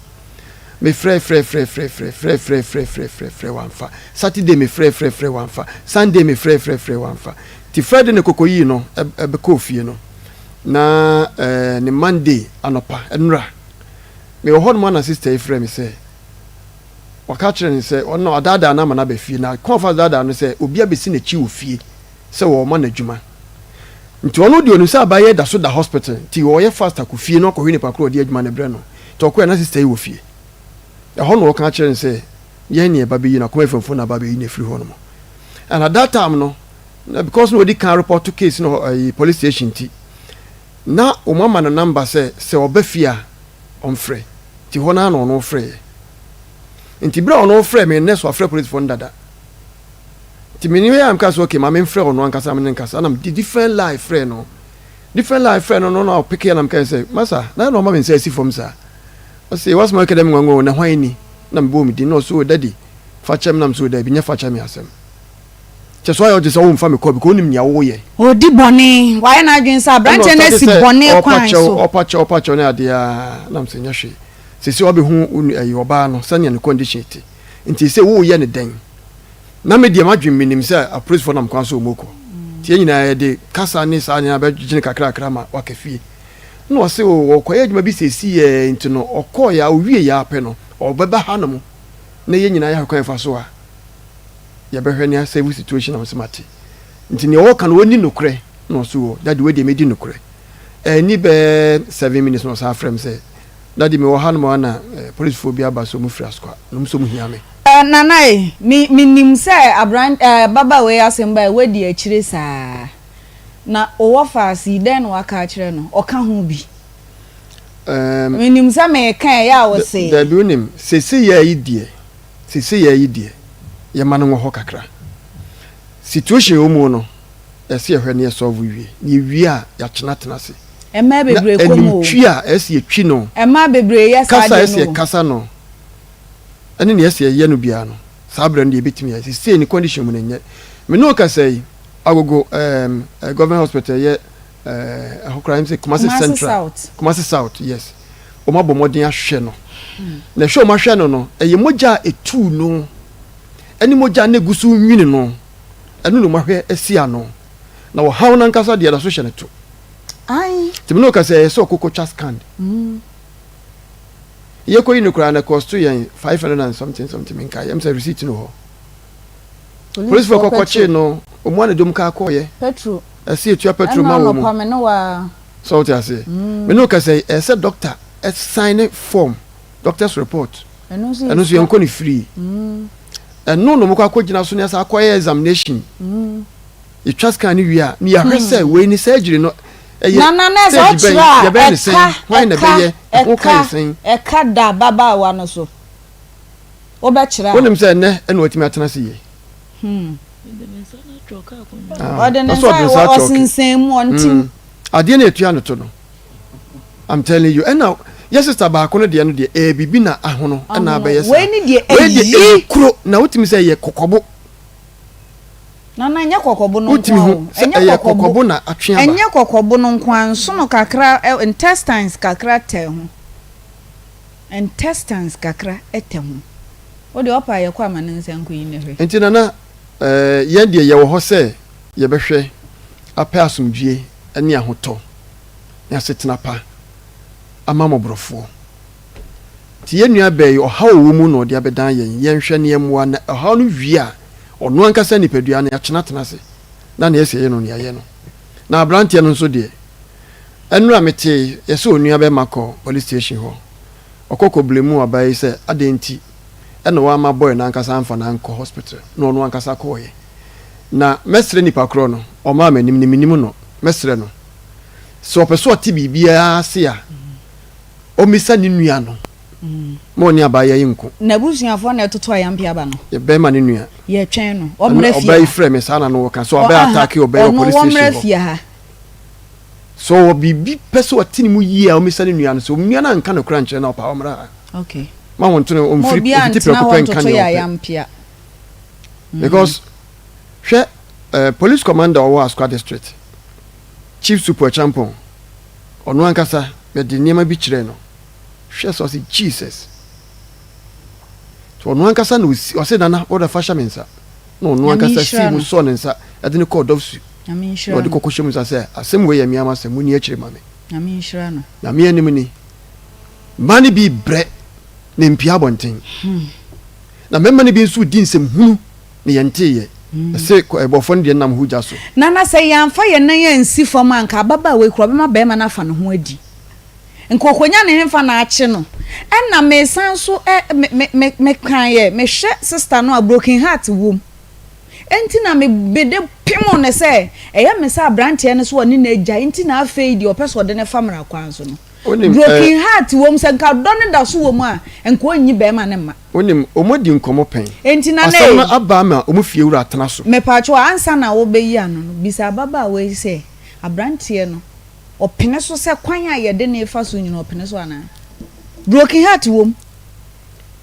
Me frɛ frɛ frɛ frɛ frɛ frɛ frɛ frɛ frɛ frɛ frɛ wamfa. Saturday me frɛ frɛ frɛ wamfa. Sunday me frɛ frɛ frɛ wamfa. Nti Friday no kɔkɔyii no bɛkɔɔ fie no na eh, ne Monday anɔpa nnora mewɔ hɔ nom ana sister yi frɛ me sɛ waka kyerɛ no sɛ ɔno adaadaa no ama no aba fie na kwan ɔfa so daadaa no sɛ obi abɛsi n'akyi wɔ fie sɛ wɔrema no adwuma nti ɔno deɛ ɔnim sɛ abayɛ da so da hospital nti ɔyɛ fast akɔ fie na ɔkɔhwɛ nipa korɔ ɔde adwuma no brɛ no Nti ɔkɔɛ na sister yi wɔ fie. Ɛhɔ na ɔka kyerɛ no sɛ yɛn ne ɛba bɛyi no, Akoma FM foɔ na aba abɛyi no afiri hɔ nom. And at that time no, na because na ɔdi kan report case no ɛyi police station nti, na wɔn ama no number sɛ sɛ ɔba fie a ɔmfrɛ. Nti hɔ no ara na ɔno frɛeɛ. Nti berɛ a ɔno frɛ me nnɛ so afrɛ police foɔ no dada. Nti me ne yɛ a meka sɛ okay ma memfrɛ ɔno ankasa me ne nkasa na mede different line frɛ no. Different line frɛ no no na ɔpeke na mekae sɛ, Masa, na na ɔma me nsa asi fam saa. Ɔse, W'asɛm a woka dɛ me nwanwa o, na hwan ni? Na mebɔɔ me din na ɔse, Oh daddy, fa kyɛ me na mese, Oh daabi, nyɛ fa kyɛ me asɛm. Kyɛ sɛ ɔayɛ ɔgye sɛ womfa me kɔ because wonim nea woyɛ. Ɔredi bɔne, wayɛ n'adwene sɛ Ɛna aberanteɛ no ɔstate asi sɛ bɔne ɔpa kwan kyɛw, so. ɔpa kyɛw, ɔpa kyɛw ne adeɛ aa, na mese nyɛ hwee. Seesei wabɛhu wo nu ɛyi ɔbaa no sɛnea ne condition te, nti seesei woreyɛ no dɛn? Na me deɛ m'adwene menim sɛ apolisifoɔ nam kwan so wɔn rekɔ nti yɛn nyinaa yɛde kasa ne saa nneɛma bɛgyene kakrakra ma waka fie na ɔse o ɔkɔyɛ adwuma bi seesei yɛ nti no ɔkɔɔ yɛ a owie yɛ apɛ no ɔbɛba ha nom na yɛn nyinaa yɛahwɛ kwan yɛfa so a yɛbɛhwɛ ne asɛvu situation a ɔse mate nti nea ɔka no ɔnni nokorɛ na ɔse o dade wei deɛ mɛdi nokorɛ ɛni bɛɛ 7 minutes na ɔsan frɛ me sɛ Daddy mewɔ ha nom a na policefoɔ bi aba sɛ ɔmo firi Asokwa na ɔmo sɛ ɔmo hia me. Eh Nana ei, me me nim sɛ abran eh ababaawa yi asɛm bae woadi akyire saa. Na wo wɔfaase yi dɛn na waka akyerɛ no? Ɔka ho bi? Ehm. Me nim sɛ meka ɛyɛ a wo se. Dabi wonim, seesei ara yi deɛ, seesei ara yi deɛ, yɛma no nwɔ hɔ kakra. Situation a ɛwɔ mu no, ɛsɛ yɛhwɛ na yɛ solve wie. Na yɛwie a, yɛakyena atena ase. Mmaa Na bebree kɔ mu o. animtwi a ɛsɛ yɛtwi no, Mmaa bebree yɛ saa kasa a adeɛ ɛsɛ no o. yɛkasa no, ɛne nea ɛsɛ yɛyɛ no biara no, saa berɛ no deɛ yɛbɛtumi ayɛ. Seesei ne condition mu no ɛnyɛ. Me ne wo kasa yi, Agogo ɛɛm eh, government hospital ɛyɛ ɛɛ ɛhɔ koraa ɛm sɛ Kumasi Kumasi Central, South. Kumasi South, yes. Wɔn abɔ mmɔden ahwɛ no. Na ɛhwɛ wɔn ahwɛ no no, ɛyɛ mogya a ɛtuu no ɛne mogya a na ɛgu so nwini no, ɛno na wɔn ahwɛ asi ano. Na ɔhaw no ankasa deɛ ɛda so hyɛ no to. Nti me ne wo kasa yi, ɛyɛ sɛ ɔkɔ kɔtwa scan. Yɛkɔyi no koraa no, ɛkɔsto yɛn 500 and something something, menkae, ɛm sɛ receipt no wɔ hɔ. Polisifoɔ kɔ kɔkyee no, wɔn a na dwom kaa kɔɔyɛ. Ɛsɛ yɛtua petrol ma wɔn. Sɛ wote aseɛ? Me ne wo kasa yi, ɛyɛ sɛ doctor sign form, doctor's report. Ɛno nso yɛnkɔ no free. Ɛno na wɔkɔ akɔgyina so ne asa akɔyɛ examination. Yɛtwa scan no wie a, ne yɛahwɛ sɛ wei ne surgery no ɛyɛ Nana na sɛ stage bɛn, ɔkyerɛ a yɛbɛyɛ ne sɛn, ɛka hwan na ɛka ɛbɛyɛ, ɛho ka yɛ ɛka sɛn. ɛka da ababaawa no so. Wobɛkyerɛ a. Wonim sɛ ɛnnɛ ɛna watumi atena ase yie. Hmm. Ah, Ɔde ne ɔsɛ ɔde nsa ne nsa atwɔke. ɔsensɛn mu ɔnte mu. Mm. Adeɛ no ɛtua no to no. I'm telling you. Ɛna yɛ sister baako no deɛ no deɛ ɛyɛ biribi na ahono ɛna Ahono. abɛyɛ saa. Wei ne deɛ Wei deɛ ɛyi. ɛyɛ kuro na wotumi sɛ ɛyɛ kɔkɔbo. Nana ɛnyɛ kɔkɔbo no nko Wotumi ara hu o. sɛ Ɛnyɛ ɛyɛ kɔkɔbo. kɔkɔbo na atwe aba. Ɛnyɛ kɔkɔbo no nko ara, nsono kakra, ɛ, intestines kakra tɛ ho. Intestines kakra tɛ ho. Wo deɛ ɔpa a yɛkɔ ama no nsa nkɔyi no hwɛ. Nti Nana, eh, yɛn deɛ yɛwɔ hɔ sɛ yɛbɛhwɛ apɛ asomdwie ne ahotɔ. ne asetena pa ama mmɔborɔfoɔ. Nti yɛn nua bɛɛ yi ɔhaw a ɔwɔ mu na ɔde abɛdan yɛn, yɛnhwɛ na yɛmmoa na ɔhaw no wie a, ɔno ankasa nipadua no yɛakyena atena ase na nea ɛsɛ yɛyɛ no yɛayɛ no. Na abranteɛ no nso deɛ, ɛnora metee yɛ sɛ onua bɛɛma kɔ police station hɔ, ɔkɔ kɔ blame abaa yi sɛ adɛn nti ɛna wamma boy no ankasa amfa no ankɔ hospital na ɔno ankasa kɔɔeɛ. Na mɛsrɛ nipa korɔ no, ɔmaa m'anim no menim no, mɛsrɛ no sɛ ɔpɛ sɛ ɔte biribiara ase a, ɔmmisa ne nua no ma ɔne abaayewa yi nko. N'abusuafoɔ na ɛtoto ayampe aba no. Yɛ bɛrima ne nua. Yɛtwɛn no. Ɔmmra fie ha. Ɔbaa yi frɛ me saa na no wɔka sɛ ɔbɛ ataake ɔbaa yi wɔ police station hɔ. Ɔno wɔmmra fie ha. Sɛ ɔwɔ biribi pɛ sɛ ɔte ne mu yie a ɔmmisa ne nua no. Sɛ onua no anka nokorɛ ankyerɛ no a ɔpɛ a ɔmmra ha. Okay. Ma wɔnto no ɔmfiri ɔmfiti prɛko pɛ nka nea ɔpɛ. Because hwɛ eh, police commander ɔwɔ Asukwa district, Chief Supo Acheampong, ɔno ankasa mede nneɛma bi kyerɛɛ no. Hwɛ sɛ ɔse Jesus. So ɔno ankasa na osi ɔse nana wɔde fa hyɛ me nsa. Na ɔno ankasa sii mu sɔɔ ne nsa ɛde no kɔɔ dɔfsu. Na ɔde kɔkɔ hyɛ mu nsa sɛ asɛm wei yɛ mmea m'asɛm monni akyire ma me. Nyame nhyira no. Nyame anim ni. Mmaa no bi brɛ na mpia abɔnten. Na mmarima no bi nso redi nsɛm hunu na yɛnteeɛ. Ɛse ɛbɔfoɔ no deɛ nam ho gya so. Nana sɛ yɛamfa yɛn nan ansi fam a anka ababaawa yi koraa ɔbɛma barima no afa ne ho adi. Nka ɔkɔnya ne henfa na akye no. Ɛna mesan nso ɛ me me me mekaeɛ mehwɛ sister no a broken heart wom. Enti na me mede pem no sɛ ɛyɛ me sɛ abranteɛ no so ɔne no agyae nti na afei deɛ ɔpɛ sɛ ɔde no fa mmara kwan so no. Wonim, Broken eh. heart wom sɛ nka dɔ no da so wɔ mu a nka ɔnyi barima no mma. Wonim, wɔadi nkɔmmɔ pɛn. Enti Nana Asɛm no ei. aba ama wɔn fiewura atena so. Mepatwo ansa na wobɛyi ano no bisa ababaawa yi sɛ abranteɛ no ɔpene so sɛ kwan a yɛde no refa so nyina ɔpene so anaa? Broken heart wom.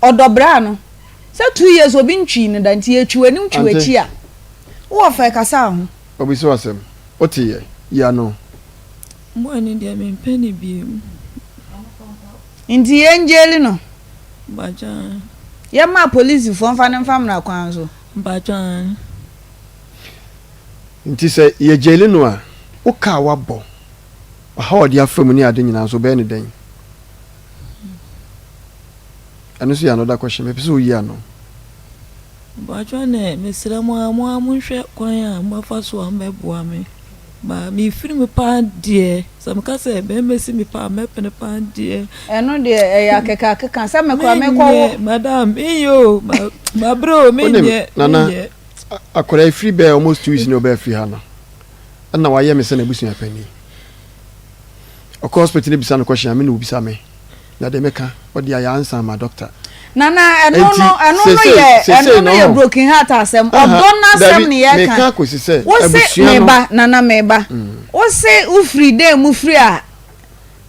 Ɔdɔ braa no. Sɛ 2 years obi ntwii no da nti yɛtwi w'anim twi Ante. w'akyi a, wowɔ fɛ kasa ho. Obisa wo asɛm. Wote yɛ? Yi ano. Boy no deɛ mempɛ no biom. Nti yɛn jaili no? Mpakyɛ aane. Yɛma apolisifoɔ mfa no mfa mmra kwan so? Mpakyɛ aane. Nti sɛ yɛ jaili no a, wo ka a wabɔ, ɔhaw a ɔde afa mu ne ade nyinaa nso wobɛyɛ no dɛn? Ɛno nso yɛ another question, mepɛ sɛ woyi ano. Mpakyɛ nɛ mesrɛ mo ara mo ara monhwɛ kwan a mobɛfa so a mobɛboa me. Ba mefiri mu paa deɛ sɛ meka sɛ bɛrima si me paa mɛpene paa deɛ. Ɛno deɛ ɛyɛ akekaakeka sɛ me koraa mekɔ wo. Menyɛ madam menyɛ o mabrɛ o menyɛ Wonim Nana menyɛ. akwadaa yi firi bɛɛ almost 2 weeks ni ɔbaa fie ha no ɛna wayɛ me sɛ n'abusua panin. Ɔkɔ hospital no bisa no question a me na obisa me na deɛ mɛka ɔde ayɛ ansa ama doctor. Nana ɛno no ɛno no yɛ ɛno no yɛ broken heart asɛm ɔdɔ n'asɛm ne yɛ ka wose meba nana meba wose wofiri dɛn mu firi a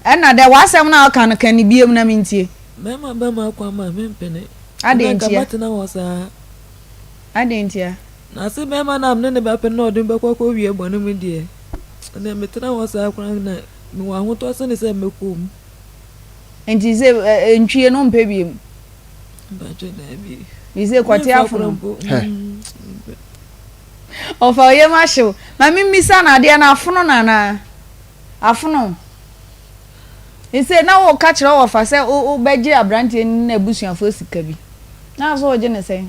ɛna dɛ w'asɛm no a ɔka no ka ne biem na mentie. Mɛma bɛma kwan ma mempene. Adɛn ntia? Nka mɛtena hɔ saa. Adɛn ntia? Na se bɛrima no a mene no bɛpene na ɔde me bɛkɔ akɔwie bɔne mu deɛ, ɛnneɛ metena hɔ saa koraa na mewɔ ahotɔ sene sɛ mɛkɔ mu. Nti se ntwie no wompɛ biom? Mpakyɛ daabi. Me se kɔte Memfa afono. koraa mpo. Hɛ. Mempɛ. Ɔfa wo yam ahyew. Ma memmisa no adeɛ no afono no anaa? Afono. Ese na woka kyerɛ wɔfa sɛ wobɛgye aberanteɛ no ne n'abusuafoɔ sika bi. Na so wogye no sɛn?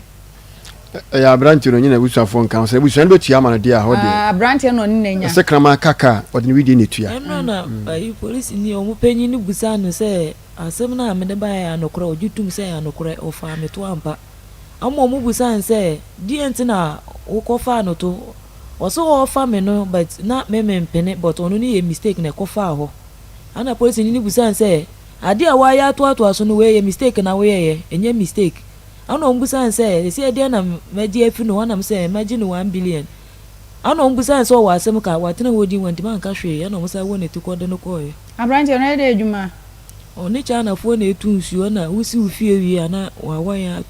Ɛyɛ aberanteɛ no ɔnye n'abusuafoɔ nka ho. Sɛ abusua no bɛtua ama no deɛ a, hɔ deɛ. Ah, aberanteɛ na ɔne n'anya. Ɛsɛ kraman kaka a, ɔde ne wedeɛ na ɛtua. Ɛno na ayi polisini, wɔn panyin no bisaa no sɛ asɛm no a mede baeɛ yɛ anokorɛ? Ɔgye toom sɛ ɛyɛ anokorɛ, ɔfaa me to ampa. Ɛma wɔn bisaa no sɛ deɛn nti na wokɔfaa no to? Ɔse ɔɔfa me no but na me mempene but ɔno no yɛ mistake na ɛkɔfaa hɔ. Ɛna polisini no bisaa no sɛ adeɛ a woayɛ atoatoa so no wei yɛ mistake na woyɛeɛ? Ɛnyɛ mistake. Ɛna wɔn bisaa no sɛ, Seesei ɛdeɛn na mɛgye afiri ne hɔ? Ɛna mesɛ, Mɛgye no 1 billion. Ɛna wɔn bisaa no sɛ ɔwɔ asɛm ka? Watena hɔ din, wantumi anka hwee. Ɛna wɔn san wɔ ne ti kɔ de no kɔeɛ. Aberanteɛ no ɔyɛ dɛ adwuma? Ɔne Chinafoɔ na ɛtu nsuo ɛna wosi wo fie wie a na wawan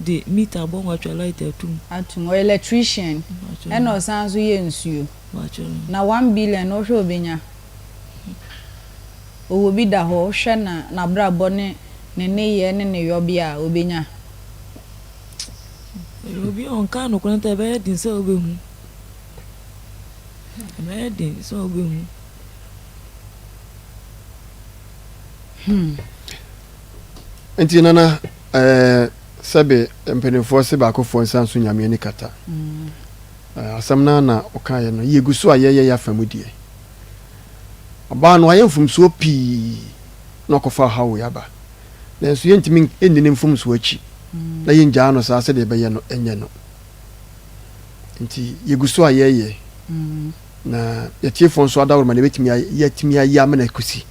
de meter abɔ ho atwa light atum. Atum, ɔyɛ electrician ɛna ɔsan nso yɛ nsuo. Na 1 billion no wohwɛ ɔbɛnya? Ɔwɔ bi da hɔ, wohwɛ na n'abrabɔ ne ne nneyɛɛ ne ne yɔbea a, ɔbɛnya? Ɛyɛ obi a ɔnka nokorɛ nti ɛbɛyɛ den sɛ wobɛhu. Ɛbɛyɛ den sɛ wobɛhu. Hmm. Nti nana ɛɛ sɛbe mpanimfoɔ se baakofoɔ nsa nso nyame ani kata. Mm. Eh, asɛm no na ɔkaeɛ no yɛgu so a yɛyɛ yɛ afa mu deɛ. Ɔbaa no ayɛ mfomsoɔ pii na ɔkɔfa ɔhaw wei aba. Nanso yɛntumi nni ne mfomsoɔ akyi mm. na yɛngyaa no saa sɛdeɛ ɛbɛyɛ no ɛnyɛ no. Nti yɛgu so a yɛyɛ. Mm. Na yɛtiefoɔ nso adaworoma na yɛbɛtumi yɛatumi ayɛ ama no akɔsi.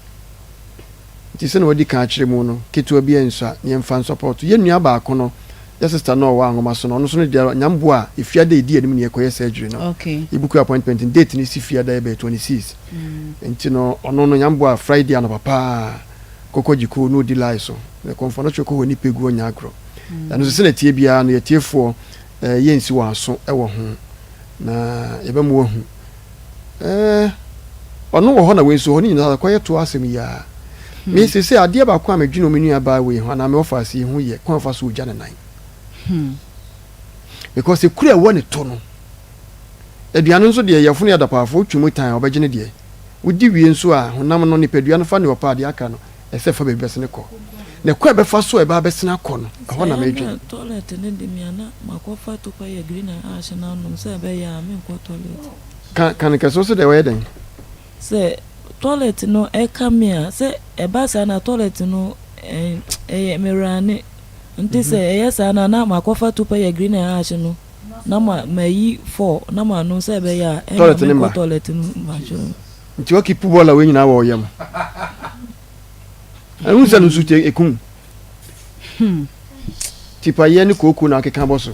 Nti sɛnea wadi kan akyerɛ mu no, ketewa bi ɛnsua na yɛmfa nsɔpɔto. Yɛn nua baako no, yɛ sister no a ɔwɔ anwoma so no, ɔno nso no deɛ Nyame boa a, Efiada a ɛdi anim na yɛkɔyɛ surgery no. Yɛbuku appointment no, date no si Fiada ɛbɛyɛ 26. Nti no, ɔno no Nyame boa a, Friday anɔpa paa, kɔkɔ gye koo na ɔdi line so. Na kɔmfoɔ no kyerɛ kɔ hɔ nipa gu ɔnyɛ agorɔ. Ɛno nso sɛnea ɛteɛ biara no, yɛtiefoɔ eh, yɛnsi wɔn aso wɔ ho. Na yɛbɛma wɔahu. Ɛɛ, ɔno wɔ hɔ na wei nso wɔ hɔ, ne nyinaa kɔyɛ toa asɛm yi ara. Hmm. Me sese adeɛ baako a medwene me nua baa wei ho anaa me wɔfa ase yi ho yɛ kwan fa so ogya ne nan. Hmm. Because ekura ɛwɔ ne to no. Aduane nso deɛ yɛfono yɛ adapaafo wotwe mu tan a ɔbɛgye ne deɛ. Wodi wie nso a honam no nipadua no fa ne ɔpɛ adeɛ aka no ɛsɛ fa baabi bɛsene kɔ. Na ɛkwan a ɛbɛfa so a ɛbɛba abɛsene akɔ no, ɛhɔ na Sɛ medwen. na toilet no de me a na makɔfa topa yɛ green and ash no anom sɛ ɛbɛyɛ a menkɔ toilet. Ka ka no kɛse, wo se dɛ ɔyɛ dɛn? Sɛ toilet no ɛka me a, sɛ ɛba saa na toilet no ɛyɛ me runne nti sɛ ɛyɛ saa no a na makɔfa topa yɛ green and ash no na ma mayi four na manom sɛ ɛbɛyɛ a ɛna Toilet no menkɔ mma. toilet no mpakyɛw. Nti wa keep bɔɔla wei nyinaa wɔ wo yam. Ɛhu sɛ no nso te ekum. Hmm. Tipayɛ ne kooko na akeka bɔ so.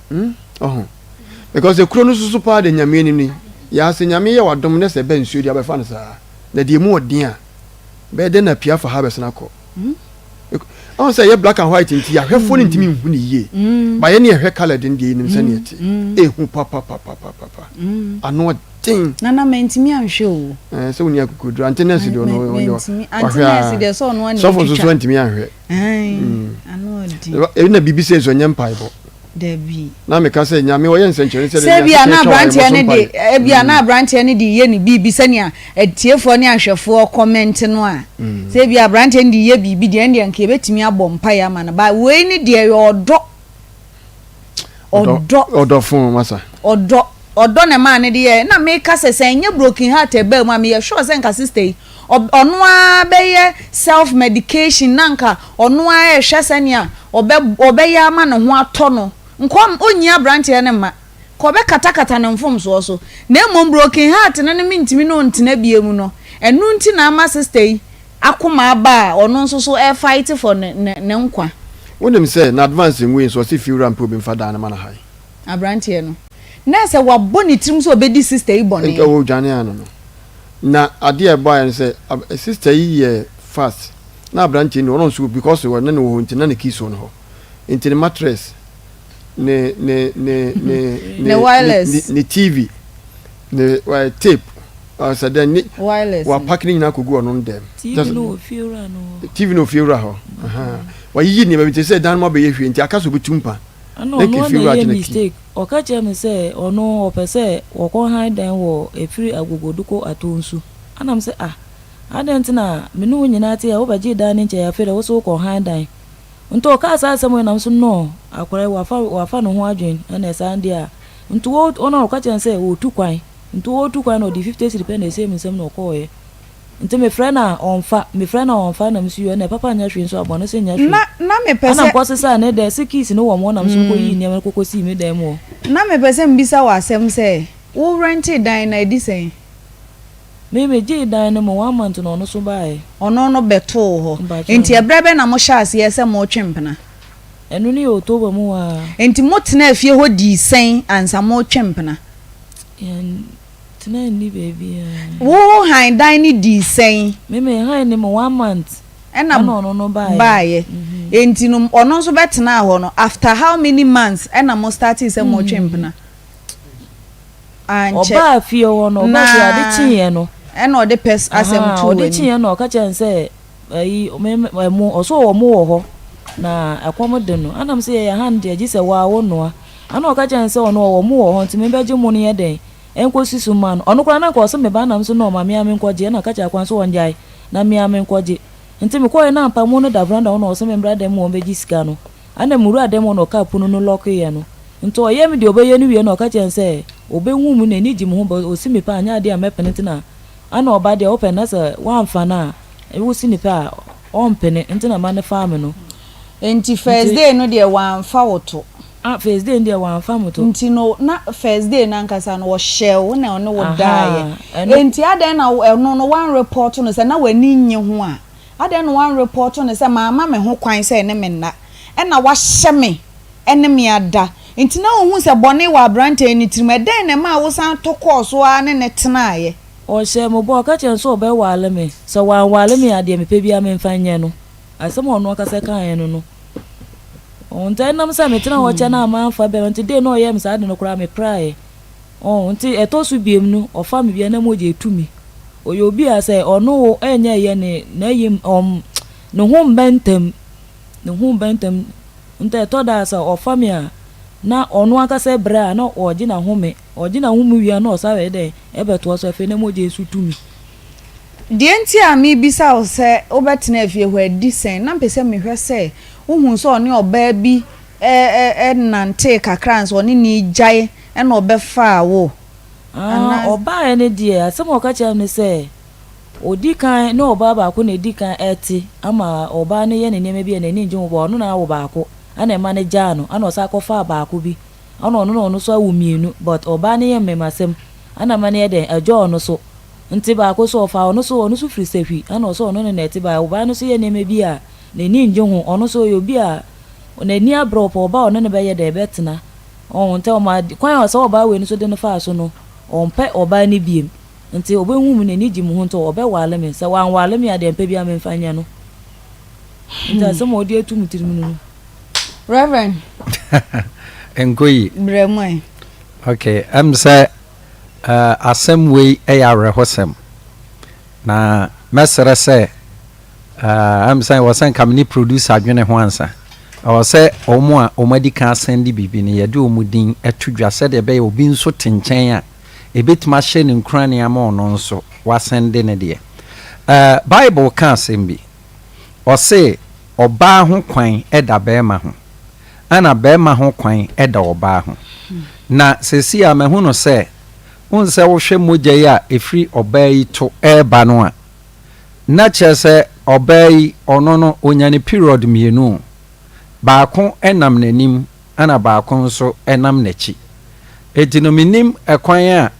Hmm? Ɔho. Because ekuro no soso paa de nyame anim ni. Yaa sɛ nyame yɛ wadom ne sɛ ɛbɛ nsuo de abɛfa no saa. Na deɛ mu ɔden a bɛyɛ dɛn na pia fa ha bɛsena kɔ. Hmm? Ɔn sɛ ɛyɛ black and white nti ahwɛfoɔ no ntumi nhu no yie. Ba yɛne ɛhwɛ coloured no deɛ yɛnim sɛdeɛ ɛte. Ɛhu papapapapapa. Ano ɔden. Nana mantumi anhwɛ o. Ɛɛ sɛ wonni akokoduro. Ante nurse deɛ ɔno ɔno Mantumi. Ante wahwɛ nurse a. deɛ sɛ ɔno ana Sɔfo nso so ɛtwitwa. antumi anhwɛ. Ae ano ɔden. Ɛna biribi sɛ nso ɛnyɛ mpaebɔ. Dabi. Na meka sɛ, Nyame, ɔyɛ nsɛnkyerɛnne sɛ Sɛ dɛn ebia wiase na kyerɛ twa aberanteɛ wɔ no yɛn de so mpaeɛ. ebia na aberanteɛ no de reyɛ ne biribi sɛnea atiefoɔ ne ahwɛfoɔ kɔmɛnte no a, sɛ ebia aberanteɛ no de reyɛ biribi deɛ, ɛndeɛ nka yɛbɛtumi abɔ mpaeɛ ama no. But wei ne deɛ ɛyɛ ɔdɔ. Ɔdɔ. Ɔdɔ. Ɔdɔ fo masa. Ɔdɔ. Ɔdɔ na ɛmaa no de yɛɛ. Na meka sɛ, sɛ ɛnyɛ broken heart a ɛbaa mu a, meyɛ sure sɛ nka sister yi, ɔno ara bɛyɛ self medication na nka ɔno ara rehwɛ sɛnea ɔbɛ ɔbɛyɛ ama ne ho atɔ no. Nka ɔnyi aberanteɛ no mma. Nka ɔbɛkatakata ne mfomsoɔ so. Na mmom broken heart no ne mentumi ne wo ntena biom no, ɛno nti na ama sister yi akoma aba a ɔno nso so refight for ne ne ne nkwa. Wonim sɛ na advance nwui nso ɔse fiewura mpɛ obi mfa dan no ma no hae. Aberanteɛ no. Na sɛ wabɔ ne tirim sɛ ɔbɛdi sister yi bɔne. Nka ɔredwane ano no. Na adeɛ a ɛbaeɛ ne sɛ sister yi yɛɛ fast na aberanteɛ no ɔno nso because ɔne no wɔ hɔ nti na ne keys wɔ ne hɔ nti ne mattress ne ne ne ne ne wireless ne ne TV ne tape sɛ dɛn ne wireless wapake ne nyinaa kɔgu ɔno no dɛm. TV no wɔ fiewura no hɔ. TV no wɔ fiewura hɔ. Wayiyi nneɛma bi nti sɛ dan no mu abɛyɛ hwee nti aka sɛ obetu mpa. Ɛna ɔno ara na ɛyɛɛ mistake, ɔka kyerɛɛ me sɛ ɔno ɔpɛ sɛ wɔkɔ han dan wɔ ɛfiri Agogodo kɔ Atonsu. Ɛna me sɛ ah, adɛn nti na me ne wo nyinaa te ha, wobɛgyee dan no nkyɛe afei deɛ wo se wokɔ han dan. Nti ɔkaa saa asɛm wei na me nso no, akwadaa yi wafa, wafa ne ho adwene, ɛna saa deɛ a, nti wo, ɔno ɔka kyerɛɛ me sɛ ɔretu kwan, nti ɔretu kwan na ɔde 50 cedi pɛ na ɛsɛɛ me nsam na ɔkɔeɛ. Nti mefrɛ no a ɔnfa, mefrɛ no a ɔnfa na mese yoo ɛnɛ papa nyɛ hwee nso a bɔne nso nyɛ hwee. Na na mepɛ Ɛna sɛ. mekɔ sesaa ne dan, se keys no wɔ me hɔ na me nso mekɔ yii nneɛma no kɔkɔ sii me dan mu hɔ. Na mepɛ sɛ mebisa wo asɛm sɛ, wo rɛntee dan no ɛdi sɛn? Me megyee dan no mu one month na ɔno nso baeɛ. Ɔno no bɛtoo hɔ. Mpakyɛw. Nti ɛberɛ bɛn na mohyɛɛ aseɛ sɛ moretwe mpena? Ɛno no yɛ October mu hɔ ara. Nti motenaa fie hɔ dii sɛn ansa moretwe mpena? Yɛn. Tena nni baabiara. Wo han dan no dii sɛn? Me me han no mu one month ɛna ɛna ɔno no baeɛ. Baeɛ. Enti no ɔno nso bɛtenaa hɔ no after how many months ɛna mo startee sɛ motwe mpena? Ankyɛ. Ɔbaa fie hɔ no, ɔbaa fie ade kyeeɛ no. Ɛna ɔde pɛ asɛm too w'anim. Ɔde kyeeɛ no ɔka kyerɛɛ no sɛ ayi me ɛmo ɔso ɔwɔ mo wɔ hɔ na ɛkɔm de no ɛna me sɛ yɛyɛ han deɛ gye sɛ waa wo noa ɛna ɔka kyerɛɛ no sɛ ɔno ɔwɔ mo wɔ hɔ nti me bɛgye mo no yɛ dɛn Ɛnkɔsi so mma no. Ɔno koraa na anka ɔse me ba nam so na ɔma me ara menkɔgye ɛna ɔka kyerɛ akwan so ɔngyae. na me ara menkɔgye. Nti mekɔeɛ na ampa mo no da veranda hɔ na ɔse memmra dan mu hɔ mbɛgye sika no. Ana mewuraa dan mu hɔ na ɔkaa pono no lɔkeeɛ no. Nti ɔyɛɛ me deɛ ɔbɛyɛ no wieɛ na ɔka kyerɛɛ me sɛ ɔbɛhu me, n'ani gye me ho but ɔsi me pɛ a anyɛ adeɛ a mɛpene nti na ana ɔba deɛ wopɛ no na sɛ woamfa no a wosi no pɛ a ɔmpene nti na ma no faa me no. Nti first day no deɛ wamfa wo to? Ah first day no deɛ wamfa me to. Nti no na first day no ankasa no ɔhyɛɛ wo na ɔne wo daeɛ? Ahaa ɛno. Nti adɛn na ɛno no wan report no sɛ na w'ani nnye ho a adɛn na wan report no sɛ mamma me ho kwan sɛ ɛne me nna ɛna wahyɛ me ne me ada nti na wohu sɛ bɔne wɔ aberanteɛ no tirim ɛdɛn na ɛmaa wosan tɔ kɔɔ so ara ne no tenaeɛ? Ɔhyɛɛ me bɔ, ɔka kyerɛɛ me sɛ ɔbɛware me, sɛ wanware me a deɛ mepɛ biara memfa nyɛ no. Asɛm a ɔno ankasa kaeɛ no no. Ɔho nti ɛnam sɛ metena hɔ kyɛ na mamfa bɛrima nti dei na ɔyɛɛ me saa ade no koraa mepraeɛ. Ɔho nti ɛtɔ so biom no ɔfa me bia na mogya etu me. Ɔyɛ obi a sɛ ɔno wo ɛnyɛ ɛyɛ ne n'ayi ɔm ne ho mba ntɛm ne ho mba ntɛm nti ɛtɔ da a sɛ ɔfa me a na ɔno ankasa brɛ a na ɔgye n'ahome ɔgye n'ahome wie a na ɔsan bɛyɛ dɛn ɛbɛtoa so afei na mogya nso tu me. Deɛ nti a merebisa wo sɛ wobɛtena afie hɔ adi sɛn, na mepɛ sɛ mehwɛ sɛ wohuu sɛ ɔne ɔbaa bi nantee kakra ansa ɔne no regyae ɛna ɔbɛfaa wo anaa. Ɔbaeɛ no deɛ, asɛm a ɔka kyerɛɛ me ne sɛ, ɔdi kan ne ɔbaa baako na ɛdi kan te ama ɔbaa no yɛ ne nneɛma bi a n'ani nnye ho, but ɔno na awo baako ɛna ɛma no gyaa no, ɛna ɔsan kɔfaa baako bi ɛna ɔno na ɔno nso awo mmienu, but ɔbaa no yɛ mmɛmasɛm ɛna ɛma no yɛ dɛn, ɛgya ɔno so. Ntsi baako so ɔfaa ɔno so, ɔno so fir sahwi, ana ɔsɛ ɔno ne na ɛtse bae. Ɔbaa no so yɛ nneɛma bi a n'ani nngye ho, ɔno so ɔyɛ obi a n'ani abrɛ, ɔpɛ ɔbaa a ɔne no bɛyɛ dɛ, bɛtsena. Ɔho, ntsi ɔma kwan a ɔsɛ ɔbaa wei no so de no faa so no, ɔmmpɛ ɔbaa no biom. Ntsi obehu me, n'ani gye mo ho ntsi ɔbɛware me. Sɛ ɔannware me a, deɛ mepɛ biara memfa nyɛ no. Ntsi asɛm a ɔde ato me tsirmu no no. Reverend. Nkɔ yie. Brɛ mu ɛ. Okay, ɛm sɛ Asɛm wei yɛ awerɛhosɛm, na mɛsrɛ sɛ ɛm sɛ ɛwɔ sɛ nka me ne producer dwene ho ansa. Ɛwɔ sɛ wɔn a wɔadi kan asɛnde biribi no, yɛde wɔn din to dwa sɛdeɛ ɛbɛyɛ obi nso te nkyɛn a, ɛbɛtumi ahyɛ no nkuran ama ɔno nso wasɛnde ne deɛ. Bible ka asɛm bi, ɔse ɔbaa ho kwan da barima ho. ɛna barima ho kwan da ɔbaa ho. Na seesei a mahu no sɛ, wohu sɛ wohwɛ mogya yi a ɛfiri ɔbaa yi to reba no a, na kyerɛ sɛ ɔbaa yi, ɔno no, ɔnya ne period mmienu o. Baako nam n'anim ɛna baako nso nam n'akyi. Enti no mennim ɛkwan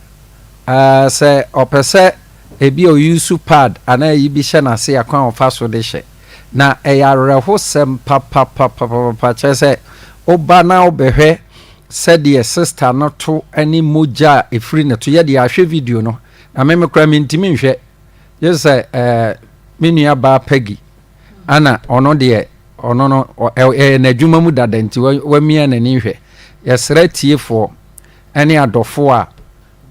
a sɛ ɔpɛ sɛ ebi a ɔuse pad anaa ayi bi hyɛ n'ase a kwan a ɔfa so de hyɛ. Na ɛyɛ awerɛhosɛm papapapapapa, kyerɛ sɛ woba na wobɛhwɛ sɛdeɛ sista no to ne mogya a ɛfiri ne to. Yɛde ahwɛ video no, na me me koraa mentumi nhwɛ. Gye sɛ ɛɛ me nua baa Peggy, ana ɔno deɛ ɔno no ɛyɛ n'adwuma mu dada nti wamia n'ani nhwɛ. Yɛsrɛ tiefoɔ ne adɔfoɔ a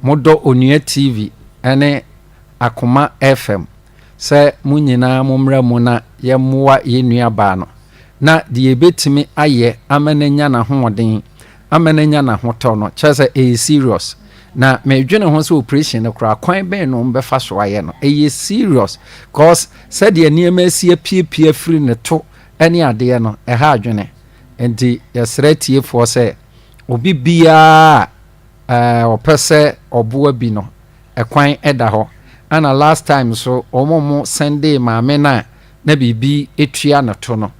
modɔ Onua TV ne Akoma FM sɛ mo nyinaa mommra mu na yɛmmoa yɛn nuabaa no, na deɛ yɛbɛtumi ayɛ ama no anya n'ahoɔden, ama no anya n'ahotɔ no, kyerɛ sɛ ɛyɛ serious. Na medwene ho sɛ operation no koraa, kwan bɛn na wɔbɛfa so ayɛ no? Ɛyɛ serious, cause sɛdeɛ nneɛma asi apiepie afiri ne to ne adeɛ no, ɛha adwene. Nti yɛsrɛ atiefoɔ sɛ obi biara a ɔpɛ sɛ ɔboa bi no, ɛkwan da hɔ. Ɛna last time nso wɔn a wɔn sɛndee maame no a na biribi tua no to no.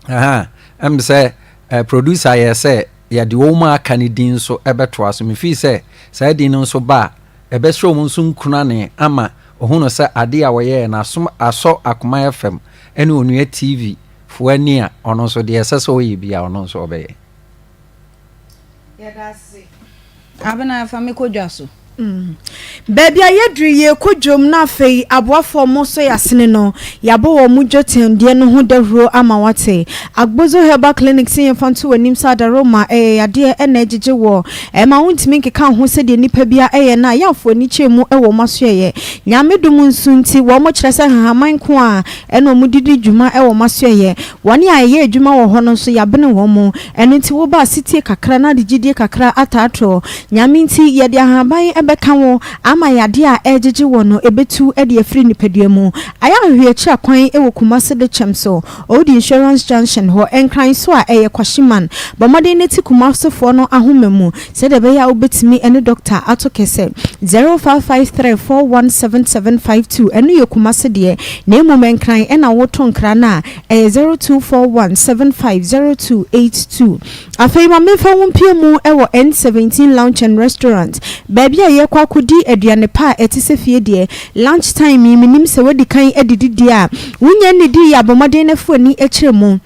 Aha, ɛm sɛ eh, producer yɛ sɛ yɛde wɔn a aka no din nso ɛbɛtoa so. Mefii sɛ saa din no nso ba a, ɛbɛhyɛ wɔn nso nkunane ama ohunu sɛ adeɛ a wɔyɛɛ no asom asɔ Akoma FM ɛne Onua TV foɔ ani a ɔno nso deɛ ɛsɛ sɛ ɔyɛ bi a ɔno nso ɔbɛyɛ. Yɛda ase. Abena fa me kɔ dwa so. Baabi a yɛaduru yi, yɛrekɔ dwam na afei aboafoɔ a wɔresɔ yɛn asene no, yɛabɔ wɔn dwatɛndeɛ no ho dawuro ama wɔate. Agbozo Herbal Clinic se yɛmfa nto w'anim sɛ adaworoma ɛyɛ yadeɛ na ɛgyegye woɔ. Ɛmma wontumi nkeka wo ho sɛdeɛ nnipa biara yɛ no a, yɛ afoɔ ani kyɛ mu wɔ wɔn asoɛeɛ. Nyame dom nso nti, wɔkyerɛ sɛ nhahamman nko ara na wɔde di dwuma wɔ wɔn asoɛeɛ. Wɔn a ɛyɛ adwuma wɔ hɔ no nso, yɛabene wɔn. Ɛno nti, woba a, setie kakra na ade gyidie kakra ataatorɔ. Nyame nti, yɛde ahaban bɛ. bɛka wo ama yadeɛ a ɛregyegye woɔ no ɛbɛtu de afiri nipadua mu. Ayɛ ahohwiakyiri akwan wɔ Kumasi Dekyɛm so, Old Insurance Junction hɔ, Nkran so a ɛyɛ Kwashiman. Bɔ mmɔden na ti Kumasefoɔ no ahoma mu sɛdeɛ ɛbɛyɛ a wobɛtumi ne dɔkta ato kɛsɛ. 0553417752 ɛno yɛ Kumase deɛ, na mmom Nkran na woto nkra no a, ɛyɛ 0241750282. Afei ma memfa wo mpue mu wɔ N17 Lounge and Restaurant, baabi a yɛrekɔ akɔdi aduane pa a ɛte sɛ fie deɛ. Lunch time yi, menim sɛ woadi kan adidi deɛ a, wonnya nnidii a, bɔ mmɔden na fa w'ani kyerɛ mu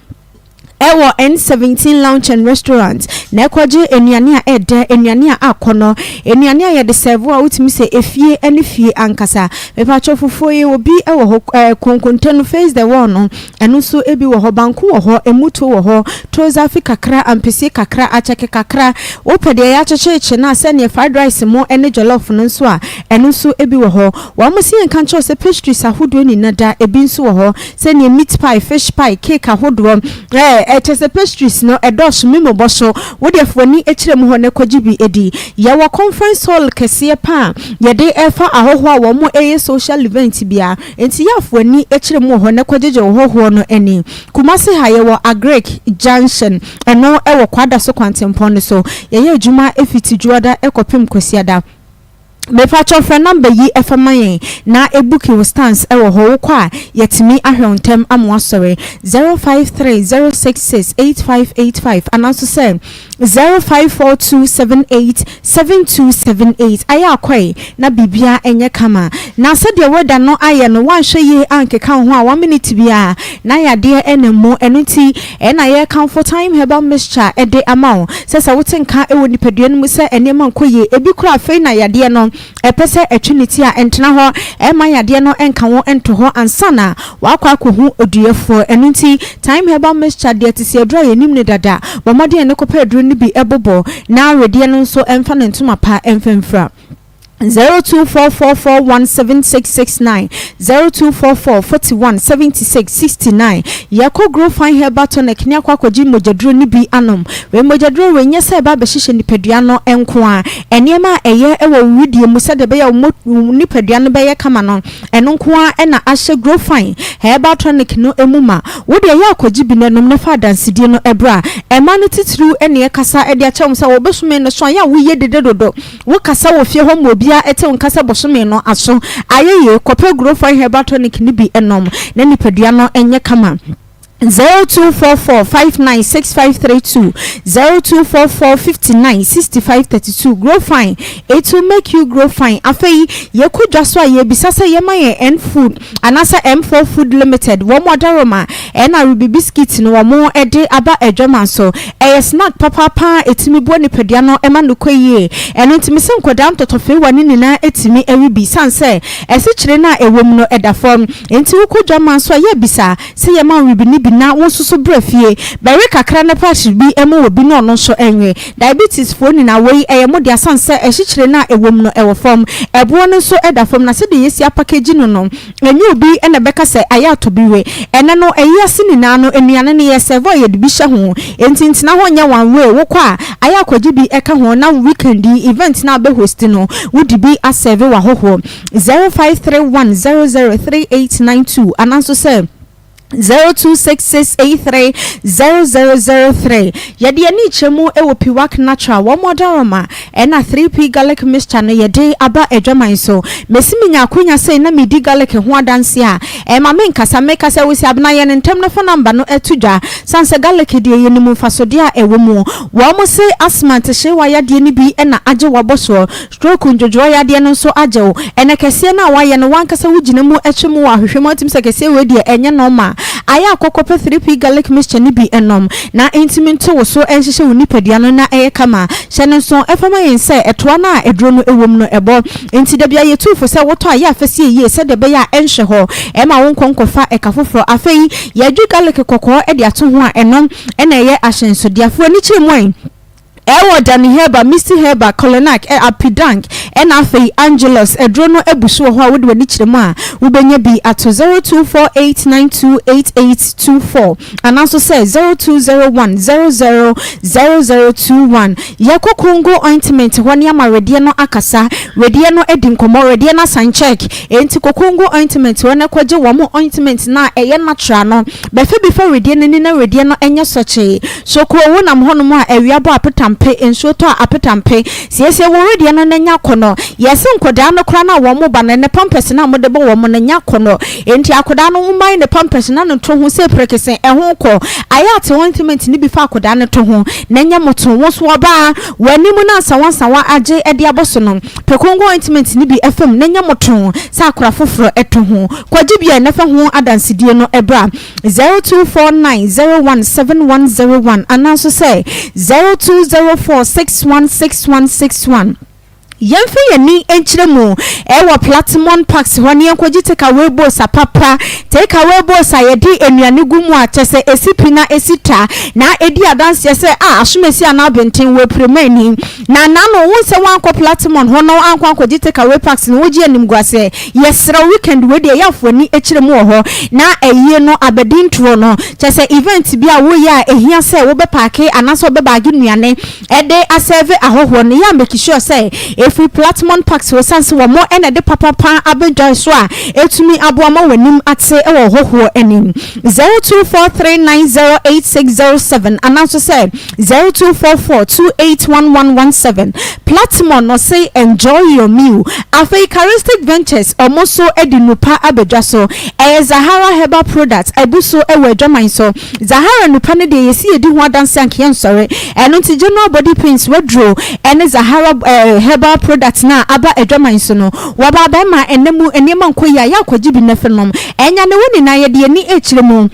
wɔ N17 Lounge and Restaurant na kɔgye nnuane a ɛdɛ, nnuane a akɔnnɔ, nnuane a yɛde sɛɛvo a wotumi sɛ efie ne fie ankasa. Mepakyɛw fufuo yi, obi wɔ hɔ, ɛɛ konkonte no, face the wall no, Ɛno nso ebi wɔ hɔ, banku wɔ hɔ, emuto wɔ hɔ, tuozafi kakra, ampesie kakra, akyɛke kakra. Wopɛ deɛ yɛakyekyerekye no a sɛdeɛ fried rice mo ne jollof no nso a, ɛno nso ebi wɔ hɔ. Wɔn se yɛnka nkyerɛ wo sɛ pastries ahodoɔ nyina da ebi nso wɔ hɔ, sɛdeɛ meat pie, fish pie, cake ahodoɔ. Ɛɛ, kyerɛ sɛ pastries no ɛdɔɔso, me mmobɔ so. Wo deɛ fa w'ani kyerɛ mu hɔ na kɔgye bi di. Yɛwɔ conference hall kɛseɛ pa a yɛde fa ahɔhoɔ a wɔn reyɛ social event biara. Enti yɛ fo ani kyerɛ mu wɔ hɔ na kɔgyegye wo hɔhoɔ no ani. Kumasi ha yɛwɔ Agric junction, ɛno wɔ Kwadaso kwantempɔn no so. Yɛyɛ adwuma fiti Dwoada kɔpem Kwasiada. Mepakyɛw frɛ number yi fa ma yɛn na booki wo stands wɔ hɔ, wokɔ a yɛatumi ahwɛ wo ntɛm ama woasɔre. 0530668585 anaa nso sɛ. 0542787278 Ayɛ akɔe na biribiara nyɛ kama. Na sɛdeɛ weather no ayɛ no woanhwɛ yie ankeka wo ho a one minute biara na yadeɛ nam mu. Ɛno nti na yɛrekamfo Thyme Herbal Mixture de ama wo sɛ sɛ wote nka wɔ nipadua no mu sɛ nneɛma nkɔ yie, ebi koraa afei na yadeɛ no ɛpɛ sɛ ɛtwe ne ti a, ntena hɔ mma yadeɛ no nka wo nto hɔ ansa na woakɔ akɔhu oduyɛfoɔ. Ɛno nti, Thyme Herbal Mixture deɛ te sɛ aduro a yɛnim no dada. Bɔ mmɔden ne kɔpɛ aduro no bi bobɔ na wedeɛ no nso mfa no ntoma pa mfa mfira. 0244417669, 0244 41 76 69. Yɛkɔ Grow Fine Herbal Tonic ne akɔ akɔgye mogyaduro no bi anom. Wei mogyaduro wei nyɛ sɛ ɛba abɛhyehyɛ nipadua no nko ara. Nneɛma a ɛyɛ wɔ wo wedeɛ mu sɛdeɛ ɛbɛyɛ a wo nipadua no bɛyɛ kama no, ɛno nko ara na ahyɛ Grow Fine Herbal Tonic no mu ma. Wo deɛ yɛ akɔgye bi na nom na fa adansedie no bra. Mmaa no titiriw na yɛkasa de akyerɛ wɔn sɛ wɔbosome no so a, yɛ a woyɛ dede dodo. Wokasa wɔ fie hɔ ma obiara te wo nka sɛ bosome no aso. Ayɛ yie, kɔpɛ Grow Fine Herbal Tonic no bi nom na nipadua no nyɛ kama. 0244 59 6532 0244 59 65 32 Grow Fine, it will make you grow fine. Afei yɛkɔ dwa so a yɛbisa sɛ yɛma yɛn N Food anaasɛ M4 Food Limited wɔn adaworoma ɛna Ruby Biscuit no wɔn de aba adwaman so. Ɛyɛ snack papaapa a ɛtumi boa nipadua no ma no kɔ yie. Ɛno nti mese nkwadaa ntɔtɔfeewa no nyinaa tumi we bi sane sɛ asikyire no a ɛwɔ mu no da fam. Enti wokɔ dwaman so a yɛ bisa Sɛ yɛma wo ribi no bi na wo nso so bra fie bɛwe kakra na fa hye bi ma obi na ɔno nso nwe. Diabetes foɔ nyinaa wei ɛyɛ mo dea sane sɛ asikyire no a ɛwɔ mu no ɛwɔ fam. Ɛboɔ no nso da fam na sɛdeɛ yɛsi apakegyi no no ɛnyɛ obi na ɛbɛka sɛ ayɛ atɔ bi we. Ɛnɛ no ayiase nyinaa no nnuane no yɛ sɛvo a yɛde bi hyɛ ho enti ntena hɔ nyɛ one way wokɔ a ayɛ akɔgye bi ka ho na weekend yi event no a wobɛ host no wode bi asɛve w'ahɔhoɔ. 0531 003892 anaa nso sɛ 0266830003. Yɛde ani kyerɛ mu wɔ Piwak Natural, wɔn ɔdaroma ɛna 3P Garlic Mixture no yɛde aba adwaman so. Mesi menya akonya sei na medi garlic ho adanse a, ɛma me nkasa. Meka sɛ wosi abena yɛ no ntɛm na fa number no to dwa. Sane sɛ garlic deɛ yɛnim mfasodeɛ a ɛwɔ mu. Wɔn se asthma ntehyeewa yadeɛ no bi na agye w'abɔsoɔ. Stroke ndwodwoɔ yadeɛ no nso agye wo. Ɛnɛ kɛseɛ no a woayɛ no wankasa wo gyina mu twe mu wɔ ahwehwɛ mu a wotumi sɛ kɛseɛ wei deɛ ɛnyɛ normal. Ayɛ a kɔ kɔpɛ 3P garlic mixture no bi nom na ɛntumi nto wo so nhyehyɛ wo nipadua no na ɛyɛ kama. Hyɛ no nso fa ma yɛn sɛ ɛtoa no a aduro no wɔ mu no ɛbɔ. Nti da biara yɛtu fo sɛ wotɔ a yɛ a fa sie yie sɛdeɛ ɛbɛyɛ a ɛnhyɛ hɔ ɛma wo nkɔ nkɔfa ɛka foforɔ. Afei yɛadwi garlic kɔkɔɔ de ato ho a ɛno na ɛyɛ ahyɛnsodeɛ. Fa w'ani kyerɛ mu ɛ. Ɛwɔ Danny Herbal, Misty Herbal, Kolonak, ɛ, Apidank, Ɛna afei Angelus aduro no abu so wɔ hɔ a wode w'ani kyerɛ mu a wobɛnya bi ato 0248928824 anaa nso sɛ 0201000021. Yɛkɔ Congo ointment hɔ ne ama wedeɛ no akasa, wedeɛ no adi nkɔmmɔ, wedeɛ no asan check. Enti kɔ Congo ointment hɔ na kɔgye wɔn ointment no a ɛyɛ natural no. Bɛfa bi fa wedeɛ no ani na wedeɛ no nyɛ sɔkyee. Sokoo wonam hɔnom a awia bɔ apetampe, nsuo tɔ a apetampe. Siesie wo wedeɛ no na nya akɔnnɔ. Yɛse nkɔdaa no koraa no a wɔn ba no, ɛnɛ pampers no a mode bɔ wɔn no, nya akɔnnɔ. Enti akɔdaa no woman ne pampers na no to ho sɛ prekese, ɛho kɔ. Ayɛ ate ointment no bi fa akɔdaa no to ho na nyɛ moto. Wo nso ɔbaa, w'anim no ansawansawa agye de abɔ so no, pɛ kongo ointment no bi fa mu na nyɛ moto sɛ akora foforɔ to ho. Kɔgye bi ɛ na fa ho adansedie no bra. 0249017101 anaa nso sɛ 0204616161. Yɛmfa yɛn ani nkyerɛ mu wɔ Platimon Parks hɔ na yɛnkɔgye take away bowls apapa. Take away bowls a yɛde nnuane gu mu a kyerɛ sɛ ɛsi pi na ɛsi ta na ɛdi adanseɛ sɛ a asomasi anaa abenten wɔ apiremani. Na nano wo sɛ woankɔ Platimon hɔ na woankɔ ankɔgye take away packs no wogye animguaseɛ. Yɛsrɛ wo weekend wei deɛ yɛ afo ani kyerɛ mu wɔ hɔ na ayie no abadintoɔ no kyerɛ sɛ event bi a woyɛ a ɛhia sɛ wobɛ paake anaasɛ wobɛ baage nnuane de asɛve ahɔhoɔ no yɛ a make sure sɛ ɛfiri Platmon Parks hɔ ɛsiane sɛ wɔn na ɛde papapa abɛdwae so a ɛtumi aboa ma w'anim ate wɔ hɔhoɔ anim. 0243908607 anaa nso sɛ 0244281117. Platmon ɔse enjoy your meal. Afei Charistic Ventures ɔmo nso de nnupa abɛdwa so. Ɛyɛ Zahara Herbal Products abu so wɔ adwaman so. Zahara nnupa no deɛ yɛsi yɛdi ho adanse anka yɛnsɔre. Ɛno nti General Body Pains waduro ɛne Zahara eh, Herbal Products no a aba adwaman so no wɔba abɛma ɛnɛ mu nneɛma nkɔ yie a yɛ akɔgye bi nɛfɛ nom. Ɛnya ne wo nyinaa yɛde yɛn ani rekyerɛ mu.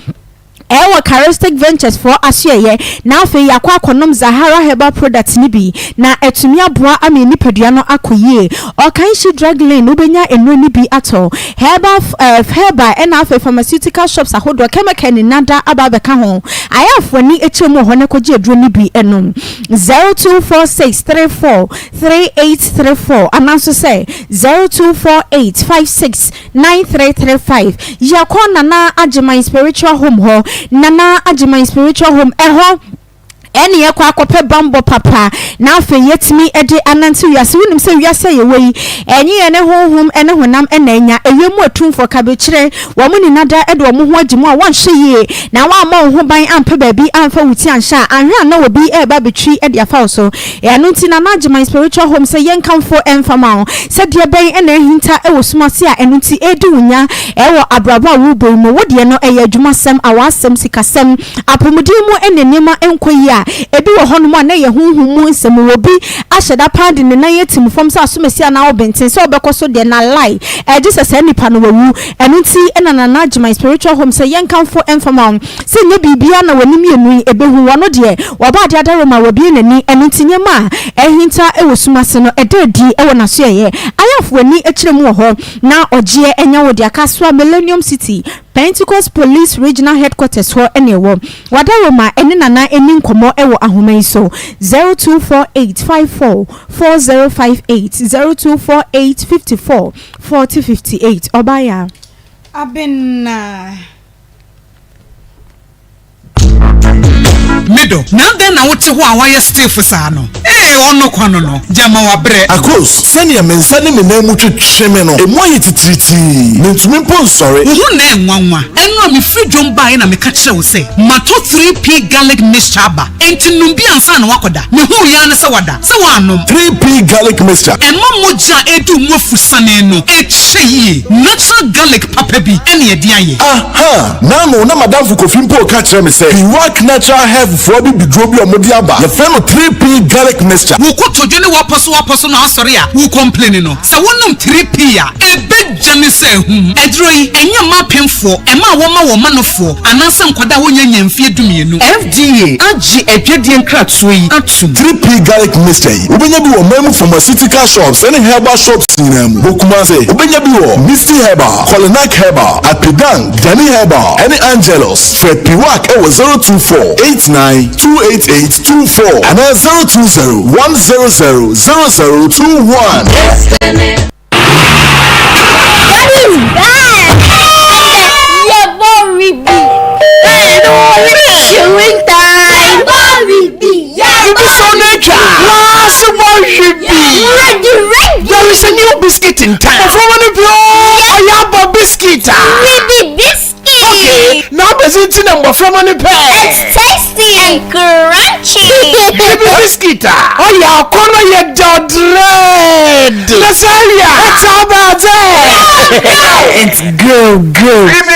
Ɛwɔ Charistic Ventures foɔ asoɛeɛ na afei yɛakɔ akɔnom Zahara Herbal Products no bi na atumi aboa ama yɛn nipadua no akɔ yie. Ɔkanhyi Drug Lane wobɛnya nnuro no bi atɔ. Herbal eh, herbal ɛna afei pharmaceutical shops ahodoɔ, chemical nyinaa da aba abɛka ho. Ayɛ ani kyerɛ mu wɔ hɔ na kɔgye aduro no bi nom. 024634 3834 anaa nso sɛ 024856 9335. Yɛkɔ Nana Agyeman Spiritual Home hɔ. Nana Agyeman Spiritual Home, ɛhɔ ɛne yɛkɔ akɔpɛ bammɔ papa na afei yɛatumi de anante wiase. Wonim sɛ wiase a yɛwɔ yi, ɛnye yɛne honhom ne honam na anya. Ewiem mu atumfoɔ, kabekyerɛ, wɔn nyina da de wɔn ho agye mu a wɔnhwɛ yie na wɔammɔ wo ho ban ampɛ baabi amfa wo ti anhyɛ a, anhwɛ a na obi reba abɛtwi de afa wo so. Ɛno nti Nana Agyeman Spiritual Home sɛ yɛnkamfo mfa ma wo sɛ deɛ bɛn na ahinta wɔ sum ase a ɛno nti ɛredi wo nya wɔ abrabɔ a worebɔ yi mu. Wo deɛ no ɛyɛ adwumasɛm, awasɛm, sikasɛm, apɔmuden mu ne nneɛma nkɔ yie a ebi wɔ hɔnom a na ɛyɛ honhom mu nsɛm. Obi ahyɛ da paa de ne nan atim fam sɛ asomasi anaa ɔbenten sɛ ɔbɛkɔ so deɛ na lie ɛgye sɛ saa nipa no wawu. Ɛno nti na Nana Agyeman Spiritual Home sɛ yɛnkamfo mfa ma wo sɛ nyɛ biribiara na w'ani mmienu yi ɛbɛhu. Ɔno deɛ wabɔ adeɛ adaworoma wabue n'ani ɛno nti nneɛma a ahinta wɔ sum ase no ɛda adi wɔ n'asoɛeɛ. Ayafo ani kyerɛ mu wɔ hɔ na ɔgyeɛ anya wo deɛ. Kasoa Millennium City Pentecost Police Regional Headquarters hɔ na ɛwɔ. W'adaworoma ɛne Nana nni nkɔmmɔ wɔ ahoma yi so, 0248 54 4058, 0248 54 40 58. Ɔbaa Yaa. Abena. Me dɔ, na adɛn na wote hɔ a woayɛ stiff saa no? Ee, ɔno kwa no no, gyama wabrɛ. Akos, sɛnea me nsa ne me nan mu twetwe me no, emu ayɛ titiritii. Mintumi mpo nsɔre. Wo ho nnɛ nwanwa. Ɛno a mefiri dwom baeɛ na meka kyerɛɛ wo sɛ matɔ 3P Garlic Mixture aba. Enti nom bi ansa na woakɔda. Mehuu yi ara ne sɛ woada. Sɛ woannom. 3P Garlic Mixture. Ɛma mogya a ɛredi wo mu afusane no kyɛ yie. Natural garlic papa bi na yɛde ayɛ. Aha! N'ano na m'adamfo Kofi mpo reka kyerɛ me sɛ Biwak Natural Health foɔ abibiduro bi a wɔde aba, yɛfrɛ no 3P Garlic Mixture. Wo kotodwe ne w'apɔsowapɔso no asɔre a wo complaini no, sɛ wonom 3P a, ɛbɛgyane sɛ ahum. Aduro yi, ɛnyɛ mma apemfoɔ, ɛma a wɔma wɔn manofoɔ, anaasɛ nkwadaa a wɔnnya nyaa mfeɛ dumienu. FDA agye adwadie nkratoɔ yi atom. 3P Garlic Mixture yi, wobɛnya bi wɔ ɔman mu pharmaceutical shops ne herbal shops nyinaa mu. Wɔ Kumasi, wobɛnya bi wɔ Misty Herbal, Kolinak Herbal, Apidan, Danny Herbal, ne Angelus. Frɛ Piwak wɔ 024 89 288 24 anaa 020. 100 0021. There is a new biscuit in town. Oyaba biscuit. Ribi biscuit. Okay, now nti na mbɔframa no pɛ. It's tasty and crunchy. Ribi biscuit a ɔyɛ akɔnɔ yɛ dɔdrɛd. Na saa wia ɛta abaadze. It's go go. Ribi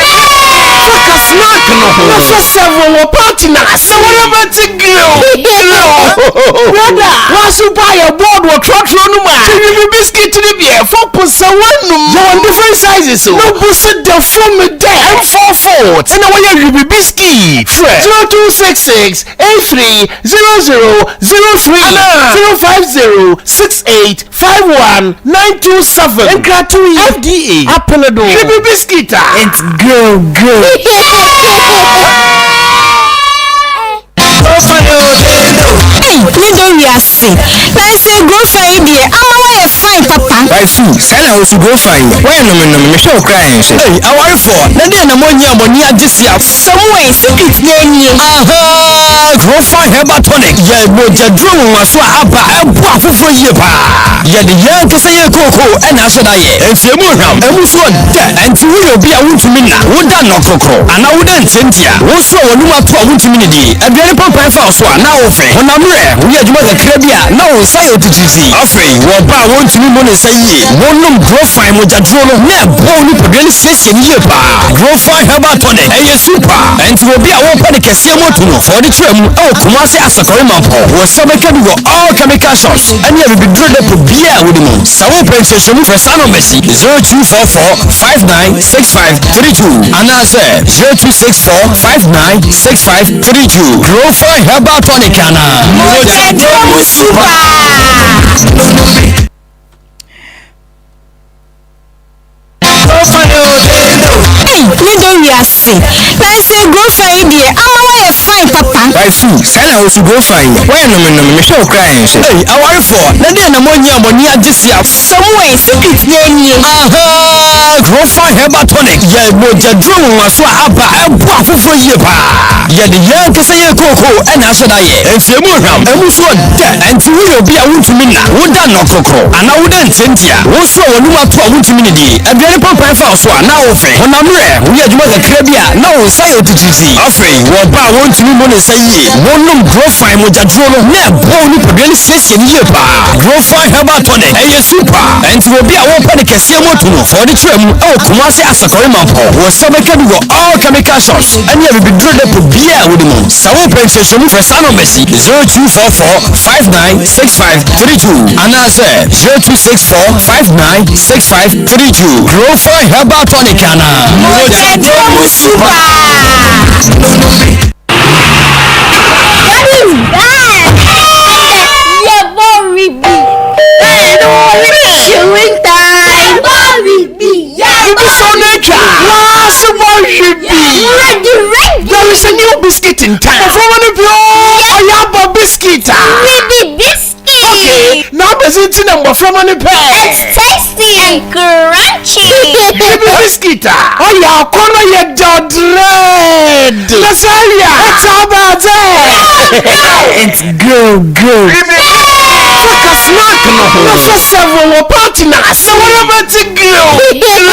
faka snack no ho. Na fa several wɔ party na ase. Na wɔyɛ bɛte grill grill. Brother, wɔaso pa yɛ board wɔ trɔtrɔ no mu a. Ti ribi biscuit ni bi ɛfɔ posa wɔnum. Yɛ wɔn different sizes o. Na busi da fam dɛ. M4 Fort ɛna wɔyɛ ribi biscuit. Frɛ 0266 83 00 03 ana 050 68 51 927. Nkrato yi FDA apene do. Ribi biscuit a. It's go go. Ei, me dɔ wiase. Nanso Grofa yi deɛ, ama woayɛ fine papa. Waifu, saa na wo so Grofa yi, woayɛ nomenome, mehwɛ wo koraa ɛnhwɛ. Ei, awarefoɔ, na deɛn na moanyi a mo ani agye sia? Samuel, secret no nie. Ahaa, Grofa Herbal Tonic yɛ mogyaduro nwonwaso a aba a ɛboa afoforɔ yie paa. Yɛde yɛn ankasa yɛn kookoo na ahyɛ da yɛ. Enti emu hwam, emu nso ɔdɛ. Enti woyɛ obi a wontumi nna, woda nnɔkorɔkorɔ, anaa woda ntiantia, wo nso a w'anom ato a wontumi nnidi, aduane pampan fa wo so a na wofe, honam werɛ, woyɛ adwuma kakra bi a na wo nsa yɛ wo titiritii. Afei, wɔ ɔbaa a wontumi mmu ne nsa yie, wonom Grofine mogyaduro no na ɛboa wo nipadua no siesie no yie paa. Grofine Herbal Tonic, ɛyɛ super! Enti obi a wopɛ ne kɛseɛ mu atu no, fa w'ani kyerɛ mu wɔ Kumasi Asakɔre Mampɔn. Wo nsa bɛka bi wɔ all chemical shops ne abibiduro depot biara a wode mu. Sɛ wopɛ nkyerɛkyerɛmu frɛ saa nɔmba yi, 0244 5965 32 anaasɛ 0264 5965 32. Grofine Herbal Tonic anaa? Mogyaduro mu super! Ei, me dɔ wiase. Nanso Grofa yi deɛ, ama woayɛ fine papa. Waifu, saa na wo so Grofa yi, woayɛ nomenome, mehwɛ wo koraa ɛnhwɛ. Ei, awarefoɔ, na deɛn na moanyi a mo ani agye sia? Samuel, secret no nie. Ahaa, Grofa Herbal Tonic yɛ mogyaduro nwonwaso a aba a ɛboa afoforɔ yie paa. Yɛde yɛn ankasa yɛn kookoo na ahyɛ da yɛ. Enti emu hwam, emu nso ɔdɛ. Enti woyɛ obi a wontumi nna, woda nnɔkorɔkorɔ, anaa woda ntiantia, wo nso a w'anom ato a wontumi nnidi, aduane pampan fa wo so a na wofe, honam werɛ, woyɛ adwuma kakra bi a na wo nsa yɛ wo titiritii. Afei, wɔ ɔbaa a wontumi mmu ne nsa yie, wonom Grofine mogyaduro no na ɛboa wo nipadua no siesie no yie paa. Grofine Herbal Tonic, ɛyɛ super! Enti obi a wopɛ ne kɛseɛ mu atu no, fa w'ani kyerɛ mu wɔ Kumasi Asakɔre Mampɔn. Wo nsa bɛka bi wɔ all chemical shops ne abibiduro depot biara a wode mu. Sɛ wopɛ nkyerɛkyerɛmu frɛ saa numbers yi, 0244 5965 32 anaasɛ 0264 5965 32. Grofine Herbal Tonic anaa? Mogyaduro mu super! That is bad! Yɛbɔ ribi. Chewing time. Yɛbɔ ribi. Yɛbɔ ribi. Ready, ready. There is a new biscuit in town. Mmɔframma no bi o. Ɔyɛ biscuit a. Ribi biscuit. Okay, na abɛdze nti na mbɔframma no pɛ. It's tasty and crunchy. Ribi biscuit a. Ɔyɛ akɔnɔ yɛ dɔdrɛd. Na saa wia ɛta abaadze. It's go go. Ribi faka snack no ho. Na fa several wɔ party na ase. Na wɔyɛ bɛte grill grill.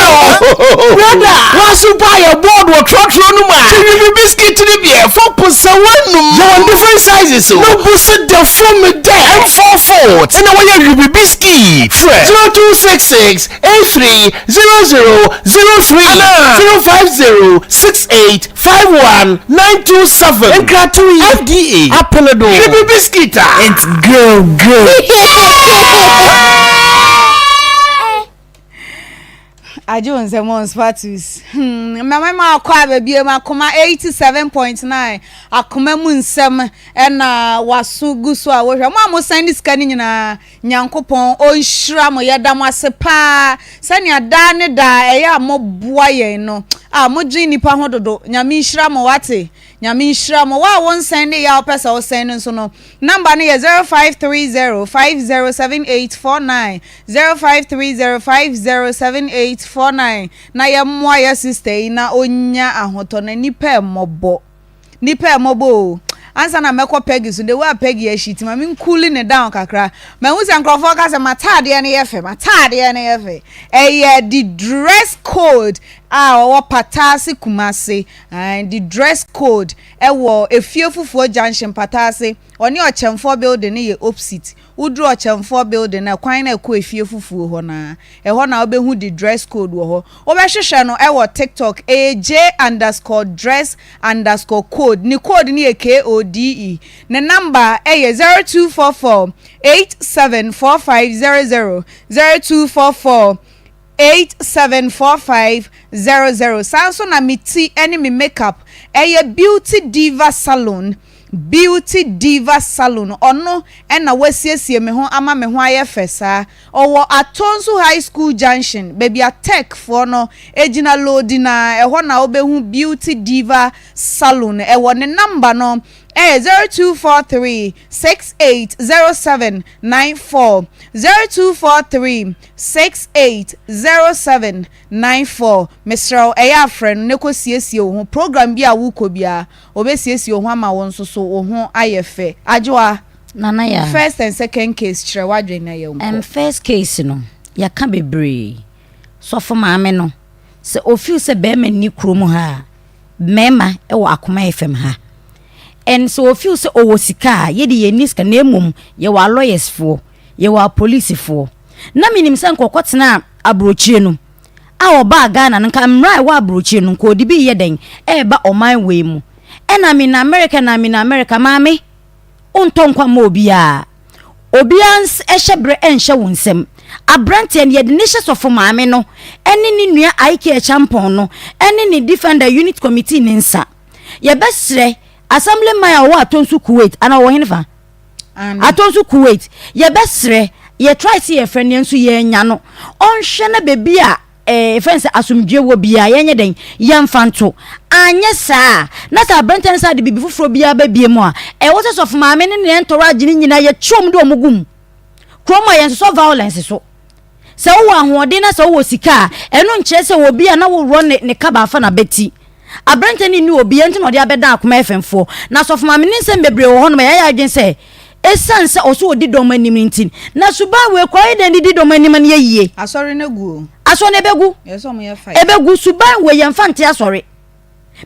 Brother, wɔaso pa yɛ board wɔ trɔtrɔ no mu a. Ti ribi biscuit ni bi ɛfɔ posa wɔnum. Yɛ wɔn different sizes o. Na busi da fam dɛ. M4 Fort ɛna wɔyɛ ribi biscuit. Frɛ 0266 83 00 03 ana 050 68 51 927. Nkrato yi FDA apene do. Ribi biscuit a. It's go go. Agye wo nsɛm on status. Hmm, mɛmɛ akɔ ababie mu akoma 87.9 akoma mu nsɛm ɛna waso gu so a wohwɛ. Mo a mo sɛn ne sika no nyinaa Nyankopɔn ɔnhyira mo yɛda mo ase paa sɛnea daa ne daa ɛyɛ a moboa yɛn no a modwen nnipa ho dodo Nyame nhyira mo wate. Nyame nhyira mo. Wo a wo nsɛn ne yɛ a wopɛ sɛ wo sɛn no nso no, number no yɛ 0530 507849, 0530 507849 na yɛmmoa yɛ sister yi na ɔnya ahotɔ na nipa ɛmmɔbɔ. Nipa ɛmɔbɔ oo. Ansa na mɛkɔ Peggy so, the way a Peggy ahyi ti, ma me ncooli ne down kakra. Mahu sɛ nkurɔfoɔ ka sɛ m'ataadeɛ no yɛ fɛ, m'ataadeɛ no yɛ fɛ. Ɛyɛ the dress code a ɔwɔ Pataase Kumasi. Ae, the dress code ɛwɔ Efie Fufuo Junction Pataase. Ɔne Ɔkyɛmfoɔ building no yɛ opposite. Woduru Ɔkyɛmfoɔ building no a, kwan no a ɛkɔ Efie Fufuo hɔ no ara, ɛhɔ na wobɛhu the dress code wɔ hɔ. Wobɛhwehwɛ no wɔ TikTok, ɛyɛ J underscore dress underscore code. Ne code no yɛ KODE. Ne number yɛ 0244 874500, 0244 874500. Saa nso na me ti ne me makeup ɛyɛ Beauty Diva Salon. Beauty Diva Salon, ɔno na wasiesie me ho ama me ho ayɛ fɛ saa. Ɔwɔ Atonsu High School Junction, baabi a Tech foɔ no gyina loadi no ara, ɛhɔ na wobɛhu Beauty Diva Salon wɔ. Ne number no yɛ 0243 680794, 0243 6807 94. Mesrɛ wo, ɛyɛ a frɛ no na kɔ siesie wo ho. Program bi a wokɔ biara, ɔbɛsiesie wo ho ama wo nso so wo ho ayɛ fɛ. Adwoa, Nana Yaa. First and second case, kyerɛ w'adwene na yɛnkɔ. Ɛm first case no, yɛaka bebree. Sɔfo maame no, sɛ o feel sɛ bɛɛma nni kurom ha a, mɛɛma wɔ Akoma FM ha. And sɛ o feel sɛ ɔwɔ sika a, yɛde yɛnni sika na mmom yɛwɔ alɔyɛs foɔ, yɛwɔ apolisifoɔ. Na menim sɛ nka ɔkɔtenaa aburokyire no, a ɔbaa Ghana no, nka mmara a ɛwɔ aburokyire no, nka ɔde bi reyɛ dɛn? Ɛreba ɔman wei mu. Ɛna I'm in America na I'm in America, maame, wontɔ nkwa mma obiara. Obiara nhyɛ berɛ nhyɛ wo nsam. Aberanteɛ no, yɛde no hyɛ sɔfo maame no ne ne nua IK Acheampong no ne ne Defender Unit Committee no nsa. Yɛbɛsrɛ Assemblyman a ɔwɔ Atonsu Kuwait, anaa ɔwɔ henefa? Atɔ nso Kuwait. Yɛbɛsrɛ, yɛ try sɛ yɛfrɛ no nso yɛannya no. Ɔnhwɛ na baabi a eh, yɛfrɛ no sɛ asomdwoeɛ wɔ biara yɛnyɛ dɛn yɛmfa nto. Anyɛ saa a, na sɛ aberanteɛ no saa de biribi foforɔ biara ba bie mu a, ɛwɔ sɛ sɔfo maame ne ne entourage no nyinaa yɛkye wɔn de wɔn gu mu. Kurom a yɛnsosɔ violence so. Sɛ wowɔ ahoɔden na sɛ wowɔ sika a, ɛno nkyerɛ sɛ obi a na worɔ ne ne kaba afa n'abati. Aberanteɛ no nni obiara nti na ɔde abɛdan akoma ɛfɛmfoɔ. Na Asɔfo Maame ne nsɛm bebree wɔ hɔnom a yɛayɛ adwene sɛ ɛsiane sɛ ɔsɛ ɔdi dɔm anim no nti. Na suban wei koraa ɔyɛ dɛn de di dɔm anim no yɛ yie? Asɔre no agu o. Asɔre no ɛbɛgu. Yɛ sɛ ɔmo yɛ fight. Ɛbɛgu. Suban wei yɛmfa nte asɔre.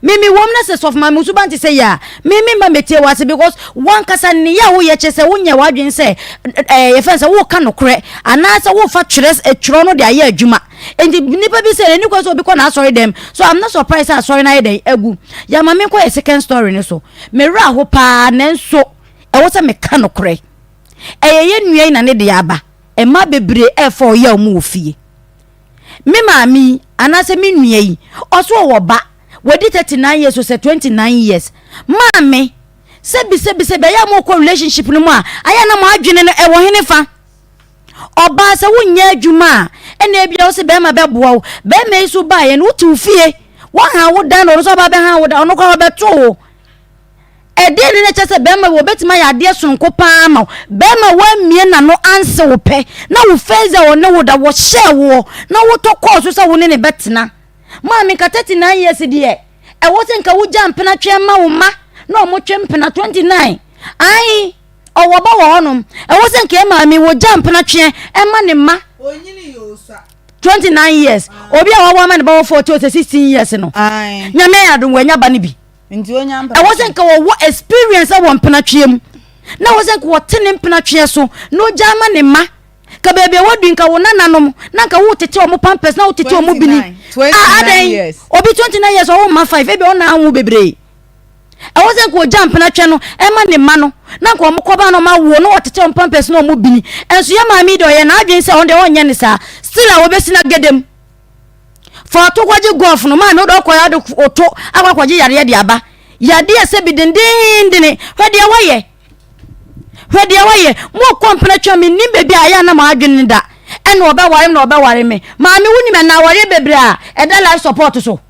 Me me wom na sɛ sɔfo maame wo suban te sɛ yɛ a, me me mma metie w'ase because wankasa nneyɛ a woyɛ kyerɛ sɛ wonyɛ w'adwene sɛ ɛɛ yɛfɛ sɛ woka nokorɛ anaasɛ wofa twerɛ twerɛ no de ayɛ adwuma. Nti nipa bi sɛ ɛni kwan sɛ obi kɔ n'asɔre dɛm so I'm not surprised sɛ asɔre no ayɛ dɛn agu. Yɛama me nkɔ yɛ second story no so. Me werɛ aho paa nanso ɛwɔ sɛ meka nokorɛ. Ɛyɛ yɛn nua yi na ne deɛ aba. Mmaa bebree ɛrefa ɔyaw mu wɔ fie. Me maame yi anaasɛ me nua yi, ɔso ɔwɔ ba, wadi 39 years o sɛ 29 years. Maame, sɛbi sɛbi sɛbi ɛyɛ a mokɔ relationship no mu a, ayɛ a na mo adwene no ɛwɔ hene fa? Ɔbaa sɛ wonyɛ adwuma a, ɛna ebia wo sɛ bɛrima bɛboa wo. Bɛrima yi so baeɛ no, wote wo fie, woaha wo dan na ɔno nso aba bɛha wo dan, ɔno koraa ɔbɛto wo. Ɛdeɛn ne na ɛkyerɛ sɛ bɛrima wei ɔbɛtumi ayɛ adeɛ sononko pa ara ama wo? Bɛrima a wammue n'ano anse wo pɛ, na wo first day a ɔne wo da, wɔhyɛɛ woɔ, na wotɔ kɔɔ so sɛ wo ne no bɛtena. Maame, nka 39 years deɛ, ɛwɔ sɛ nka wogya mpena twɛn ma wo mma na wɔtwe mpena 29. Ae, ɔwɔ ba wɔ hɔnom. Ɛwɔ sɛ nka yɛn maame wɔgya mpena tweɛ ma ne mma. 29 years. Obi a wawo ama ne ba wɔ 14 or 16 years no, Nyame ayɛ adom wanya ba no bi. Ɛwɔ sɛ nka wɔwɔ experience wɔ mpenatweɛ mu na ɛwɔ sɛ nka wɔte ne mpenatweɛ so na ɔgya ama ne mma ka baabi a wadu nka wo nananom na nka wotete wɔn pampers na wotete wɔn bini a adɛn obi 29 years ɔwɔ mma 5 ebi ɔna awo bebree ɛwɔ sɛ nka ɔgya mpenatweɛ no ɛma ne mma no na nka wɔn kɔba na wɔn awoɔ na wɔtete wɔn pampers na wɔn bini ɛnso yɛ maame yi deɛ ɔyɛ n'adwene sɛ ɔno deɛ ɔnyɛ ne saa still a wɔbɛsi na gedem Fa ɔto kɔgye golf no maame wode ɔkɔ ade ɔto akɔ akɔgye yareɛ de aba yadeɛ sɛ bi dendeendene hwɛ deɛ wayɛ hwɛ deɛ wayɛ mo kɔ mpena twa me nim baabi a ɛyɛ anam adwene no da ɛna ɔbɛware me na ɔbɛware me maame wonim ɛna awareɛ bebree a ɛda life support so.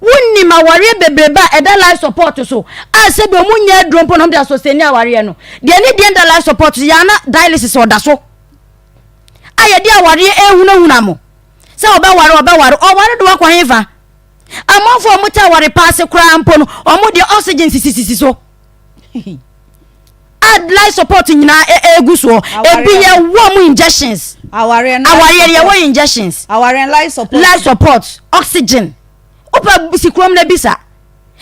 Wonim awareɛ bebrebe a ɛda life support so a sɛbi ɔmo nyɛ aduro mpo na ɔmo de asoseni awareɛ no. Deɛ ne deɛ nda life support so yɛ ana dialysis ɔda so a yɛde awareɛ ehunahuna mo sɛ ɔbɛware ɔbɛware ɔware de wakɔ hefa? Amanfoɔ a ɔmo te aware pa ase koraa mpo no ɔmo deɛ oxygen sisisisi so. A life support nyinaa egu soɔ. Ebi yɛ wɔ mo injections. Awareɛ no awareɛ yɛ wɔ injections. Awareɛ life support. Life support oxygen. Wopɛ si kurom na bisa.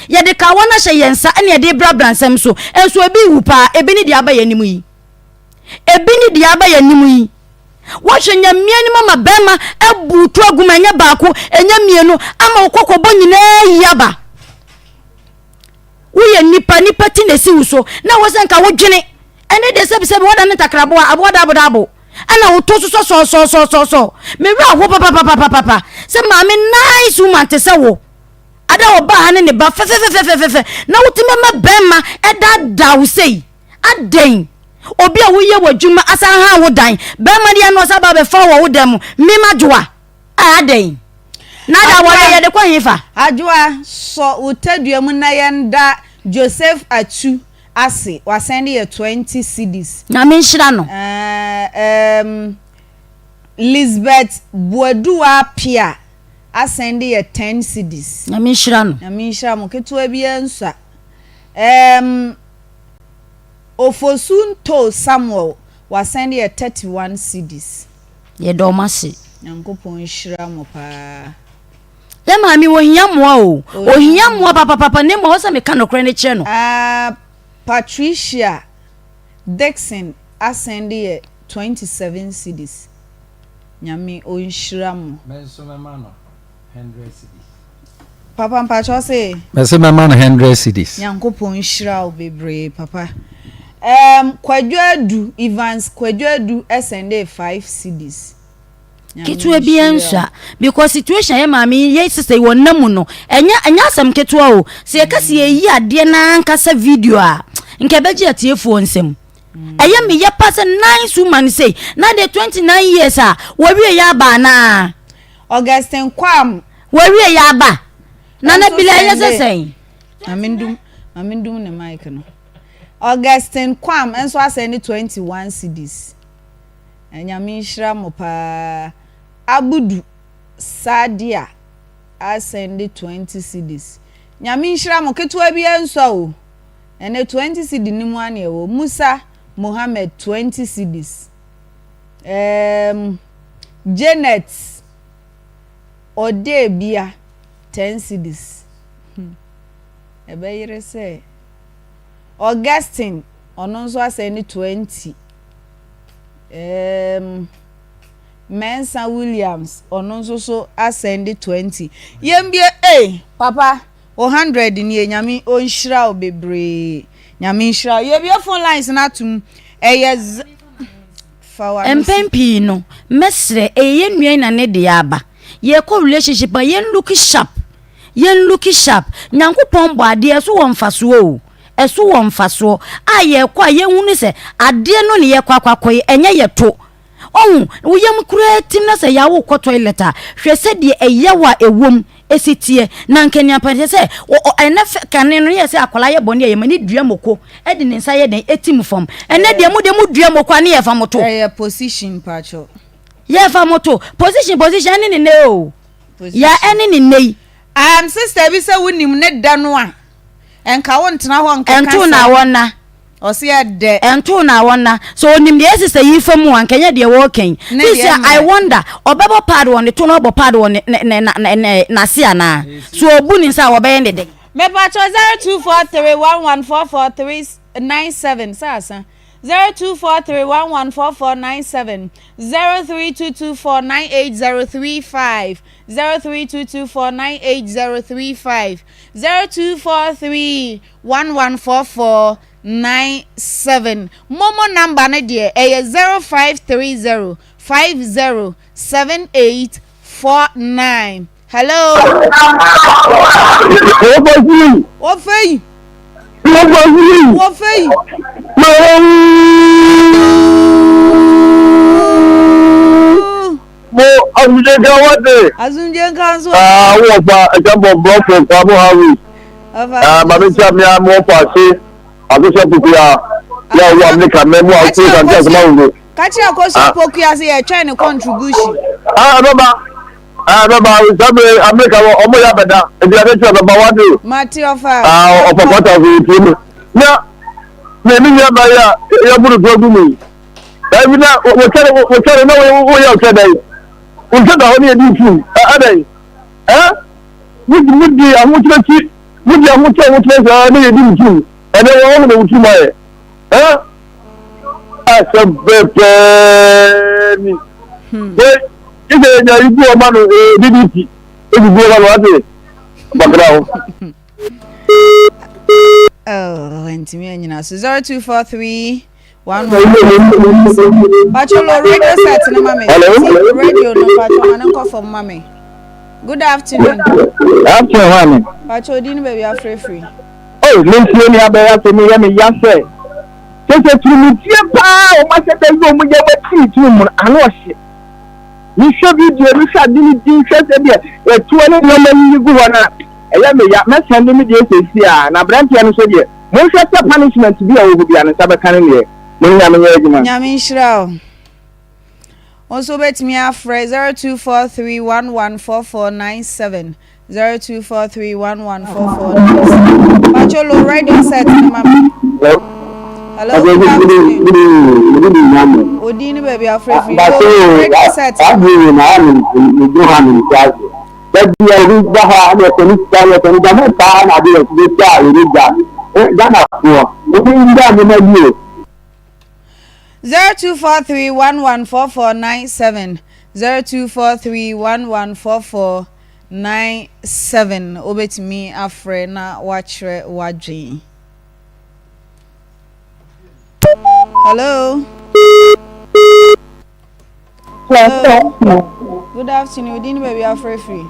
Yɛde kawa no ahyɛ yɛn nsa ɛna yɛde brabra nsɛm so. Nso ebi wu paa ebi ne deɛ aba yɛn anim yi. Ebi ne deɛ aba yɛn anim yi. Wɔhwɛ nyamea anim ama bɛrima abu to agu mu ɛnyɛ baako ɛnyɛ mmienu ama wo kɔkɔbɔ nyinaa yi aba. Woyɛ nipa, nipa ti na esi wo so na ɛwɔ sɛ nka wodwene. Ɛne deɛ sɛbisɛbi wɔda ne ntakraboa, aboa daabo daabo ɛna woto so sɔsɔsɔsɔsɔ. Me werɛ aho papapapapapa sɛ maame nice woman te sɛ wo. Ada ɔbaa ha ne ne ba fɛfɛfɛfɛfɛ na wotumi ma bɛrima ɛdaadaa wo sei. Adɛn? Obi a woyɛ w'adwuma asan ha wo dan, bɛrima deɛ ano ɔsan ba abɛfa wɔ wo dan mu, mema dwoa. Ah, adɛn? Na ada awɔre yɛde kɔ hefa? Adwoa, sɔ wo tadua mu na yɛnda Joseph Atsu ase, wasɛnde yɛ 20 cedis. Nyame nhyira no. Ɛɛm, Lisbeth Boaduwa Appiah asɛnde yɛ 10 cedis. Nyame nhyira no. Nyame nhyira mo, ketewa biara nsua. Ɛɛm, Ofosu Ntoo Samuel, wasɛnde yɛ 31 cedis. Yɛda ɔmo ase. Nyankopɔn nhyira mo paa. Yɛ maame ohia mmoa o. Ohia mmoa papapapa na mmom ɛwɔ sɛ meka nokorɛ no kyerɛ no. Ah Patricia Dickson asɛnde yɛ 27 cedis. Nyame ɔnhyira mo. Me nso mɛma no hundred cedis. Papa mpakyɛ ɔse. Mese mɛma no hundred cedis. Nyankopɔn nhyira wo bebree papa. Erm Kwadwo Adu, Evans Kwadwo Adu sɛndee 5 cedis. Nyame Ketewa biara nhyira wo. nsua because situation a yɛ maame yi yɛ sister yi wɔ nna mu no ɛnyɛ ɛnyɛ asɛm ketewa o. Sɛ yɛka sɛ yɛyi adeɛ no ankasa video a nka ɛbɛgye atiefoɔ nsam. Ɛyɛ me yɛ pa sɛ nice woman sei na deɛ 29 years a wɔwie yɛ aba anaa? Augustine Kwam. Wɔawie yɛ aba. Nana Bila ɛyɛ sɛ sɛn? Maame ndum maame ndum ne mic no. Augustine Kwam nso asɛn ne 21 cedis. Nyame nhyira mo paa. Abudu Sadia asɛn ne 20 cedis. Nyame nhyira mo ketewa bi nsɔ o. Ɛnɛ 20 cedi no mu ana ɛwɔ. Musa Mohammed 20 cedis. Um, Janet Ɔdeebia ten cedis. Hmm. Ɛbɛyere sɛ Augustine ɔno nso asɛn ne 20. Um, Mensah Williams ɔno nso so asɛn de 20. Yɛmbie ei papa o 100 nie nyame ɔnhyira wo bebree. Nyame nhyira wo. Yɛbie phone lines no atom ɛyɛ z Fa w'ano si. Mpɛn pii no, mɛsrɛ, ɛyɛ yɛn nua yi na ne deɛ aba. Yɛkɔ relationship a, yɛn look sharp. Yɛn look sharp. Nyankopɔn bɔ adeɛ, ɛso wɔ mfasoɔ o. Ɛso wɔ mfasoɔ. A yɛkɔ a, yɛhunu sɛ adeɛ no ne yɛkɔ akɔ akɔyɛ, ɛnyɛ yɛto. Ɔhu, wo yam koraa tim na sɛ yɛ a wokɔ toilet a, hwɛ sɛdeɛ ɛyaw a ɛwom si teɛ. Na anka nea pɛn sɛ ɛnɛ fɛ kane no yɛ sɛ akwadaa yɛ bɔne a yɛma ne dua moko de ne nsa yɛ dɛn etim fam. Ɛnɛ deɛ mo deɛ mo dua moko a ne yɛfa mo to. Ɛyɛ position pakyɛw. Yɛfa mo to. Position position ɛne ne nɛ o. Ya ɛne ne nɛ yi. Um, sister bi sɛ wonim ne da no a, ɛnka wo ntena hɔ nkeka Ɛnto na saa. wɔn na. Ɔse ɛdɛ. Ɛntoo no a wɔnna. Sɛ ɔnim deɛ ɛsɛ sɛ yi fa mu a, nka ɛnyɛ deɛ wɔreka yi. Ne Seesei deɛ a, I mmerɛ. wonder, ɔbɛbɔ pad wɔ ne to na wabɔ pad wɔ ne, ne, ne, na, ne, ne, n'ase anaa? So ɔbu ne nsa a, wɔbɛyɛ ne dɛn? Mepakyɛw 0243114497 sɛ asa 0243114497 0322498035 0322498035 02431144 97. Momo number no deɛ ɛyɛ 0530 50 78 49. Hello. Wɔfɛ yi. Wɔfɛ yi. Mo. Asomdwe nka wate. Asomdwe nka nso. Ah, wo wɔfa ɛkyɛ bɔ brɔfo kwabo hawi. Ah, ma me nkyia me a me wɔfa ase akosua pokuya. Ya wo Amerika mɛ mu a wokuru sante asoma wo. Ka kyerɛ Akosua Pokuya sɛ yɛtwɛn ne contribution. Ah, ɛbɛba. Ah, ɛbɛba. Sábẹ Amerika wɔ ɔmo yɛ abɛda. Ebi ade kyerɛ bɛba wate. Mate ɔfa. Ah, ɔfa kwata so etie mu. Na me me nua ba yi a yɛboro to agu mu yi. Ɛbi na wɔkyɛre wɔkyɛre na wɔyɛ ɔkyɛ dɛn. Wɔnhwɛ da hɔ ne yɛdi ntum. Ɛdɛn? Ɛ? Mudi mudi ahokyerɛ akyi. Mudi ahokyerɛ ahokyerɛ saa ne yɛdi ntum. Ɛnɛ wɔn ho na wɔtum ayɛ. Ɛ? Asɛm pɛpɛɛ ni. Wei, gye sɛ yɛnya yi gu ɔma no DDT. Egugu ɔma no ase. Bakra ho. Oh, ntumi anyina so 0243 1 Pacho lo radio set no ma me. Radio no pacho ma ne nkɔ fam ma me. Good afternoon. Afternoon hwane. Pacho di no baabi afrɛfiri. Oh, me ntie ni abɛyɛ asɛ me yɛ me ya sɛ. Kyɛ sɛ turumutie paa wɔn ahyɛ da yi wɔn yɛ wɔatiri tiri mu no ano ɔhye. Mehwɛ video no hwɛ ade no din hwɛ sɛ deɛ yɛtoɔ ne nneɛma yiyi gu hɔ no a ɛyɛ me ya. Mɛsɛn de me deɛ sɛsi a na aberanteɛ no nso deɛ monhwɛ sɛ punishment bi a ɛwɔ hɔ biara ne nsa bɛka no deɛ. Mo ne Nyame nyɛ adwuma. Nyame nhyira wo. Wo nso wobɛtumi afrɛ 0243114497 0243114497. Pacho lo radio set no ma me. Hello, good afternoon. Odin ne baabi afrɛ firi. Lo radio set no ma me. Dabi a obi ba hɔ a ɛna ɛsɛ ne sika ɛna ɛsɛ ne gya mo paa na ade yɛ sɛ gya a yɛde gya Ghana foɔ obi ngya nneɛma bi o. 0243114497 0243114497 wobɛtumi afrɛ na woakyerɛ w'adwene. Hello. Hello. Good afternoon. Odin baabi afrɛ firi.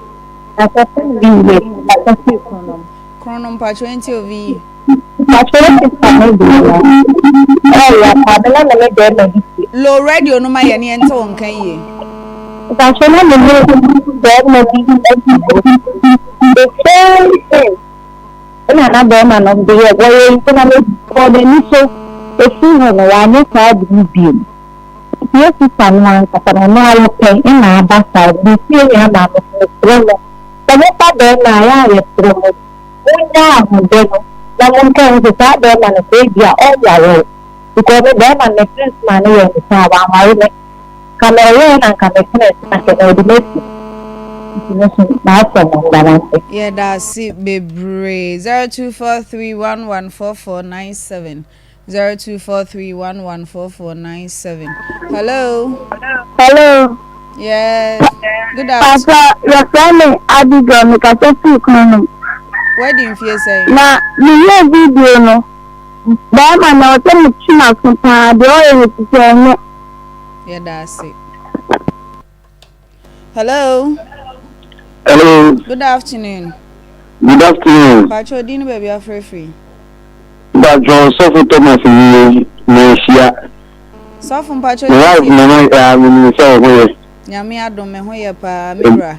Krono mpacho nti ovi. Low radio no ma yɛ ne yɛnte wo nka yie. Mpacho na me ne bɛrima bi the same thing ɛna na bɛrima no de yɛ wɔyɛ nti na me bɔ n'ani so efiri hɔ no wanyɛ saa ade no bio. Nti yɛ sista no ankasa no ɔno ara pɛ na aba saa nti yɛ nua maame no mesrɛ mo sɛ mofa bɛrima a yɛ a yɛsrɛ mo monnyaa ahodɛ no na monka nhu sɛ saa bɛrima no sɛ ebia ɔnware wo because me bɛrima no mepene so maa no yɛɛ me saa wanware me nka me ɔyɛɛ na nka mepene so na nka na ɔde m'asi nti me so m'asɛm no meda no ase. Yɛdaase bebree 0243114497. 0243114497. Hello. Hello. Yes. Good afternoon. Papa, yɛfrɛ me Abigail, mekasa firi Kronom. Wadi mfie sɛn? Na meyɛɛ video no, bɛrima na ɔsɛ metwe n'aso paa, deɛ ɔyɛ no te sɛ ɛnyɛ. Yɛda ase. Hello. Hello. Good afternoon. Good afternoon. Pacho di no baabi afrɛfiri. Pacho Sɔfo Thomas nie manhyia. Sɔfo mpacho. Me wife nana ya menim sɛ wo ho yɛ. Nyame adom me ho yɛ paa me wura.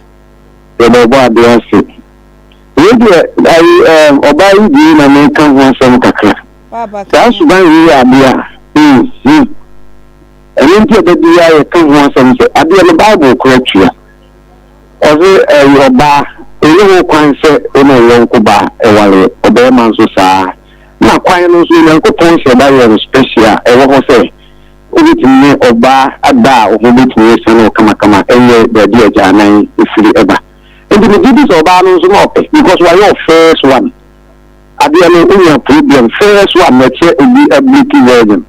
Yɛda ɔbɔ adeɛ ase. Wei deɛ ayi ɛɛm ɔbaa yi deɛ na meka ho asɛm kakra. Saa suban wei yɛ adeɛ a nhu. Ɛno nti a da biara yɛka ho asɛm sɛ adeɛ no Bible kora tua. Ɔse ɛyɛ ɔbaa, ɛnni ho kwan sɛ wo ne wo yɔnko baa ɛwareɛ, ɔbarima nso saa ara. Na kwan no nso Onyankopɔn hyɛɛ da yɛɛ no special a ɛwɔ hɔ sɛ wobɛtumi ne ɔbaa ada a wo ho bɛtumi asiane wo kamakama ɛnyɛ baabi a agyanan firi ba. Nti megye di sɛ ɔbaa no nso na ɔpɛ because wayɛ wo first one. Adeɛ no wonya problem first one na ɛkyɛ obi ability virgin.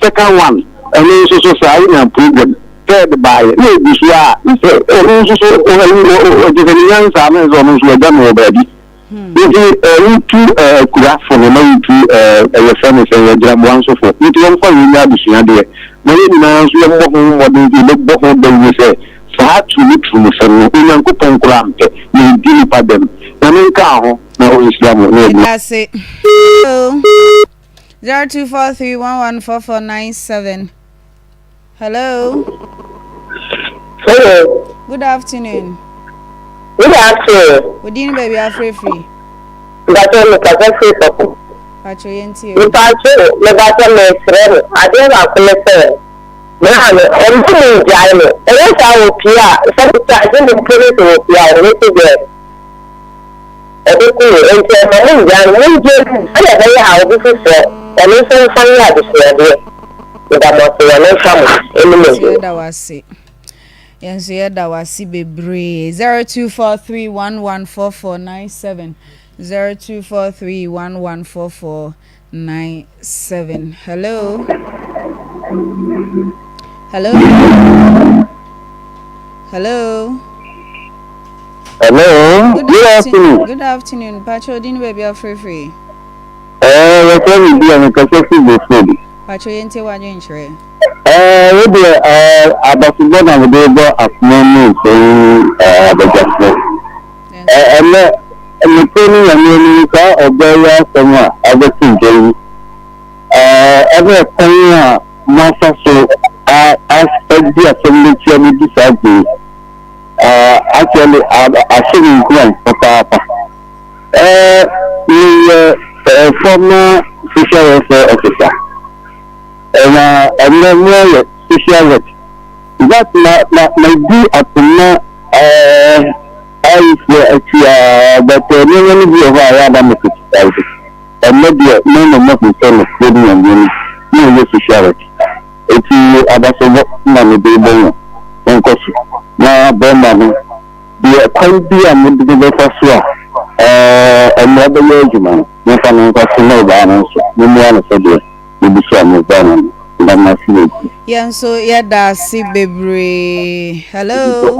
Second one ɛno nso so saa wonya problem third baeɛ na ɛgu so a na sɛ ɔno nso so ɔkyɛ sɛ ne nyansa na sɛ ɔno nso wagya no wɔ baabi nti wotu akura fo no na wotu ɛyɛ fɛ no sɛ yɛgyinamoa nso fo nti wɔmfa wei nyɛ adesuadeɛ na yɛn nyinaa nso yɛmmɔ ho mmɔden sɛ yɛbɛbɔ ho dawuro sɛ saa turumu-turumusɛm no Onyankopɔn koraa mpɛ na ɛdi nnipa dɛm. Nyame nkaa ho na ɔnhyira mo ne adwuma. Medase. 0243114497. Hello. Hello. Good afternoon. Good afternoon. Wo din ne baabi a wofrɛ firi? Mpakyɛw mekasa firi Sɔfo. Mpakyɛw yɛntie o. Mpakyɛw mebakyɛ mesrɛ mo adeɛ baako ne sɛ bra no ɛmma mo ngyae no ɛyɛ saa ɔpie a sɛ mo charge no mpo ne sɛ ɔpie a ɔbɛsi dɛm ɔbɛku no nti ɛmma mo ngyae no mongye no sɛdeɛ ɛbɛyɛ a obi foforɔ ɔno nso mfa nyɛ adesuadeɛ meda mo ase Nyame mfa mo anim Nso yɛda wo ase. Yɛn nso yɛda wo ase bebree. 0243114497 0243114497. Hello. Hello. Hello. Hello. Good, Good afternoon. Good afternoon. Pacho din baby afrefre. Eh, yɛfrɛ me bi a mekasa fi Bofodi. Pacho yɛntie w'adwenkyerɛ. Ɛɛ, wo deɛ, ɛɛ, abasobɔ na mede rebɔ akoma mu nsɛm yi, ɛɛ, abadwafoɔ. Ɛɛ, ɛnnɛ, nokorɛ ne Nyame anim, saa ɔbaa yi asɛm a abɛto dwa yi, ɛɛ, ɛne ɛkwan a moafa so a, a, adi asɛm no akyi abɛdu saa berɛ yi, ɛɛ, actually, a, ahyɛ me nkuran papaapa. Ɛɛ, meyɛ, ɛɛ, former social welfare officer. Na ɛnɛ mo yɛ social work. In fact, ma ma ma di akoma ɛɛ ayifoɔ akyi aa but nneɛma no bi wɔ hɔ a yɛ ada mo criticize. Ɛnɛ deɛ mo na mo hu sɛ no kuro ne nyame no mo yɛ social work. Eti abasobɔ na me de bɔ mo. Monkɔ so na bɛrima no deɛ kwan bi a mo de no bɛfa so a ɛɛ mmara bɛyɛ adwuma no momfa no mfa so na ɔbaa no nso mommoa no sɛdeɛ Mebisa mo ba no na mase adi. Yɛn nso yɛda ase bebree. Hello.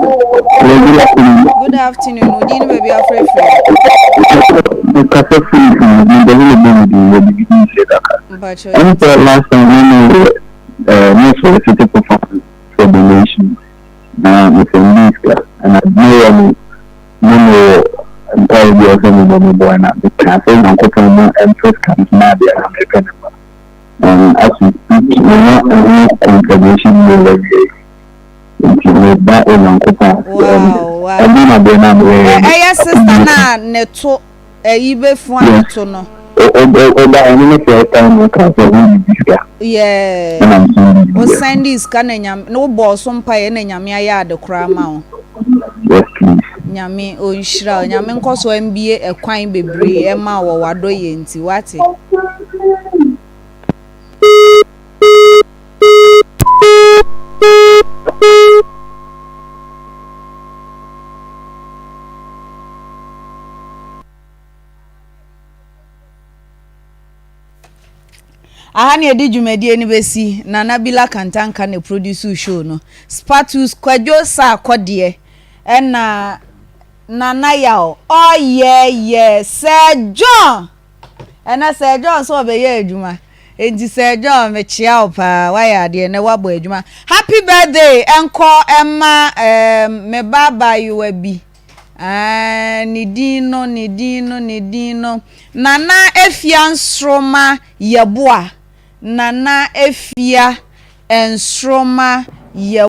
Good afternoon. Good afternoon. Wo din ne baabi afrɛfrɛ. Mekasa firi mebɛhɛ ne bɔ me din wɔ bibi din hyɛ kaka. Mpakyɛ. Ɛne sɛ last time ne ne yɛ ɛɛ ne solicit for funds for donation na me sɛndi sika ɛna meyɛ no na mewɔ mpaeɛ bi a ɛsɛ mebɔ mebɔ na mekaa sɛ Nyankopɔn ma ɛmfa sika no so na adeɛ a mepɛ no ma and as we speak menya ɛho confirmation mail awie nti meba Onyankopɔn ase ɛno na deɛ na meyɛyɛ ɛyɛ sister no a ne to ɛyi bɛfu a ne to no ɔba ɛno ne first time no ka sɛ wo bibi sika yeah ɛna nso wo send sika na nyame na wobɔɔ so mpaeɛ na nyame ayɛ ade koraa ma wo Yes please. Nyame ɔnhyira wo. Nyame nkɔ so mbie ɛkwan bebree ɛma wɔ w'adɔyɛ nti wate. Aha na yɛde dwumadie no bɛsi, Nana Bila Kantanka na produce show no. Spatus Kwadwo Sarkodie ɛna Nana Yaw ɔyɛyɛ Sir John! Ɛnɛ Sir John sɛ ɔbɛyɛ adwuma. Enti Sir John mekyea wo paa, woayɛ adeɛ ɛnɛ woabɔ adwuma. Happy birthday ɛnkɔ ɛma ɛɛm me ba abaayewa bi. Aah ne din no, ne din no, ne din no. Nana Afia Nsoroma Yeboah, Nana Afia Nsoroma Yeboah.